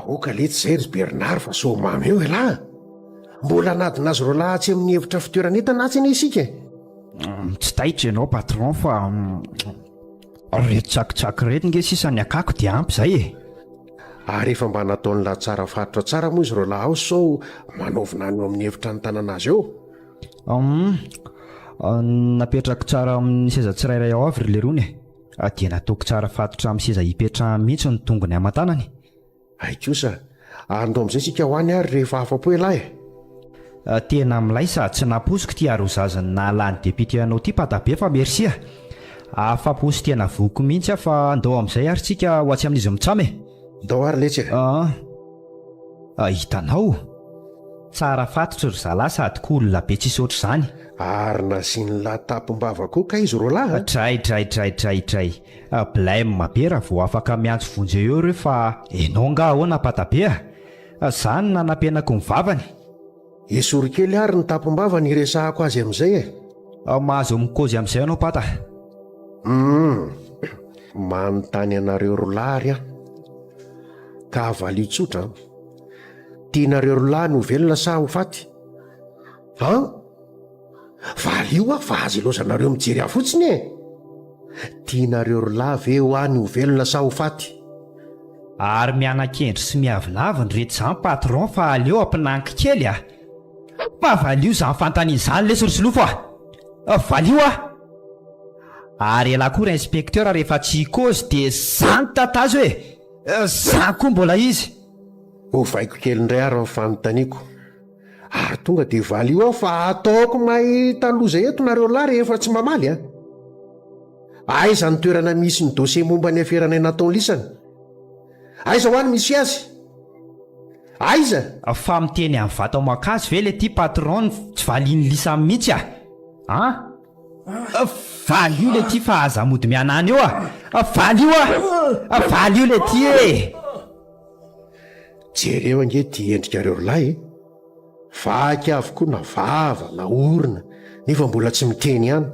Aoka letsy izay ry Bernard fa sao mamy eo ialahy a! Mbola hanadina azy roalahy atsy amin'ny efitra fitoeran'entana atsy anie isika e! Tsy taitra ianao patron fa Reto tsakitsaky reto nge sisa ny akako dia ampy zay e! Ary efa mba nataon'lah tsara faritra tsara moa izy roalahy ao sao manao vinany eo amin'ny efitra ny azy eo? Humm, napetrako tsara amin'ny seza tsirairay ao avy ry lerony e! Dia nataoko tsara fatotra amin'ny seza hipetrahany mihitsy ny tongony aman-tanany. Hay kosa, andao amin'izay isika ho any ary rehefa afa-po ialahy e! Tena milay sady tsy nampoiziko ity arozaziny nahalany député anao ity patabe fa merci a! Afapo sy tena voky mihitsy aho fa andao amin'izay ary tsika ho atsy amin'izy mitsam e! Ndao ary letsy e! Aa! Hitanao? Tsara fatotra ry zalahy sady cool be tsisy ohatr'izany. Ary nasian'lah tapim-bava koa kay izy roalahy a! Dray dray dray dray dray! Blème be raha vao afaka miantso vonjeo eo ireo fa enao nga ahoana patabe a! Za no nanapenako ny vavany. Esory kely ary ny tampom-bavany hiresahako azy amin'izay e! Mahazo mikaozy amin'izay ianao pata. Humm! Manontany anareo rolahy ary aho. Ka valio tsotra an! Tianareo rolahy ny ho velona sa ho faty? An! Valio aho fa aza ilaozanareo mijery ahy fotsiny e! Tianareo ry lahy ve hoa ny ho velona sa ho faty? Ary mianakendry sy miavonavona ireto izany patron fa aleo ampinaniko kely a! Fa valio izany fanontaniana izany lesy ry solofo a! Valio a! Ary elah koa ry inspecteur rehefa tsy hikôzy dia zany tatazo e! Zany koa mbola izy! Ovaiko kely indray ary ny fanontaniako. Ary tonga dia valio aho fa ataoko mahita loza eto nareo lahy rehefa tsy mamaly a! Aiza ny toerana misy ny dossier momba ny aferanay nataon'lisany? Aiza hoa ny misy azy? Aiza? Fa miteny amin'ny vato aman-kazo ve le ty patron tsy valian'i lisany mihitsy a! An! Valio le ty fa aza mody mianany eo a! Valio a! Valio le ty e! Jereo ange ity endrikareo ry lahy e! Vaky avokoa na vava na orona. Nefa mbola tsy miteny ihany.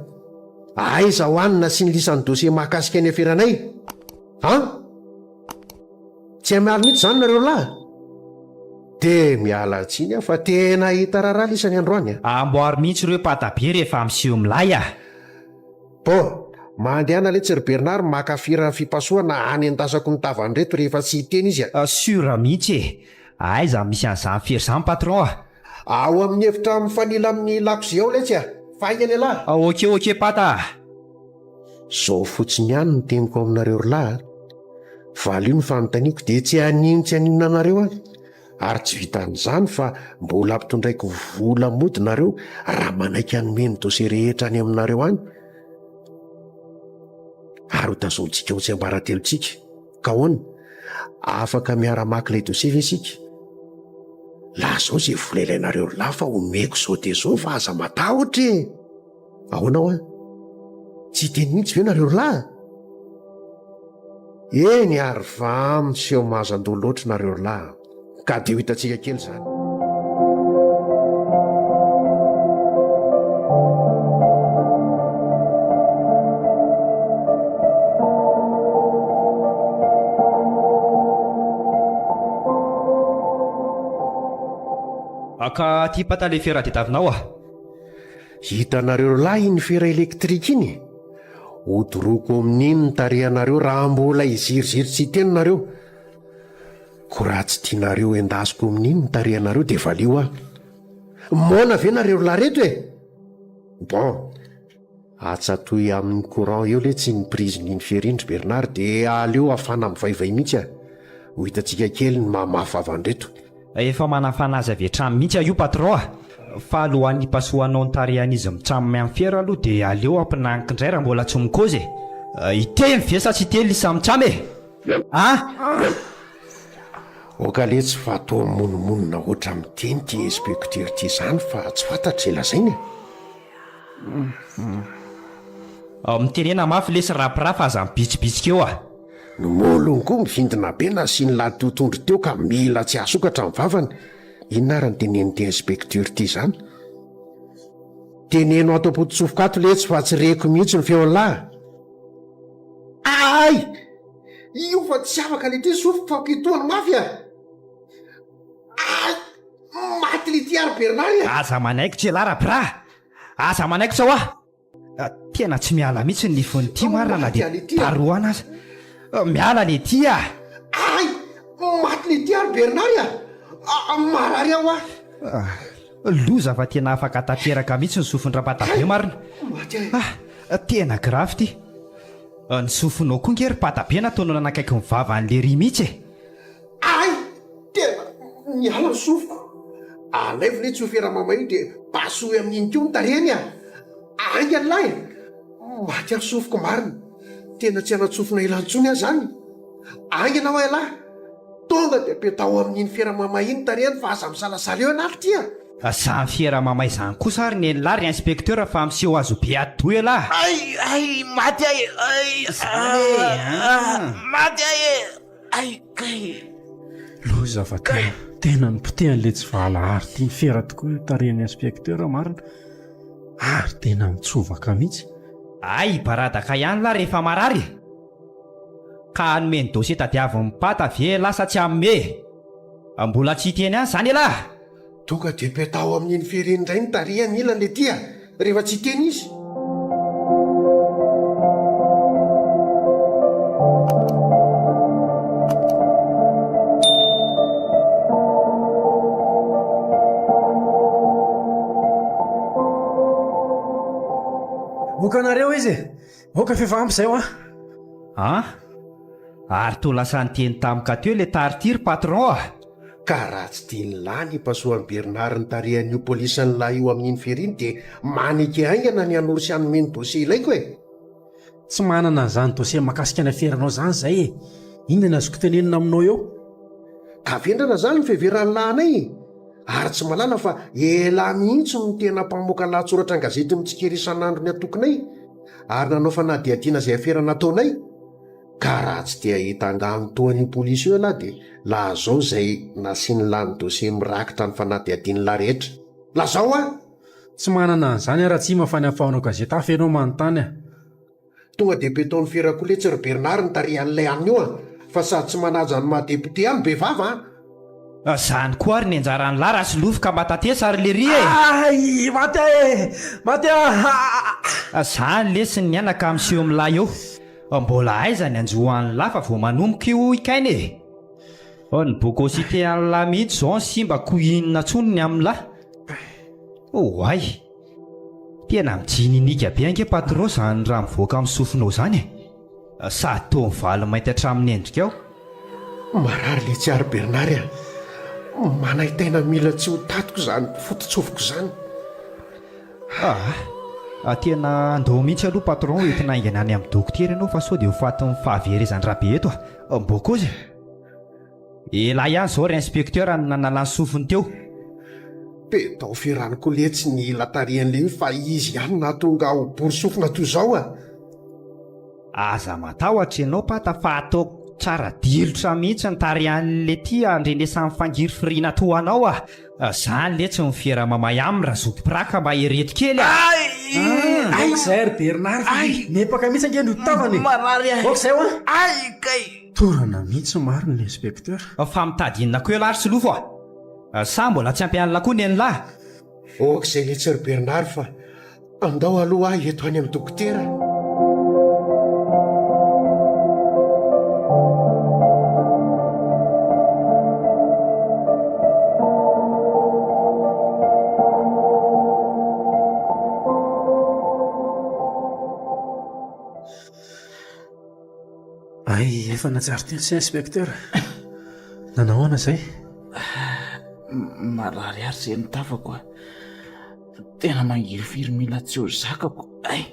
Aiza ho any nasian'i Lisa ny dossier mahakasika ny aferanay? An? Tsy hamaly mihitsy izany nareo lahy? Dia miala tsiny aho fa tena hita raharaha lisany androany a! Amboary mihitsy ireo patabe rehefa miseho milay a! Bon, mandehana letsy ry Bernard maka fira fipasohana any endasako ny tavan'ireto rehefa tsy hiteny izy a! Sûr mihitsy e! Aiza misy an'izany fery izany patron a! Ao amin'ny efitra mifanila amin'ny lakozia ao letsy a! Fa haingana ialahy! Ok ok pata a! Zao fotsiny ihany no teniko aminareo ry lahy a! Valio ny fanontaniako dia tsy haninona tsy haninona anareo aho. Ary tsy vitan'izany fa mbola ampitondraiko vola mody nareo raha manaiky hanome ny dossier rehetra any aminareo any. Ary ho tazonintsika ho tsiambaratelontsika. Ka ahoana? Afaka miara-maka ilay dossier ve isika? Lazao izay vola ilainareo ry lahy fa omeko izao dia izao fa aza matahotra e! Ahoana hoa? Tsy hiteny mihitsy ve nareo ry lahy? Eny ary fa miseho mazan-doha loatra nareo ry lahy ka dia ho hitantsika kely izany. Aka aty pata le fera tediavinao ah. Hitanareo ry lahy iny fera électrique iny e? Hodoroako amin'iny ny tarehanareo raha mbola hiziriziry tsy hiteny nareo. Koa raha tsy tianareo endasiko amin'iny ny tarehanareo dia valio aho. Moana ve nareo ry lahy reto e? Bon, atsatoy amin'ny courant eo letsy iny prise-n'iny fera iny ry Bernard dia aleo hafana mivaivay mihitsy a! Ho hitantsika kely ny maha mafy vava an'ireto. Efa manafana azy avy hatrany mihitsy aho io patron a! Fa alohan'ny hipasohanao ny tarehan'izy mitsam amin'ny fera aloha dia aleo ampinaniko indray raha mbola tsy mikozy e! Hiteny ve sa tsy hiteny lisa mitsam e! A! Oka letsy fa toa mimonomonona hoatra miteny ity inspecteur ity izany fa tsy fantatro izay lazainy e! Mitenena mafy lesy rapra fa aza mibitsibitsika eo a! Ny molony koa mivindina be nasiany latotondro teo ka mila tsy hahasokatra ny vavany. Inona ary ny tenenin'ity inspecteur ity izany? Teneno ato am-pototsofoka ato letsy fa tsy reko mihitsy ny feon'lah. Ay! Io fa tsy afaka leity sofiko fa kitohany mafy a! Ay! Maty leity ary Bernard a! Aza manaikitra elah Rapra! Aza manaikitra hoa! Tena tsy miala mihitsy ny nifin'ity marina na dia darohana aza. Miala letia a! Ay! Maty letia ry Bernard a! Marary aho a! Loza fa tena afaka tanteraka mihitsy ny sofin-dRapatabe marina. Maty aho e! Ah! Tena grave ity. Ny sofinao koa nge ry Patabe nataonao nanakaiky ny vavan'i Lery mihitsy e! Ay! Tena niala ny sofiko. Alaivo letsy io fera mamay io dia pasohy amin'iny koa ny tarehiny a! Haingana lahy e! Maty aho sofiko marina. Tena tsy hanan-tsofina ela intsony aho izany. Haingana hoa ialahy. Tonga dia apetaho amin'iny fera mamay iny ny tarehiny fa aza misalasala eo ialahy ry ty a! Zany fiera mamay zany kosa ary nenlah ry inspecteur fa miseho azy ho be atidoha elah. Ay ay maty ahy ay Zany e ah. Maty ahy e ay kay. Loza fa tena tena nopotehan'ilay tsy valahary ity ny fera tokoa io tarehin'ny inspecteur marina ary tena mitsovaka mihitsy. Hay hibaradaka ihany lah rehefa marary e! Ka hanome ny dossier tadiavin'ny pata ve elah sa tsy hanome e? Mbola tsy hiteny ihany zany elah? Tonga dia petaho amin'iny fery iny indray ny tarehiny ilany le ty a! Rehefa tsy hiteny izy. Moka anareo izy e! Moka f'efa ampy izay hoa! An! Ary toa lasa niteny tamiko teo ilay tarty ry patron a! Ka raha tsy tian'lah ny hipasohan'i Bernard ny tarehan'io police-n'lah io amin'iny ferry iny dia maneke haingana ny hanoro sy hanome ny dossier ilaiko e! Tsy manana an'izany dossier mahakasika ny aferanao izany izay e! Inona ny azoko tenenina aminao eo? Ka vendrana izany ny fiheveran'lah anay e! Ary tsy mahalala fa elah mihitsy no tena mpamoaka lahatsoratra an-gazety mitsikera isan'andro ny antokonay ary nanao fanadihadiana izay afera nataonay. Ka raha tsy dia hahita angano toa an'io polisy io ialahy dia lazao izay nasian'lah ny dossier mirakitra ny fanadihadian'lah rehetra. Lazao ah! Tsy manana an'izany aho Ratsima fa ny afahanao gazety hafa ianao manontany a! Tonga dia béton fera koa letsy ry Bernard ny tarehan'ilay anona io a! Fa sady tsy manaja ny maha député ahy no be vava a! Zany koa ary ny anjaran'lah raha solofo ka mba tatesa ry lery e! Ay! Maty aho e! Maty aho! Zany lesy ny anaka miseho milay eo. Mbola aiza ny hanjo an'lah fa vao manomboka io ikaina e! Ny bocosité an'lah mihitsy zao ny simba ko inona tsony ny amin'lah? Oay! Tena mijininika be ange patron zany raha mivoaka amin'ny sofinao zany e! Sady toa mivaly mainty hatramin'ny endrikao. Marary letsy ary Bernard a! Manaintaina mila tsy ho tatiko izany foto-tsofiko izany. Aa! Tena andao mihitsy aloha patron hoentina haingana any amin'ny dokotera ianao fa sao dia ho fatin'ny fahaverezan-dRabe eto a! Mbô kozy e! Elah ihany zao ry inspecteur no nanala ny sofiny teo. Pedao ferany koa letsy ny ila tarihan'le io fa izy ihany no nahatonga ahy ho bory sofina toy izao a! Aza matahotra ianao pata fa ataoko tsara dilotra mihitsy ny tarehan'le ty andrenesan'ny fangirifiriana toa anao a! Zany letsy ny fiera mamay aminy razoky piraka mba ereto kely a! Aoka izay ry Bernard fa miepaka mihitsy ange ny hodi-tavany e! Marary ahy! Aoka izay hoa! Ay kay! Torana mihitsy marina le inspecteur. Fa mitady inona koa ialahy ry Solofo a? Sa mbola tsy ampy an'lah koa ny an'lah? Ok izay letsy ry Bernard fa andao aloha aho eto any amin'ny dokotera. Hay, efa nahatsiaro tena sy inspecteur. Nanao ahoana izay? Marary ary izay ny tavako a. Tena mangirifiry mila tsy ho zakako. Ay!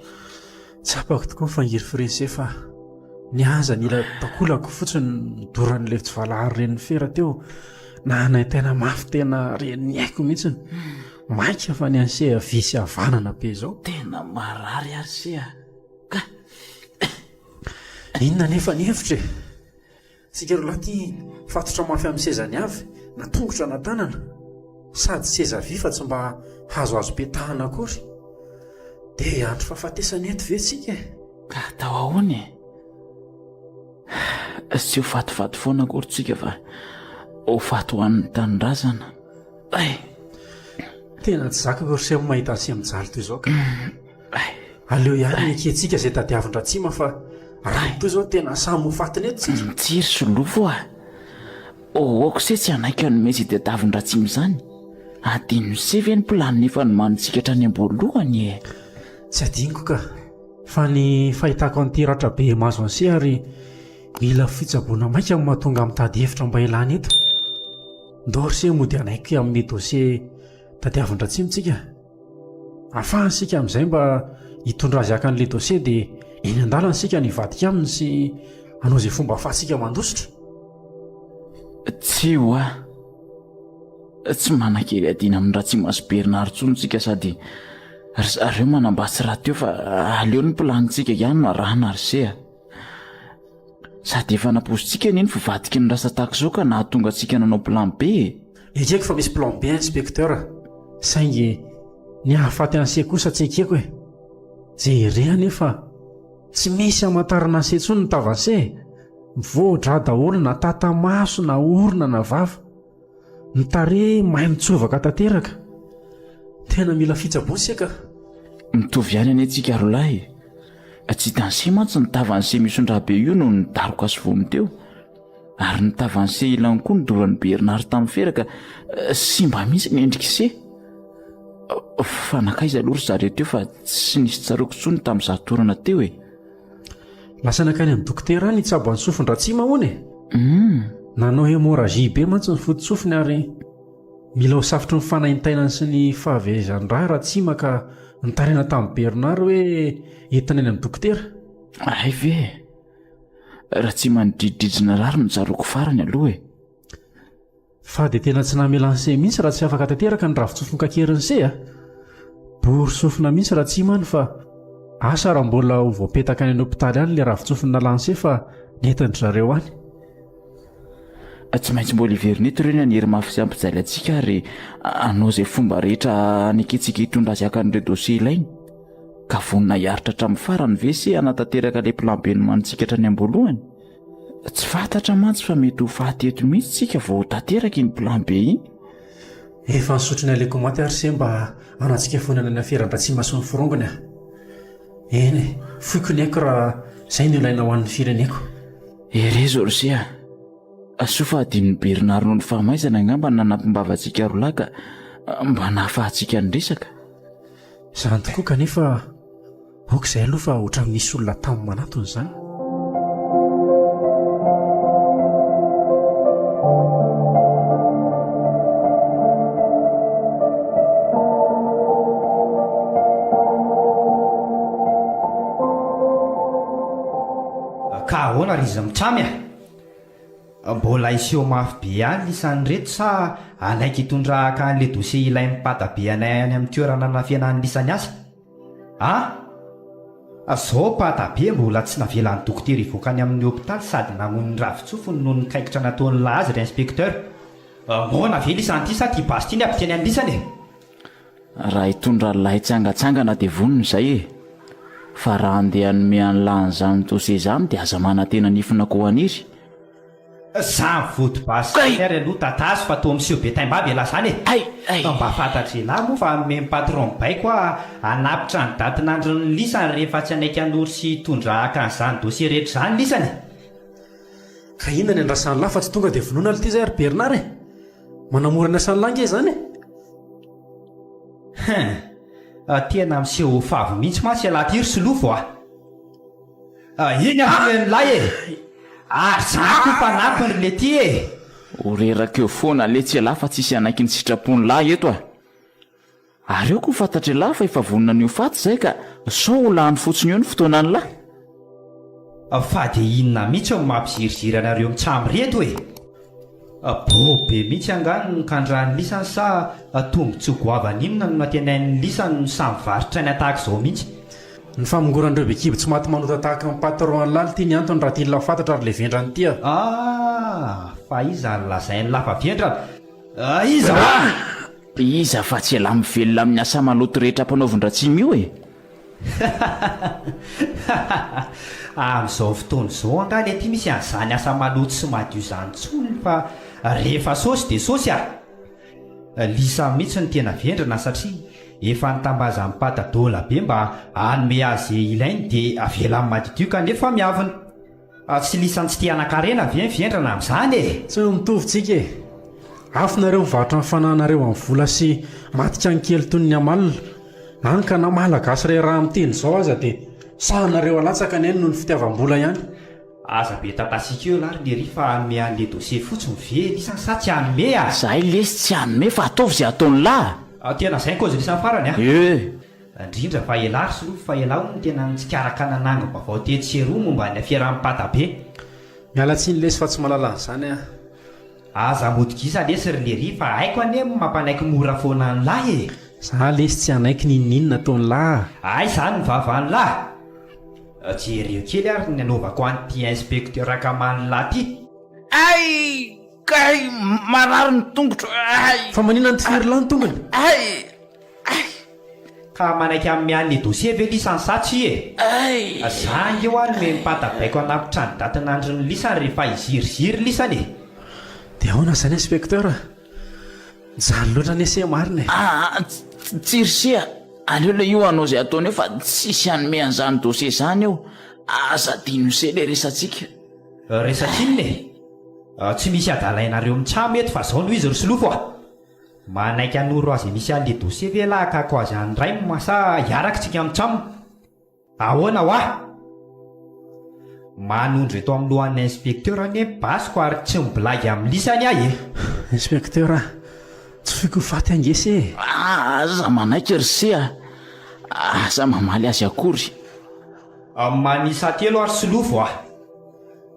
Tsapako tokoa ny fangirifirian'se fa ny aza nila takolako fotsiny nodoran'ilay tsy valaharo renin'ny fera teo. Nanaintaina mafy tena ren'ny aiko mihitsiny. Maika fa ny an'se havia sy havanana be izao. Tena marary ary se a. Ka. Inona anefa ny hevitra e? Tsika roa lahy ity fatotra mafy amin'ny sezany avy, na tongotra na tanana. Sady seza vy fa tsy mba hazo azo petahana akory. Dia andro fahafatesana eto ve tsika e? Ka atao ahoana e? Tsy ho fatifaty foana akory tsika fa ho faty ho an'ny tanindrazana. Ay! Tena tsy zakako ry semo mahita an'i Semo mijaly toy izao ka. Aleo ihany ny ekentsika izay tadiavin-dRatsima fa raha mitohy izao tena samy ho fatiny eto tsika. Mitsiry Solofo a! Ohoako se tsy hanaiky hanome izay tadiavin-dRatsima izany. Adinon'i se ve ny planina efa nomanintsika hatrany am-boalohany e? Tsy adinoko ka. Fa ny fahitako an'ity ratra be mahazo an'i se ary mila fitsaboana maika no mahatonga ahy mitady hevitra mba hialana eto. Ndao ry se mody hanaiky hanome dossier tadiavin-dRatsima tsika. Afahany isika amin'izay mba hitondra azy haka an'ilay dossier dia eny an-dalana isika no hivadika aminy sy hanao izay fomba ahafahantsika mandositra. Tsia hoa. Tsy manan-kery hiadiana amin'i Ratsima sy Bernard intsony isika sady ry zareo manam-basy rahateo fa aleo ny planintsika ihany no arahana ry se a. Sady efa nampoizintsika anie ny fivadiky ny rasa tahaka izao ka nahatonga antsika nanao plan B e! Ekeko fa misy plan B inspecteur saingy ny hahafaty an'se kosa tsy ekeko e! Jere anefa tsy misy hamantarana an'se intsony ny tavan'se e! Mivoa-drà daholo na tata-maso na orona na vava. Ny tarehy may mitsovaka tanteraka. Tena mila fitsaboana se ka. Mitovy ihany anie tsika rolahy e. Tsy hitan'i se mantsy ny tavan'i se misondrabe io no nidaroka sy vono teo. Ary ny tavan'i se ilany koa nodoran'i Bernard tamin'ny fera ka eh, simba mihitsy ny endrik'i se. Fa nankaiza aloha ry zareo teo fa tsy nisy tsaroako intsony tamin'izaho torana teo e. Lasa nankany amin'ny dokotera any hitsabo an'i Sofin-dRatsima hono e. Mm. Nanao hémorragie be mantsy ny foto-tsofiny ary mila ho safotry ny fanaintainany sy ny fahaverezan-dra Ratsima ka nitaraina tamin'i Bernard hoe entina any amin'ny dokotera. Hay ve? Ratsima nidridridry narary no tsaroako farany aloha e. Fa dia tena tsy namela an'i Se mihitsy raha tsy afaka tanteraka ny ravin-tsofin-kakerin'i Se a! Bory sofina mihitsy Ratsima any fa asa raha mbola ho voapetaka any an-hopitaly any ilay ravin-tsofina nalan'i Se fa nentin-dry zareo any. Tsy maintsy mbola hiverina eto ireny hanery mafy sy hampijaly antsika ary hanao izay fomba rehetra hanekentsika hitondra azy haka an'ireo dossier ilainy. Ka vonona hiaritra hatramin'ny farany ve se hanatanteraka ilay plan B nomanintsika hatrany am-boalohany? Tsy fantatra mantsy fa mety ho faty eto mihitsy tsika vao ho tanteraka iny plan B iny. Efa nisotro ny aleoko maty ary se mba hanatsikafonana ny aferan-dRatsima sy ny forongony ah. Eny e, foiko ny aiko raha izay no ilaina ho an'ny fireneko. Herezo ry se a! Soa fa adinon'i Bernard noho ny fahamaizana angamba ny nanampim-bava antsika roalahy ka mba nahafahantsika niresaka. Izany tokoa kanefa aoka izay aloha fa ohatran'ny misy olona tamy manatona izany. Ka ahoana ry izy mitramy a? Mbola hiseho mafy be ihany lisan'ireto sa hanaiky hitondra haka an'le dossier ilain'ny mpata be anay any amin'ny toerana nanafenan'ny lisany asa? A! Zao mpata be mbola tsy navelan'ny dokotera hivoaka any amin'ny hopitaly sady namono ny ravin-tsofiny noho ny kaikitra nataon'lah azy ry inspecteur. Moana ve lisany ity sa ty basy ty ny ampiteny an'lisany e? Raha hitondra an'lah hitsangatsangana dia vonona izay e! Fa raha handeha hanome an'lah an'izany dossier izany dia aza manantena nifina koa haniry. Zany vody basy zany ary aloha tatazo fa toa miseho be taimbava elah zany e! Hay! Hay! Fa mba fantatr'elah moa fa nomen'ny patron baiko aho hanapitra ny datin'andron'ny lisany rehefa tsy hanaiky hanoro sy hitondra haka an'izany dossier rehetra izany lisany e! Ka inona ny andrasan'lah fa tsy tonga dia vonoina lty zay ry Bernard e! Manamora ny asan'lah nge izany e! Hein! Tena miseho ho favy mihitsy mantsy ialahy ity ry Solofo a! Iny afoen'ilay e! Ary za koa mpanampiny ry letia e! Ho reraka eo foana letsy ialahy fa tsisy hanaiky ny sitrapon'lah eto a! Ary eo koa fantatr'ialahy fa efa vonona ny ho faty izay ka sao ho lany fotsiny eo ny fotoanan'lah. Fa dia inona mihitsy no mampiziriziry anareo mitsam reto e? Bô be mihitsy angaha ny kandran'ny lisany sa tombotsoa goavana inona no nantenain'ny lisany no samy varotra aina tahaka izao mihitsy? Ny famongoran'ireo be kibo tsy maty manota tahaka ny patron an'lah ity ny antony raha tian'lah ho fantatra ry le vendrana ity a! Ah! Fa iza no lazain'lah fa vendrana? Iza hoa? Iza fa tsy elah mivelona amin'ny asa maloto rehetra ampanaovin-dRatsima io e! Amin'izao fotoana izao angaha le ty misy an'izany asa maloto sy madio izany intsony fa rehefa saosy dia saosy ah! Lisa mihitsy no tena vendrana satria efa nitambazan'ny pata dôla be mba hanome azy ze ilainy dia avelany madiodio kanefa miavona. Tsy lisany tsy te hanankarena ve ny vendrana amin'izany e! Tsy mitovy tsika e! Afo nareo mivarotra ny fanahinareo amin'ny vola sy matikany kely toy ny amalona. Any ka na malagasy iray raha miteny izao aza dia sahinareo alatsaka ny ainy noho ny fitiavam-bola ihany. Aza be tatasika eo lah ry lery fa hanome anle dossier fotsiny ve lisany sa tsy hanome a! Zahay lesy tsy hanome fa ataovy izay ataon'lah a! Tena zay ny cause lisany farany a! Eh! Indrindra fa elah ry solofo fa elah hono no tena nitsikaraka nanangom-baovao tetsy sy eroa momba ny aferan'ny pata be. Miala tsiny lesy fa tsy mahalala an'izany aho. Aza mody gisa lesy ry lery fa haiko anie ny mampanaiky mora foana an'lah e! Za lesy tsy hanaiky n'inon'inona ataon'lah a! Hay zany ny vavan'lah! Jereo kely ary ny anaovako an'ity inspecteur akaman'lah ty! Hay! Kay! Marary ny tongotro! Hay! Fa maninona ny tifirin'lah ny tongony? Hay! Ay! Ka manaiky hanome an'le dossier ve lisany sa tsia e? Ay! Za ange hoa nomeny pata baiko hanapitra ny datin'andron'ny lisany rehefa hiziriziry lisany e! Dia ahoana izany inspecteur? Mijaly loatra anie se marina e! Aa tsy ry se a! Aleo le io hanao izay ataony eo fa tsisy hanome an'izany dossier izany eo! Aza adinon'i se le resatsika! Resak'inona e? Tsy misy adalainareo mitsam eto fa zao no izy ry solofo a! Manaiky hanoro azy misy anle dossier ve lah hakako azy any raim sa hiaraka tsika mitsam? Ahoana hoa? Manondro eto amin'ny lohan'ny inspecteur anie ny basiko ary tsy miblagy amin'ny lisany aho e! Inspecteur a! Tsy foiko ho faty ange se e! Aza manaiky ry se a! Aza mamaly azy akory. Manisa telo ary solofo a!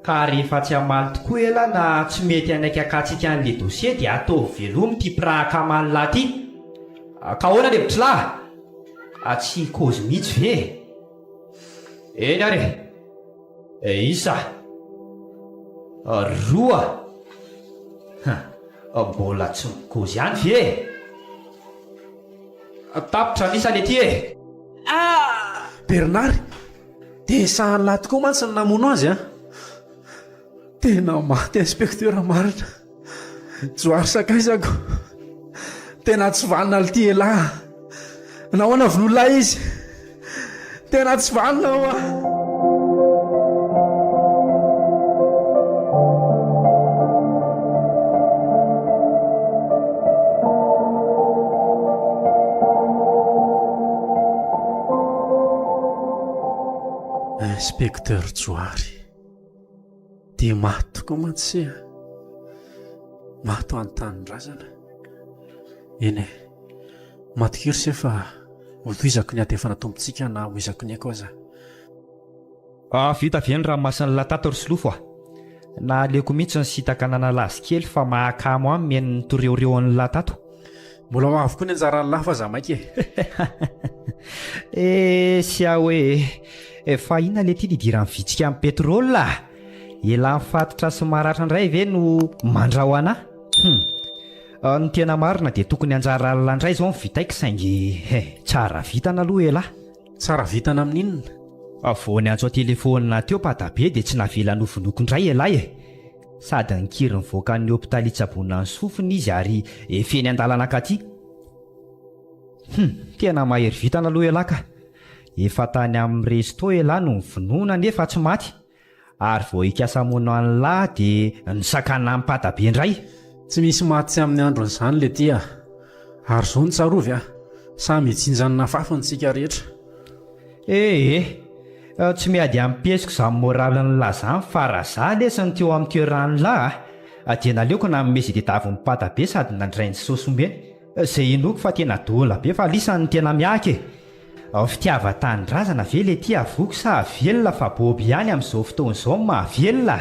Ka rehefa tsy hamaly tokoa ela na tsy mety hanaiky hakantsika an'le dossier dia ataovy veloma ity mpirahaka aman'lah ty. Ka ahoana ny hevitr'lah? Tsy hikôzy mihitsy ve e? Eny ary e! Isa. Roa. Mbola tsy mikozy ihany ve e? Tapitra ny isany ety e! Ah! Bernard, dia sahan'lah tokoa mantsy ny namono azy an! Tena maty inspecteur marina. Johary sakaizako. Tena tsy vanona lty elah. Nahoana vonoa lahy izy? Tena tsy vanona hoa. Inspecteur Johary. Dia maty tokoa mantsy se a! Maty ho an'ny tanindrazana. Eny e, matokia ry se fa hotohizako ny ady efa natombontsika na hamoizako ny aiko aza. Ah, vita ve ny ranomasin'ny latato ry Solofo a? Na aleoko mihitsy nisintaka nanala azy kely fa mahakamo ahy mihaino ny toreoreon'ny latato. Mbola ho avy koa ny anjaran'ny lahy fa aza maika e! Esy aho e! Fa inona le ty nidiran'ny vitsika amin'ny pétrole a? Elah mifatotra sy maratra indray ve no mandrao anah? Hum! Ny tena marina dia tokony anjara alina indray izao ny vitaiko saingy he! Tsara vintana aloha elah. Tsara vintana amin'inona? Vao niantso an-telefaonina teo Padabe dia tsy navela novonoiko indray elah e! Sady nikiry nivoaka ny hopitaly hitsaboana ny sofiny izy ary efa eny an-dalana ankaty. Hum, tena mahery vintana aloha ialahy ka. Efa tany amin'ny resto ialahy no novonoina nefa tsy maty. Ary vao hikasa hamono an'lah dia nosakanan'i Padabe indray. Tsy misy maty tsy amin'ny androny izany letia a! Ary izao no tsarovy a! Samy hijinja ny nafafiny tsika rehetra. Ee, tsy miady amin'ny pesiko izany moralin'lah izany fa raha za lesy no teo amin'ny toeran'lah a, dia naleoko nanome izay tediavin'i Padabe sady nandray ny saosy omeny. Izay inoako fa tena dola be fa lisany no tena miaky e! Fitiavan-tanindrazana ve le ty avoky sa avelona fa bobo ihany amin'izao fotoana izao no mahavelona a!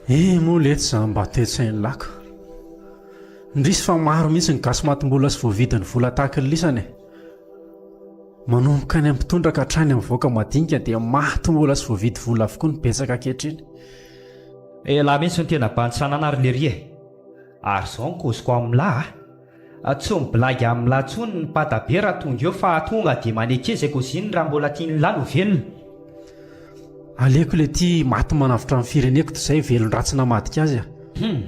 Eh moa letsy zany mba toe-tsain'lah ka! Indrisy fa maro mihitsy ny gasy matim-bola sy voavidin'ny vola tahaky ny lisany e! Manomboka any amin'ny mpitondra ka hatrany amin'ny vahoaka madinika dia matim-bola sy voavidy vola avokoa ny betsaka ankehitriny. Elah mihitsy no tena bandy sanana ry lery e! Ary zao ny koziko amin'lah a! Tsy mibilagy amin'lah tsony ny padabe raha tonga eo fa tonga dia maneke izay koziny raha mbola tian'lah no velona. Aleoko le ty maty manavotra ny fireneko toy izay velon-dratsy namadika azy a! Hum!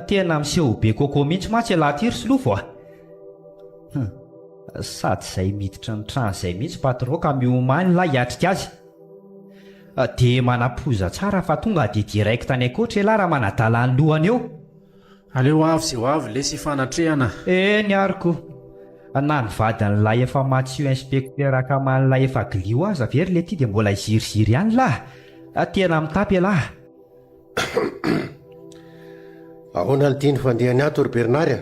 Tena miseho ho be coco mihitsy mantsy ialahy ty ry solofo a! Hum! Sady izay miditra ny trano izay mihitsy patron ka miomany lah hiatrika azy. Dia manapoza tsara fa tonga dia direct any ankoatra elah raha manadala ny lohany eo. Aleo avy ze ho avy lesy hifanatrehana. Eny ary ko. Na ny vadin'ilay efa maty sy io inspecteur akaman'ilay efa glio aza ve ry letia dia mbola hiziriziry ihany lah? Tena mitapy elah. Ahoana lty ny fandehany ato ry Bernard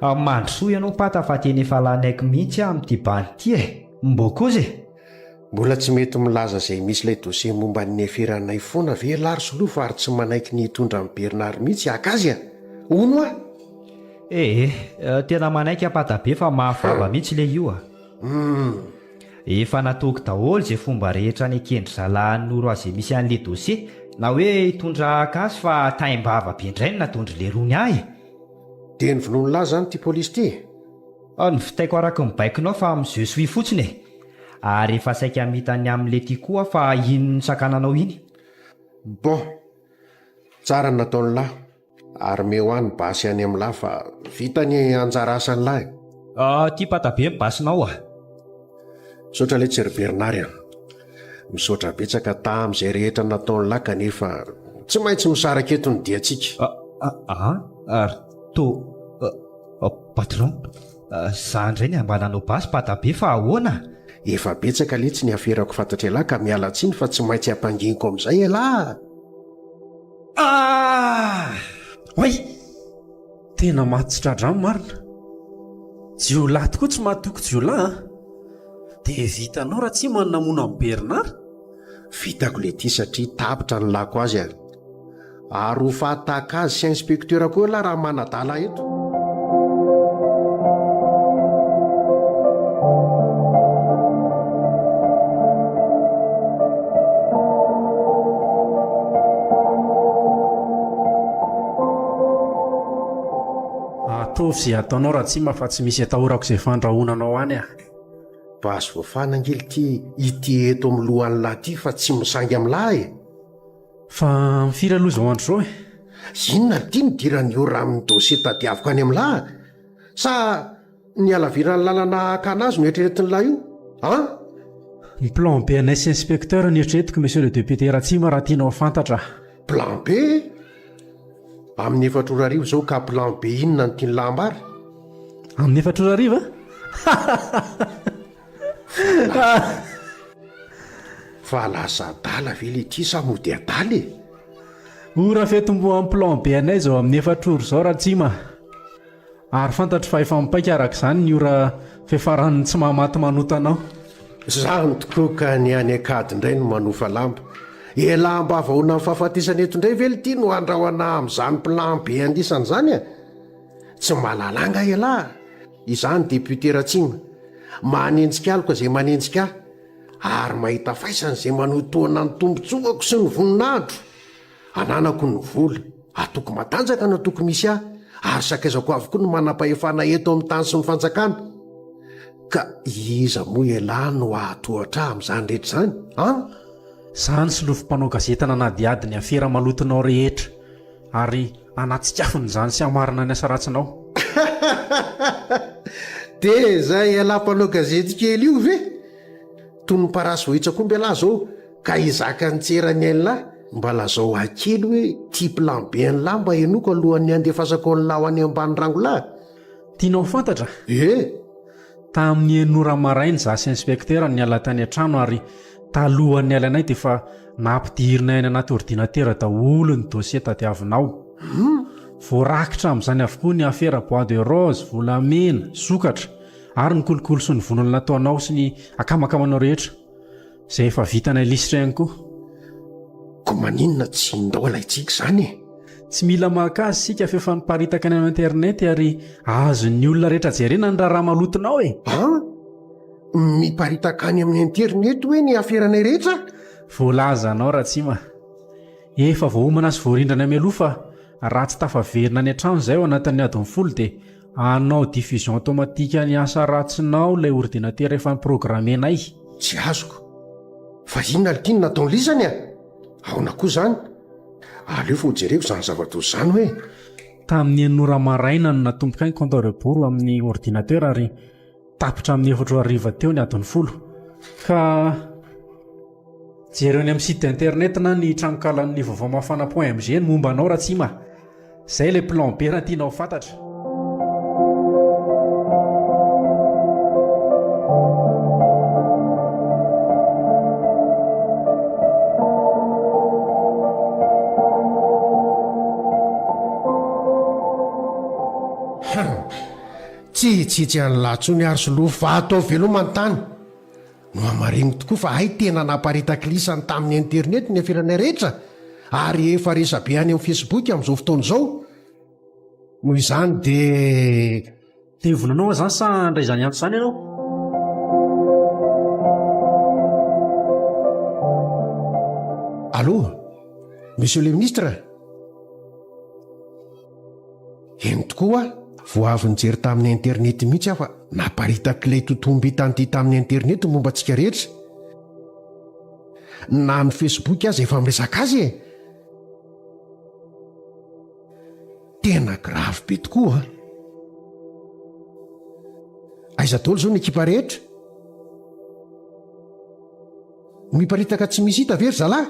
a? Mandrosoa ianao pata fa tena efa lany aiko mihitsy aho amin'ity bandy ity e! Mbô kosa e! Mbola tsy mety milaza izay misy ilay dossier momba ny niaferanay foana ve ialahy ry Solofo ary tsy manaiky ny hitondra an'i Bernard mihitsy haka azy a! Hono hoa? Ee, tena manaiky aho Patabe fa mafy vava mihitsy le io a! Humm. Efa nataoko daholo izay fomba rehetra nekendry zalahy hanoro azy izay misy an'le dossier na hoe hitondra haka azy fa taim-bava be indray no nataondry lerony ahy e! Dia novonoin'lah izany ity polisy ity e? Novitaiko araka ny baikonao fa mi je suis fotsiny e! Ary efa saika hamita ny amin'ilay ty koa aho fa iny nosakananao iny. Bon! Tsara ny nataon'lah, ary meo ahy ny basy any amin'lah fa vita ny anjara asan'lah e! Ah, ty patabe ny basinao ah! Misaotra letsy ry Bernard a! Misaotra betsaka tamin'izay rehetra nataon'lah kanefa tsy maintsy misaraka eto ny diantsika. Ah, ah, ary to. Patron, za ndray ny mba nanao basy pata be fa ahoana? Efa betsaka letsy ny aferako fantatr'elah ka miala tsiny fa tsy maintsy ampanginiko amin'izay elah a! Ah! Oay! Tena maty tsy tra-drano marina! Jiolahy tokoa tsy mahatoky jiolahy an! Dia vitanao Ratsima ny namono an'i Bernard? Vitako letia satria tapitra ny lako azy a! Ary ho faty tahaka azy sy inspecteur koa ialahy raha manadala eto. Ataovy izay ataonao Ratsima fa tsy misy atahorako izay fandrahonanao any ah. Basy voafana ange lty ity eto amin'ny lohan'lah ty fa tsy misangy amin'lah e! Fa amin'ny firy aloha izao andro izao e? Inona lty no idiran'ny ora amin'ny dossier tadiaviko any amin'lah? Sa ny halaviran'ny lalana hakana azy no eritreretin'lah io? An? Ny plan B anay sy inspecteur no eritreretiko monsieur le député Ratsima raha tianao ho fantatra. Plan B? Amin'ny efatra ora hariva izao ka plan B inona no tian'lah ambara? Amin'ny efatra ora hariva? Fa lasa adala ve le ty sa mody adala e? Ora fiatombohan'ny plan B anay izao amin'ny efatra ora izao Ratsima. Ary fantatro fa efa mipaika araka izany ny ora fiafaran'ny tsy mahamaty manota anao. Zany tokoa ka ny any an-kady indray no manofa lamba. Elah ambavahoana amin'ny fahafatesana eto indray ve lty no handrahona amin'izany plan B anlisany izany a? Tsy mahalala angaha elah? Izany député Ratsima. Manenjika aloka izay manenjika ahy. Ary mahita faisana izay manohitohana ny tombotsoako sy ny voninahitro. Ananako ny vola, atoko matanjaka no atoko misy ahy, ary sakaizako avokoa ny manam-pahefana eto amin'ny tany sy ny fanjakana. Ka iza moa ialahy no hahatohatra ahy amin'izany rehetra izany, an? Izany solofo mpanao gazety nanadihady ny afera malotonao rehetra, ary hanatsikafona izany sy hamarina ny asa ratsinao. Dia izay ialahy mpanao gazety kely io ve? Toy ny parasy voahitsak'omby ialahy izao ka hizaka ny tseran'ny ain'lah, mba lazao ahy kely hoe ty plan B an'lah mba henoko alohan'ny handefasako an'lah ho any ambany rangolahy. Tianao ho fantatra? Ee. Tamin'ny enina ora maraina izaho sy inspektera niala tany an-trano ary talohan'ny nialanay dia efa nampidirinay any anaty ordinatera daholo ny dossier tadiavinao. Voarakitra amin'izany avokoa ny afera bois de rose, volamena, sokatra ary ny kolikoly sy ny vono nataonao sy ny akamakamanao rehetra. Izay efa vitanay lisitra ihany koa. Ko maninona tsy ndao alaintsika izany e? Tsy mila maka azy isika f'efa miparitaka any amin'ny internet ary azon'ny olona rehetra jerena ny raharaha malotonao e! An! Miparitaka any amin'ny internet hoe ny aferanay rehetra? Voalazanao Ratsima. Efa voaomana sy voarindrana mialoha fa raha tsy tafaverina any an-trano izay ao anatin'ny adiny folo dia hanao diffusion automatique ny asa ratsinao ilay ordinatera efa ni-programmer-nay. Tsy azoko. Fa inona lty no nataon'lisany a? Aona koa zany? Aleo fa ho jereko zany zava-doza zany hoe. Tamin'ny enina ora maraina no natomboka ny compte à rebours amin'ny ordinateur ary tapitra amin'ny efatra ora hariva teo ny adiny folo. Ka jereo any amin'ny site internet na ny tranonkalan'ny vaovao mafana point mg ny momba anao Ratsima. Zay ilay plan B raha tianao ho fantatra. Tsy hitsitsy an'lah tsony ary solofo fa ataovy veloma ny tany. Nohamariniko tokoa fa hay tena naparitaka lisany tamin'ny internet ny aferanay rehetra ary efa resabe any amin'ny facebook amin'izao fotoana izao. Noho izany dia. Te hivonanao aho izany sa handray izany antso izany ianao? Allô, Monsieur le Ministre? Eny tokoa, vao avy nijery tamin'ny internet mihitsy aho fa naparitak'ilay totohom-bitany ity tamin'ny internet ny momba antsika rehetra. Na ny Facebook aza efa miresaka azy e! Tena grave be tokoa an! Aiza daholo izao ny ekipa rehetra? Miparitaka tsy misy hita ve ry zalahy?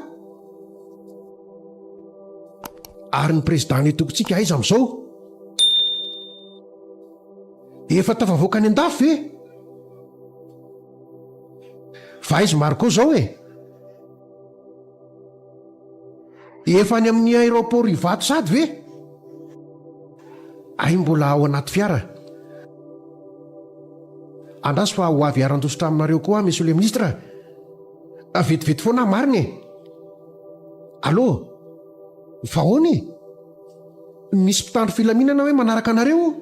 Ary ny président-n'ny antokontsika aiza amin'izao? Efa tafavoaka any an-dafy ve? Fa aiza Marco izao e? Efa any amin'ny aéroport Ivato sady ve? Hay mbola ao anaty fiara. Andraso fa ho avy hiara-handositra aminareo koa aho Monsieur le Ministre a! Vetivety foana aho marina e! Allô? Fa ahoana e? Misy mpitandro filaminana hoe manaraka anareo?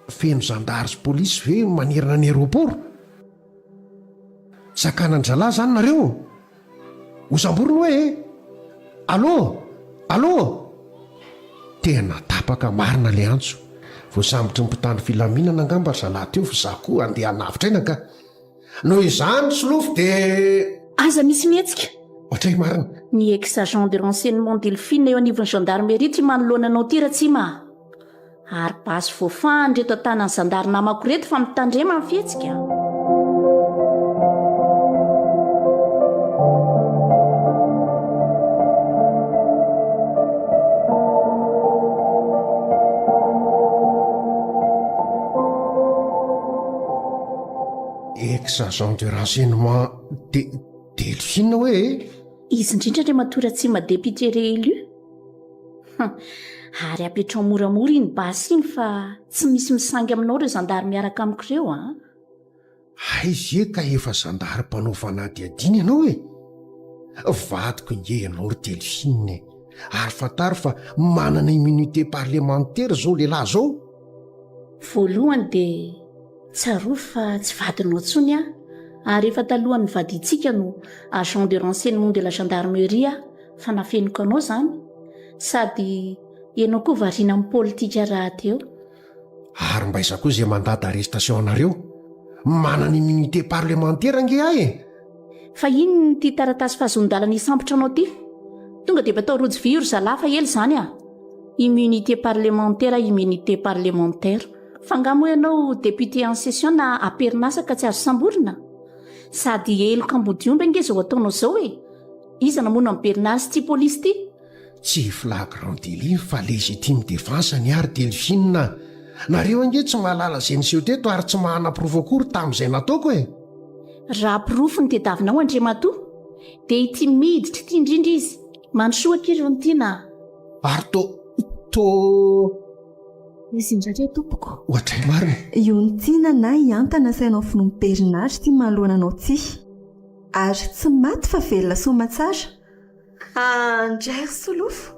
Feno zandary sy polisy ve manerana ny aéroport? Sakanan-dralahy zany nareo? Ho samborina hoe e! Allô? Allô? Tena tapaka marina ilay antso. Voasambotry ny mpitandro filaminana angamba ry zalahy teo fa izaho koa andeha hanavotra aina ka. Noho izany Solofo dia. Aza misy mihetsika. Ohatray marina. Ny ex agent de renseignement Delphine eo anivon'ny gendarmerie ity manoloana anao ity Ratsima a! Ary basy voafahana ireto an-tanan'ny zandary namako ireto fa mitandrema ny fihetsika a! Ex agent de renseignement de Delphine hoe e? Izy indrindra Andriamatoa Ratsima député réélu. Hum, ary apetrao moramora iny basy iny fa tsy misy misangy aminao ireo zandary miaraka amiko ireo an! Hay ve ka efa zandary mpanao fanadihadiana ianao e? Vadiko nge ianao ry Delphine e! Ary fantaro fa manana immunité parlementaire izao lehilahy izao. Voalohany dia tsarovy fa tsy vadinao intsony aho ary efa talohan'ny nivadiantsika no agent de renseignement de la gendarmerie aho fa nafeniko anao izany sady ianao koa variana amin'ny politika rahateo. Ary mba iza koa izay mandat d'arrestation anareo? Manana immunité parlementaire ange aho e! Fa inona ity taratasy fahazoan-dalana hisambotra anao ity? Tonga dia mba atao rojo vy io ry zalahy fa ela izany ah! Immunité parlementaire, immunité parlementaire. Fa angaha moa ianao député en session na am-perinasa ka tsy azo samborina? Sady heloka ambodiomby ange izao ataonao izao e! Iza namono an'i Bernard sy ity polisy ity? Tsy flagrant délit fa légitime défense ny ahy ry Delphine a! Nareo ange tsy mahalala izay niseho teto ary tsy mahana porofo akory tamin'izay nataoko e! Raha porofo no tediavinao Andriamatoa dia ity miditra ity indrindra izy. Mandrosoa akia ry Ontiana a! Ary to, to. Izy indray re tompoko. Ohatray marina. I Ontiana na i Anta nasainao vonoin'i Bernard ity manoloana anao ity. Ary tsy maty fa velona soamatsara. Andray ry Solofo.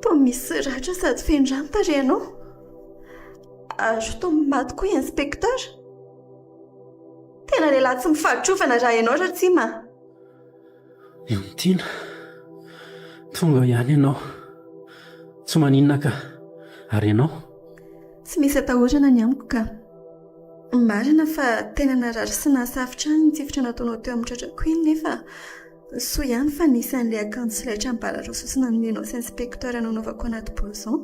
Toa misy ratra sady feno rà ny tarehinao. Ary toa maty koa i Inspecteur. Tena lehilahy tsy mifaditrovana raha ianao Ratsima a! Iontiana, tonga ihany ianao. Tsy maninona ka. Ary ianao? Tsy misy atahorana ny amiko ka. Marina fa tena narary sy nahasafotra ahy ny tifitra nataonao teo amin'ny tratrako iny nefa soa ihany fa nisy an'ilay akanjo sy laitra bala roa sosona nomenao sy inspecteur nanaovako anaty blouson.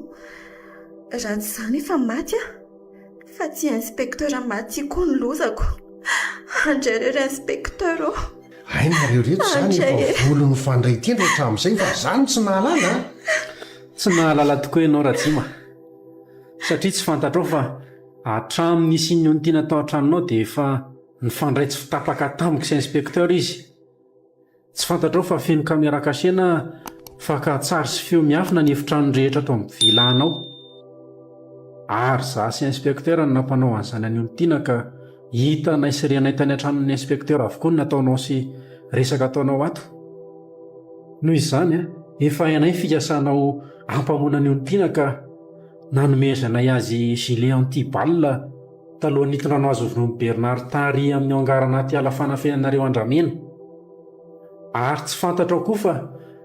Raha tsy izany efa maty aho. Fa tsy inspecteur maty koa ny lozako. Andray re ry inspecteur ô! Hay nareo reto zany efa volo nifandray tendro hatramin'izay fa za no tsy nahalala a! Tsy nahalala tokoa ianao Ratsima satria tsy fantatrao fa hatramin'ny nisian'ny ontiana tao an-tranonao dia efa nifandray tsy fitapaka tamiko sy inspecteur izy. Tsy fantatrao fa feno caméra cachée na fakan-tsary sy feo miafina ny efitrano rehetra ato amin'ny villa anao. Ary za sy inspecteur no nampanao an'izany an'i Ontiana ka hitanay sy renay tany an-tranon'ny inspecteur avokoa ny nataonao sy resaka ataonao ato. Noho izany, efa hainay ny fikasanao hampamono an'i Ontiana ka nanomezanay azy gilet anti-balle Talohan'ny nitondranao azy ho vonoin'i Bernard tary amin'ny hangar anaty ala fanafenanareo andramena. Ary tsy fantatrao koa fa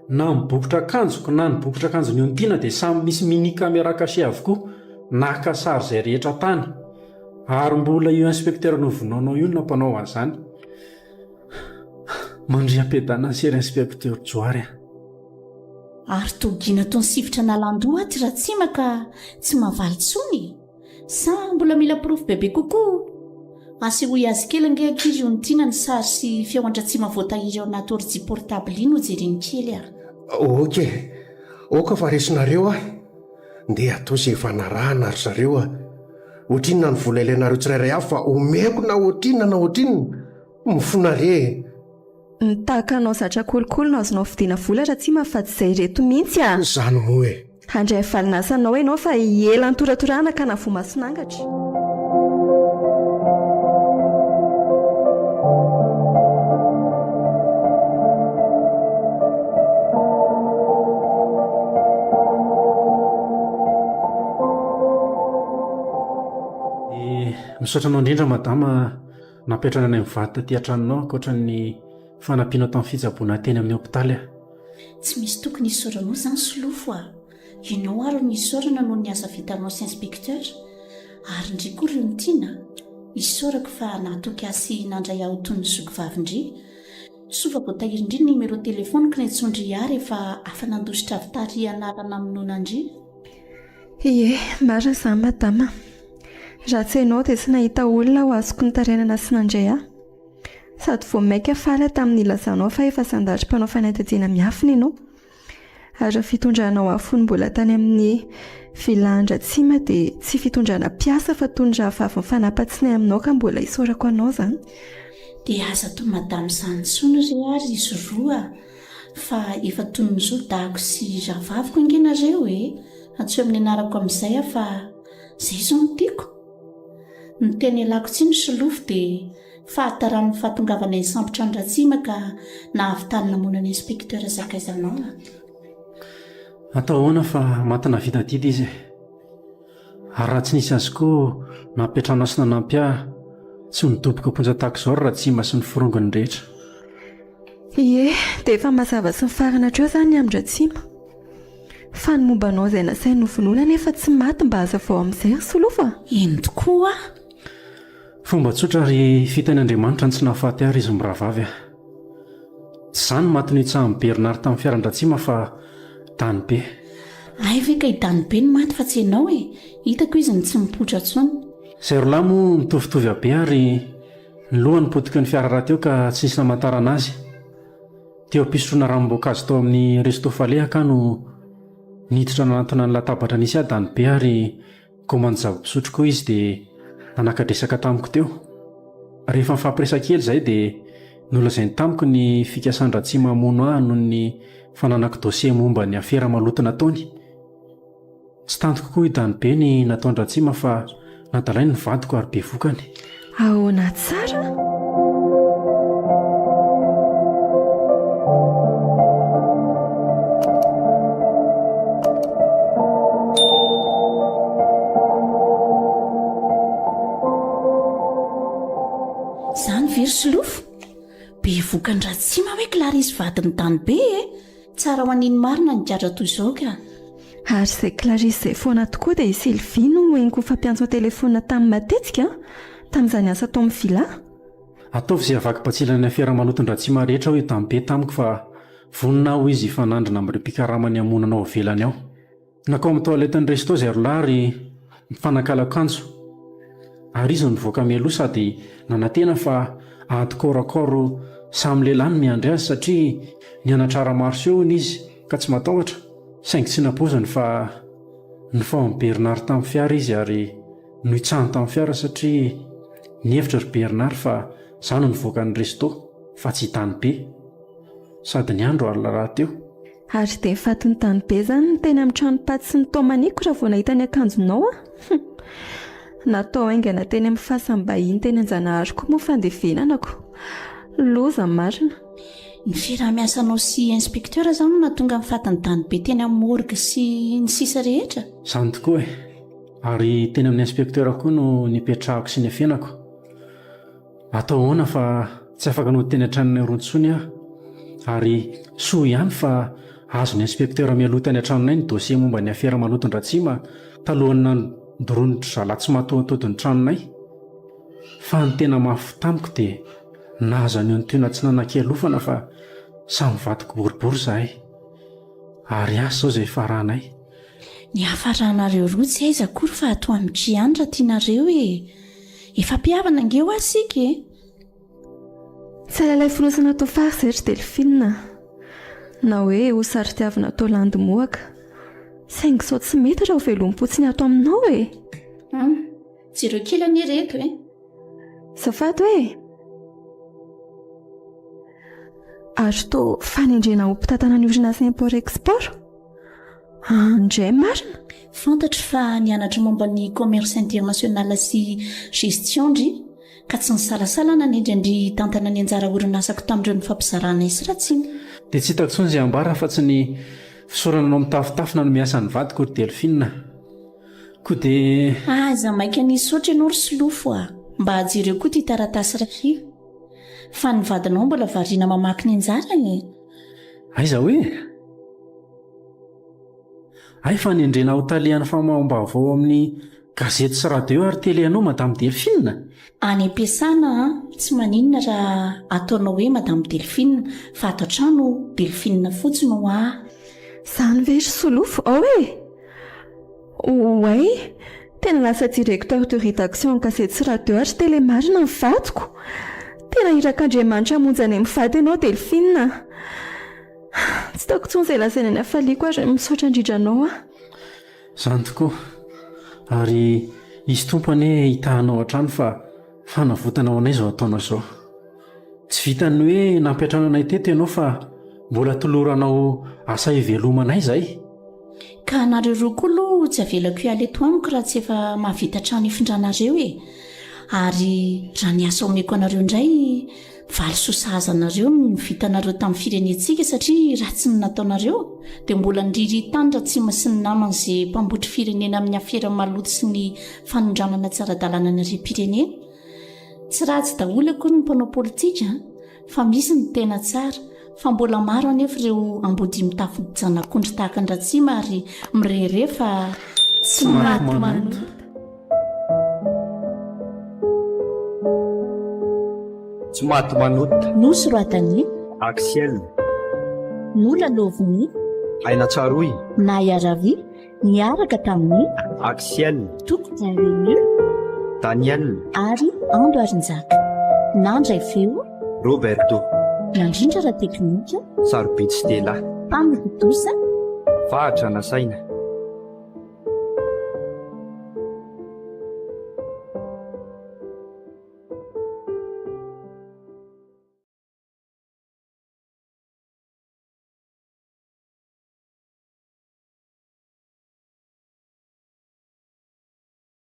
na ny bokotra akanjoko na ny bokotra akanjon'i Ontiana dia samy misy mini camera cachée avokoa naka sary izay rehetra tany. Ary mbola io inspecteur novonoinao io no nampanao an'izany. Mandria am-piadanana ry inspecteur Johary a. Ary toa gina toa ny sifotra nalan-doha aty Ratsima ka tsy mahavaly intsony e! Sa mbola mila porofo bebe kokoa? Asehoy azy kely ange akia ry Onitiana ny sary sy feo an-dRatsima voatahiry ao anaty ordi portable iny ho jereny kely a! Ok, ok fa resinareo aho. Ndeha atao izay ifanarahana ry zareo a! Ohatrinona ny vola ilainareo tsirairay avy fa omeko na ohatrinona na ohatrinona. Mifona re e! Ny tahaka anao zatra kolikoly no azonao vidiana vola Ratsima fa tsy izay ireto mihitsy a! Izany moa e! Handray valin'asanao ianao fa ela nitoratorahana ka navoa mason'angatra. Misaotra anao indrindra madama Nampiantrano anay mivady taty an-tranonao ankoatra ny fanampianao tamin'ny fitsaboana ahy teny amin'ny hopitaly aho. Tsy misy tokony hisaoranao izany Solofo a! Ianao ary no isaorana noho ny asa vitanao sy inspecteur. Ary ndry koa ry Ontiana a! Isaorako fa nahatoky ahy sy nandray ahy ho toy ny zoky vavin-dry. Soa fa voatahirin-dry ny numéro téléphone-ko nentsoin-dry ahy rehefa afa-nandositra avy tary an'ala namonoana an-dry. Ie, marina izany madama. Raha tsy ianao dia tsy nahita olona ho azoko nitarainana sy nandray ahy. Sady vao mainka faly aho tamin'ny nilazanao fa efa zandary mpanao fanadihadiana miafina ianao. Ary ny fitondranao ahy fony mbola tany amin'ny Villa Andratsima dia tsy fitondrana mpiasa fa toy ny rahavavy mifanapa-tsinay aminao ka mbola isaorako anao izany. Dia aza atao madame izany intsony re ary izy roa fa efa toy ny zodahiko sy rahavaviko ange nareo e! Antsoy amin'ny anarako amin'izay aho fa izay izao no tiako. Ny tena ialako tsiny Solofo dia fahataran'ny fahatongavana hisambotra an'i Ratsima ka nahavitany namono an'i Inspecteur sakaizanao a. Atao ahoana fa maty nahavita adidy izy e. Ary raha tsy nisy azy koa nampiantrano sy nanampy ahy, tsy ho nidoboka am-ponja tahaka izao ry Ratsima sy ny forongony rehetra. Ie, dia efa mazava sy mifarana hatreo izany ny amin-dRatsima. Fa ny momba anao izay nasainy novonoina anefa tsy maty mba hazavao amin'izay ry Solofo a! Eny tokoa! Fomba tsotra ary fitain'Andriamanitra ny tsy nahafaty ahy ry izy mirahavavy a! Tsy izaho no maty nohitsahan'i Bernard tamin'ny fiaran-dRatsima fa Dany be. Hay ve ka i Dany be no maty fa tsy ianao e! Hitako izy no tsy mipoitra intsony. Izay roalahy moa mitovitovy habe ary ny lohany potiky ny fiara rahateo ka tsy nisy namantarana azy. Teo am-pisotroana ranom-boankazo tao amin'ny resto falehaka aho no niditra nanantona ny latabatra nisy ahy Dany be ary nikaomandy zava-pisotro koa izy dia nanaka-dresaka tamiko teo. Rehefa nifampiresaka kely izahay dia nolazainy tamiko ny fikasan-dRatsima hamono ahy noho ny fananako dossier momba ny afera maloto nataony. Tsy tantiko koa i Dany be ny nataon-dRatsima fa nadalainy ny vadiko ary be vokany. Ahoana tsara? Izany ve ry Solofo? Be vokan-dRatsima hoe Clarisse vadin'i Dany be e! Tsara ho an'iny marina ny gadra toy izao ka. Ary izay Clarisse izay foana tokoa dia i Sylvie no henoko nifampiantso an-telefaonina taminy matetika tamin'izany asa tao amin'ny villa. Ataovy izay havaky batsilana ny afera maloton-dRatsima rehetra hoy i Damibe tamiko fa vonona aho hoy izy hifanandrina amin'ireo mpikaramany hamono anao avelany ao. Nankao amin'ny toiletten'ny resto izay roa lahy ary nifanakalo akanjo. Ary izy no nivoaka mialoha sady nanantena fa ady corps à corps samy lehilahy no miandry azy satria nianatra arts martiaux hono izy ka tsy matahotra. Saingy tsy nampoiziny fa nofaohin'i Bernard tamin'ny fiara izy ary nohitsahiny tamin'ny fiara satria nihevitra ry Bernard fa izaho no nivoaka ny resto fa tsy i Tanibe. Sady ny andro alina rahateo. Ary dia fatin'i Danibe izany ny teny amin'ny tranom-paty sy ny taomaniko raha vao nahita ny akanjonao aho. Hum. Natao haingana teny amin'ny fasam-bahiny teny Anjanahary koa moa fandevenanako. Loza marina. Ny fiaraha-miasanao sy inspecteur izany no nahatonga ny fatin'i Danibe teny amin'ny morgue sy ny sisa rehetra? Izany tokoa e. Ary teny amin'ny inspecteur koa no nipetrahako sy niafenako. Atao ahoana fa tsy afaka nody teny an-tranonay roa intsony aho ary soa ihany fa azon'ny inspecteur mialoha tany an-tranonay ny dossier momba ny afera maloton-dRatsima talohan'ny nandoroan-dry zalahy tsy matoantody ny tranonay. Fa ny tena mafy tamiko dia nahazo an'i Ontiona tsy nanan-kialofana fa samy vadiko boribory izahay. Ary asa izao izay hifaranay. Ny hafaranareo roa tsy aiza akory fa ato amiko ihany raha tianareo e! Efa mpihavana ange hoa isika e! Tsy halalay fonosana toa fary izay ry Delphine a! Na hoe ho saro-tiavina toa landy mohaka. Saingy sao tsy mety raha ho velomim-potsiny ato aminao e! Hum, jereo kely anie ireto e! Azafady hoe e! Ary toa fanendrena ho mpitantana ny orinasa import export? Andray marina? Fantatro fa nianatra momba ny commerce international sy gestion ndry ka tsy nisalasala nanendry an-dry hitantana ny anjara orinasako tamin'ireo nifampizaranay sy Ratsima. Dia tsy hitako intsony izay ambara afa-tsy ny fisaorana anao mitafotafo nanome asa ny vadiko ry Delphine. Koa dia. Aza maika ny hisaotra ianao ry Solofo a! Mba jereo koa ity taratasy iray ity. Fa ny vadinao mbola variana mamaky ny anjarany e! Aiza hoe? Hay fa nendrena ho talehan'ny famoaham-baovao amin'ny gazety sy radio ary tele anao Madame Delphine? Any am-piasana an, tsy maninona raha ataonao hoe Madame Delphine fa ato an-trano Delphine fotsiny ho'a. Izany ve ry Solofo? Ao e! Oay! Tena lasa directeur de rédaction gazety sy radio ary télé marina ny vadiko! Tena irak'Andriamanitra hamonjy anay mivady ianao Delphine a! Tsy hitako intsony izay lazaina ny hafaliako ary misaotra indrindra anao aho. Izany tokoa. Ary Izy Tompo anie hitaha anao hatrany fa fanavotana ho anay izao ataonao izao. Tsy vitan'ny hoe nampiantrano anay teto ianao fa mbola toloranao asa hivelomanay izahay. Ka nareo roa koa aloha tsy avelako hiala eto amiko raha tsy efa mahavita trano hifindranareo e! Ary raha ny asa omeko anareo indray, valisoa sahaza anareo ny vitanareo tamin'ny firenentsika satria raha tsy ny nataonareo dia mbola niririhy tany Ratsima sy ny namany ze mpambotry firenena amin'ny afera maloto sy ny fanondranana tsy ara-dalàna ny harem-pirenena. Tsy ratsy daholo akory ny mpanao politika an! Fa misy ny tena tsara, fa mbola maro anefa ireo ambodia mitafy zanak'ondry tahaka an-dRatsima ary mirehareha fa tsy maty manota. Tsy maty manota. Nosoratan'i. Axiel. Nolalaovin'i. Aina Tsaroy. Naya Ravi. Niaraka tamin'i. Axiel. Toky Bienvenu. Daniel. Ary Ando Arinjaka. Nandray feo. Roberto. Nandrindra ara-teknika. Sarobidy Stella. Mpamily Dosa. Fahatra Nasaina.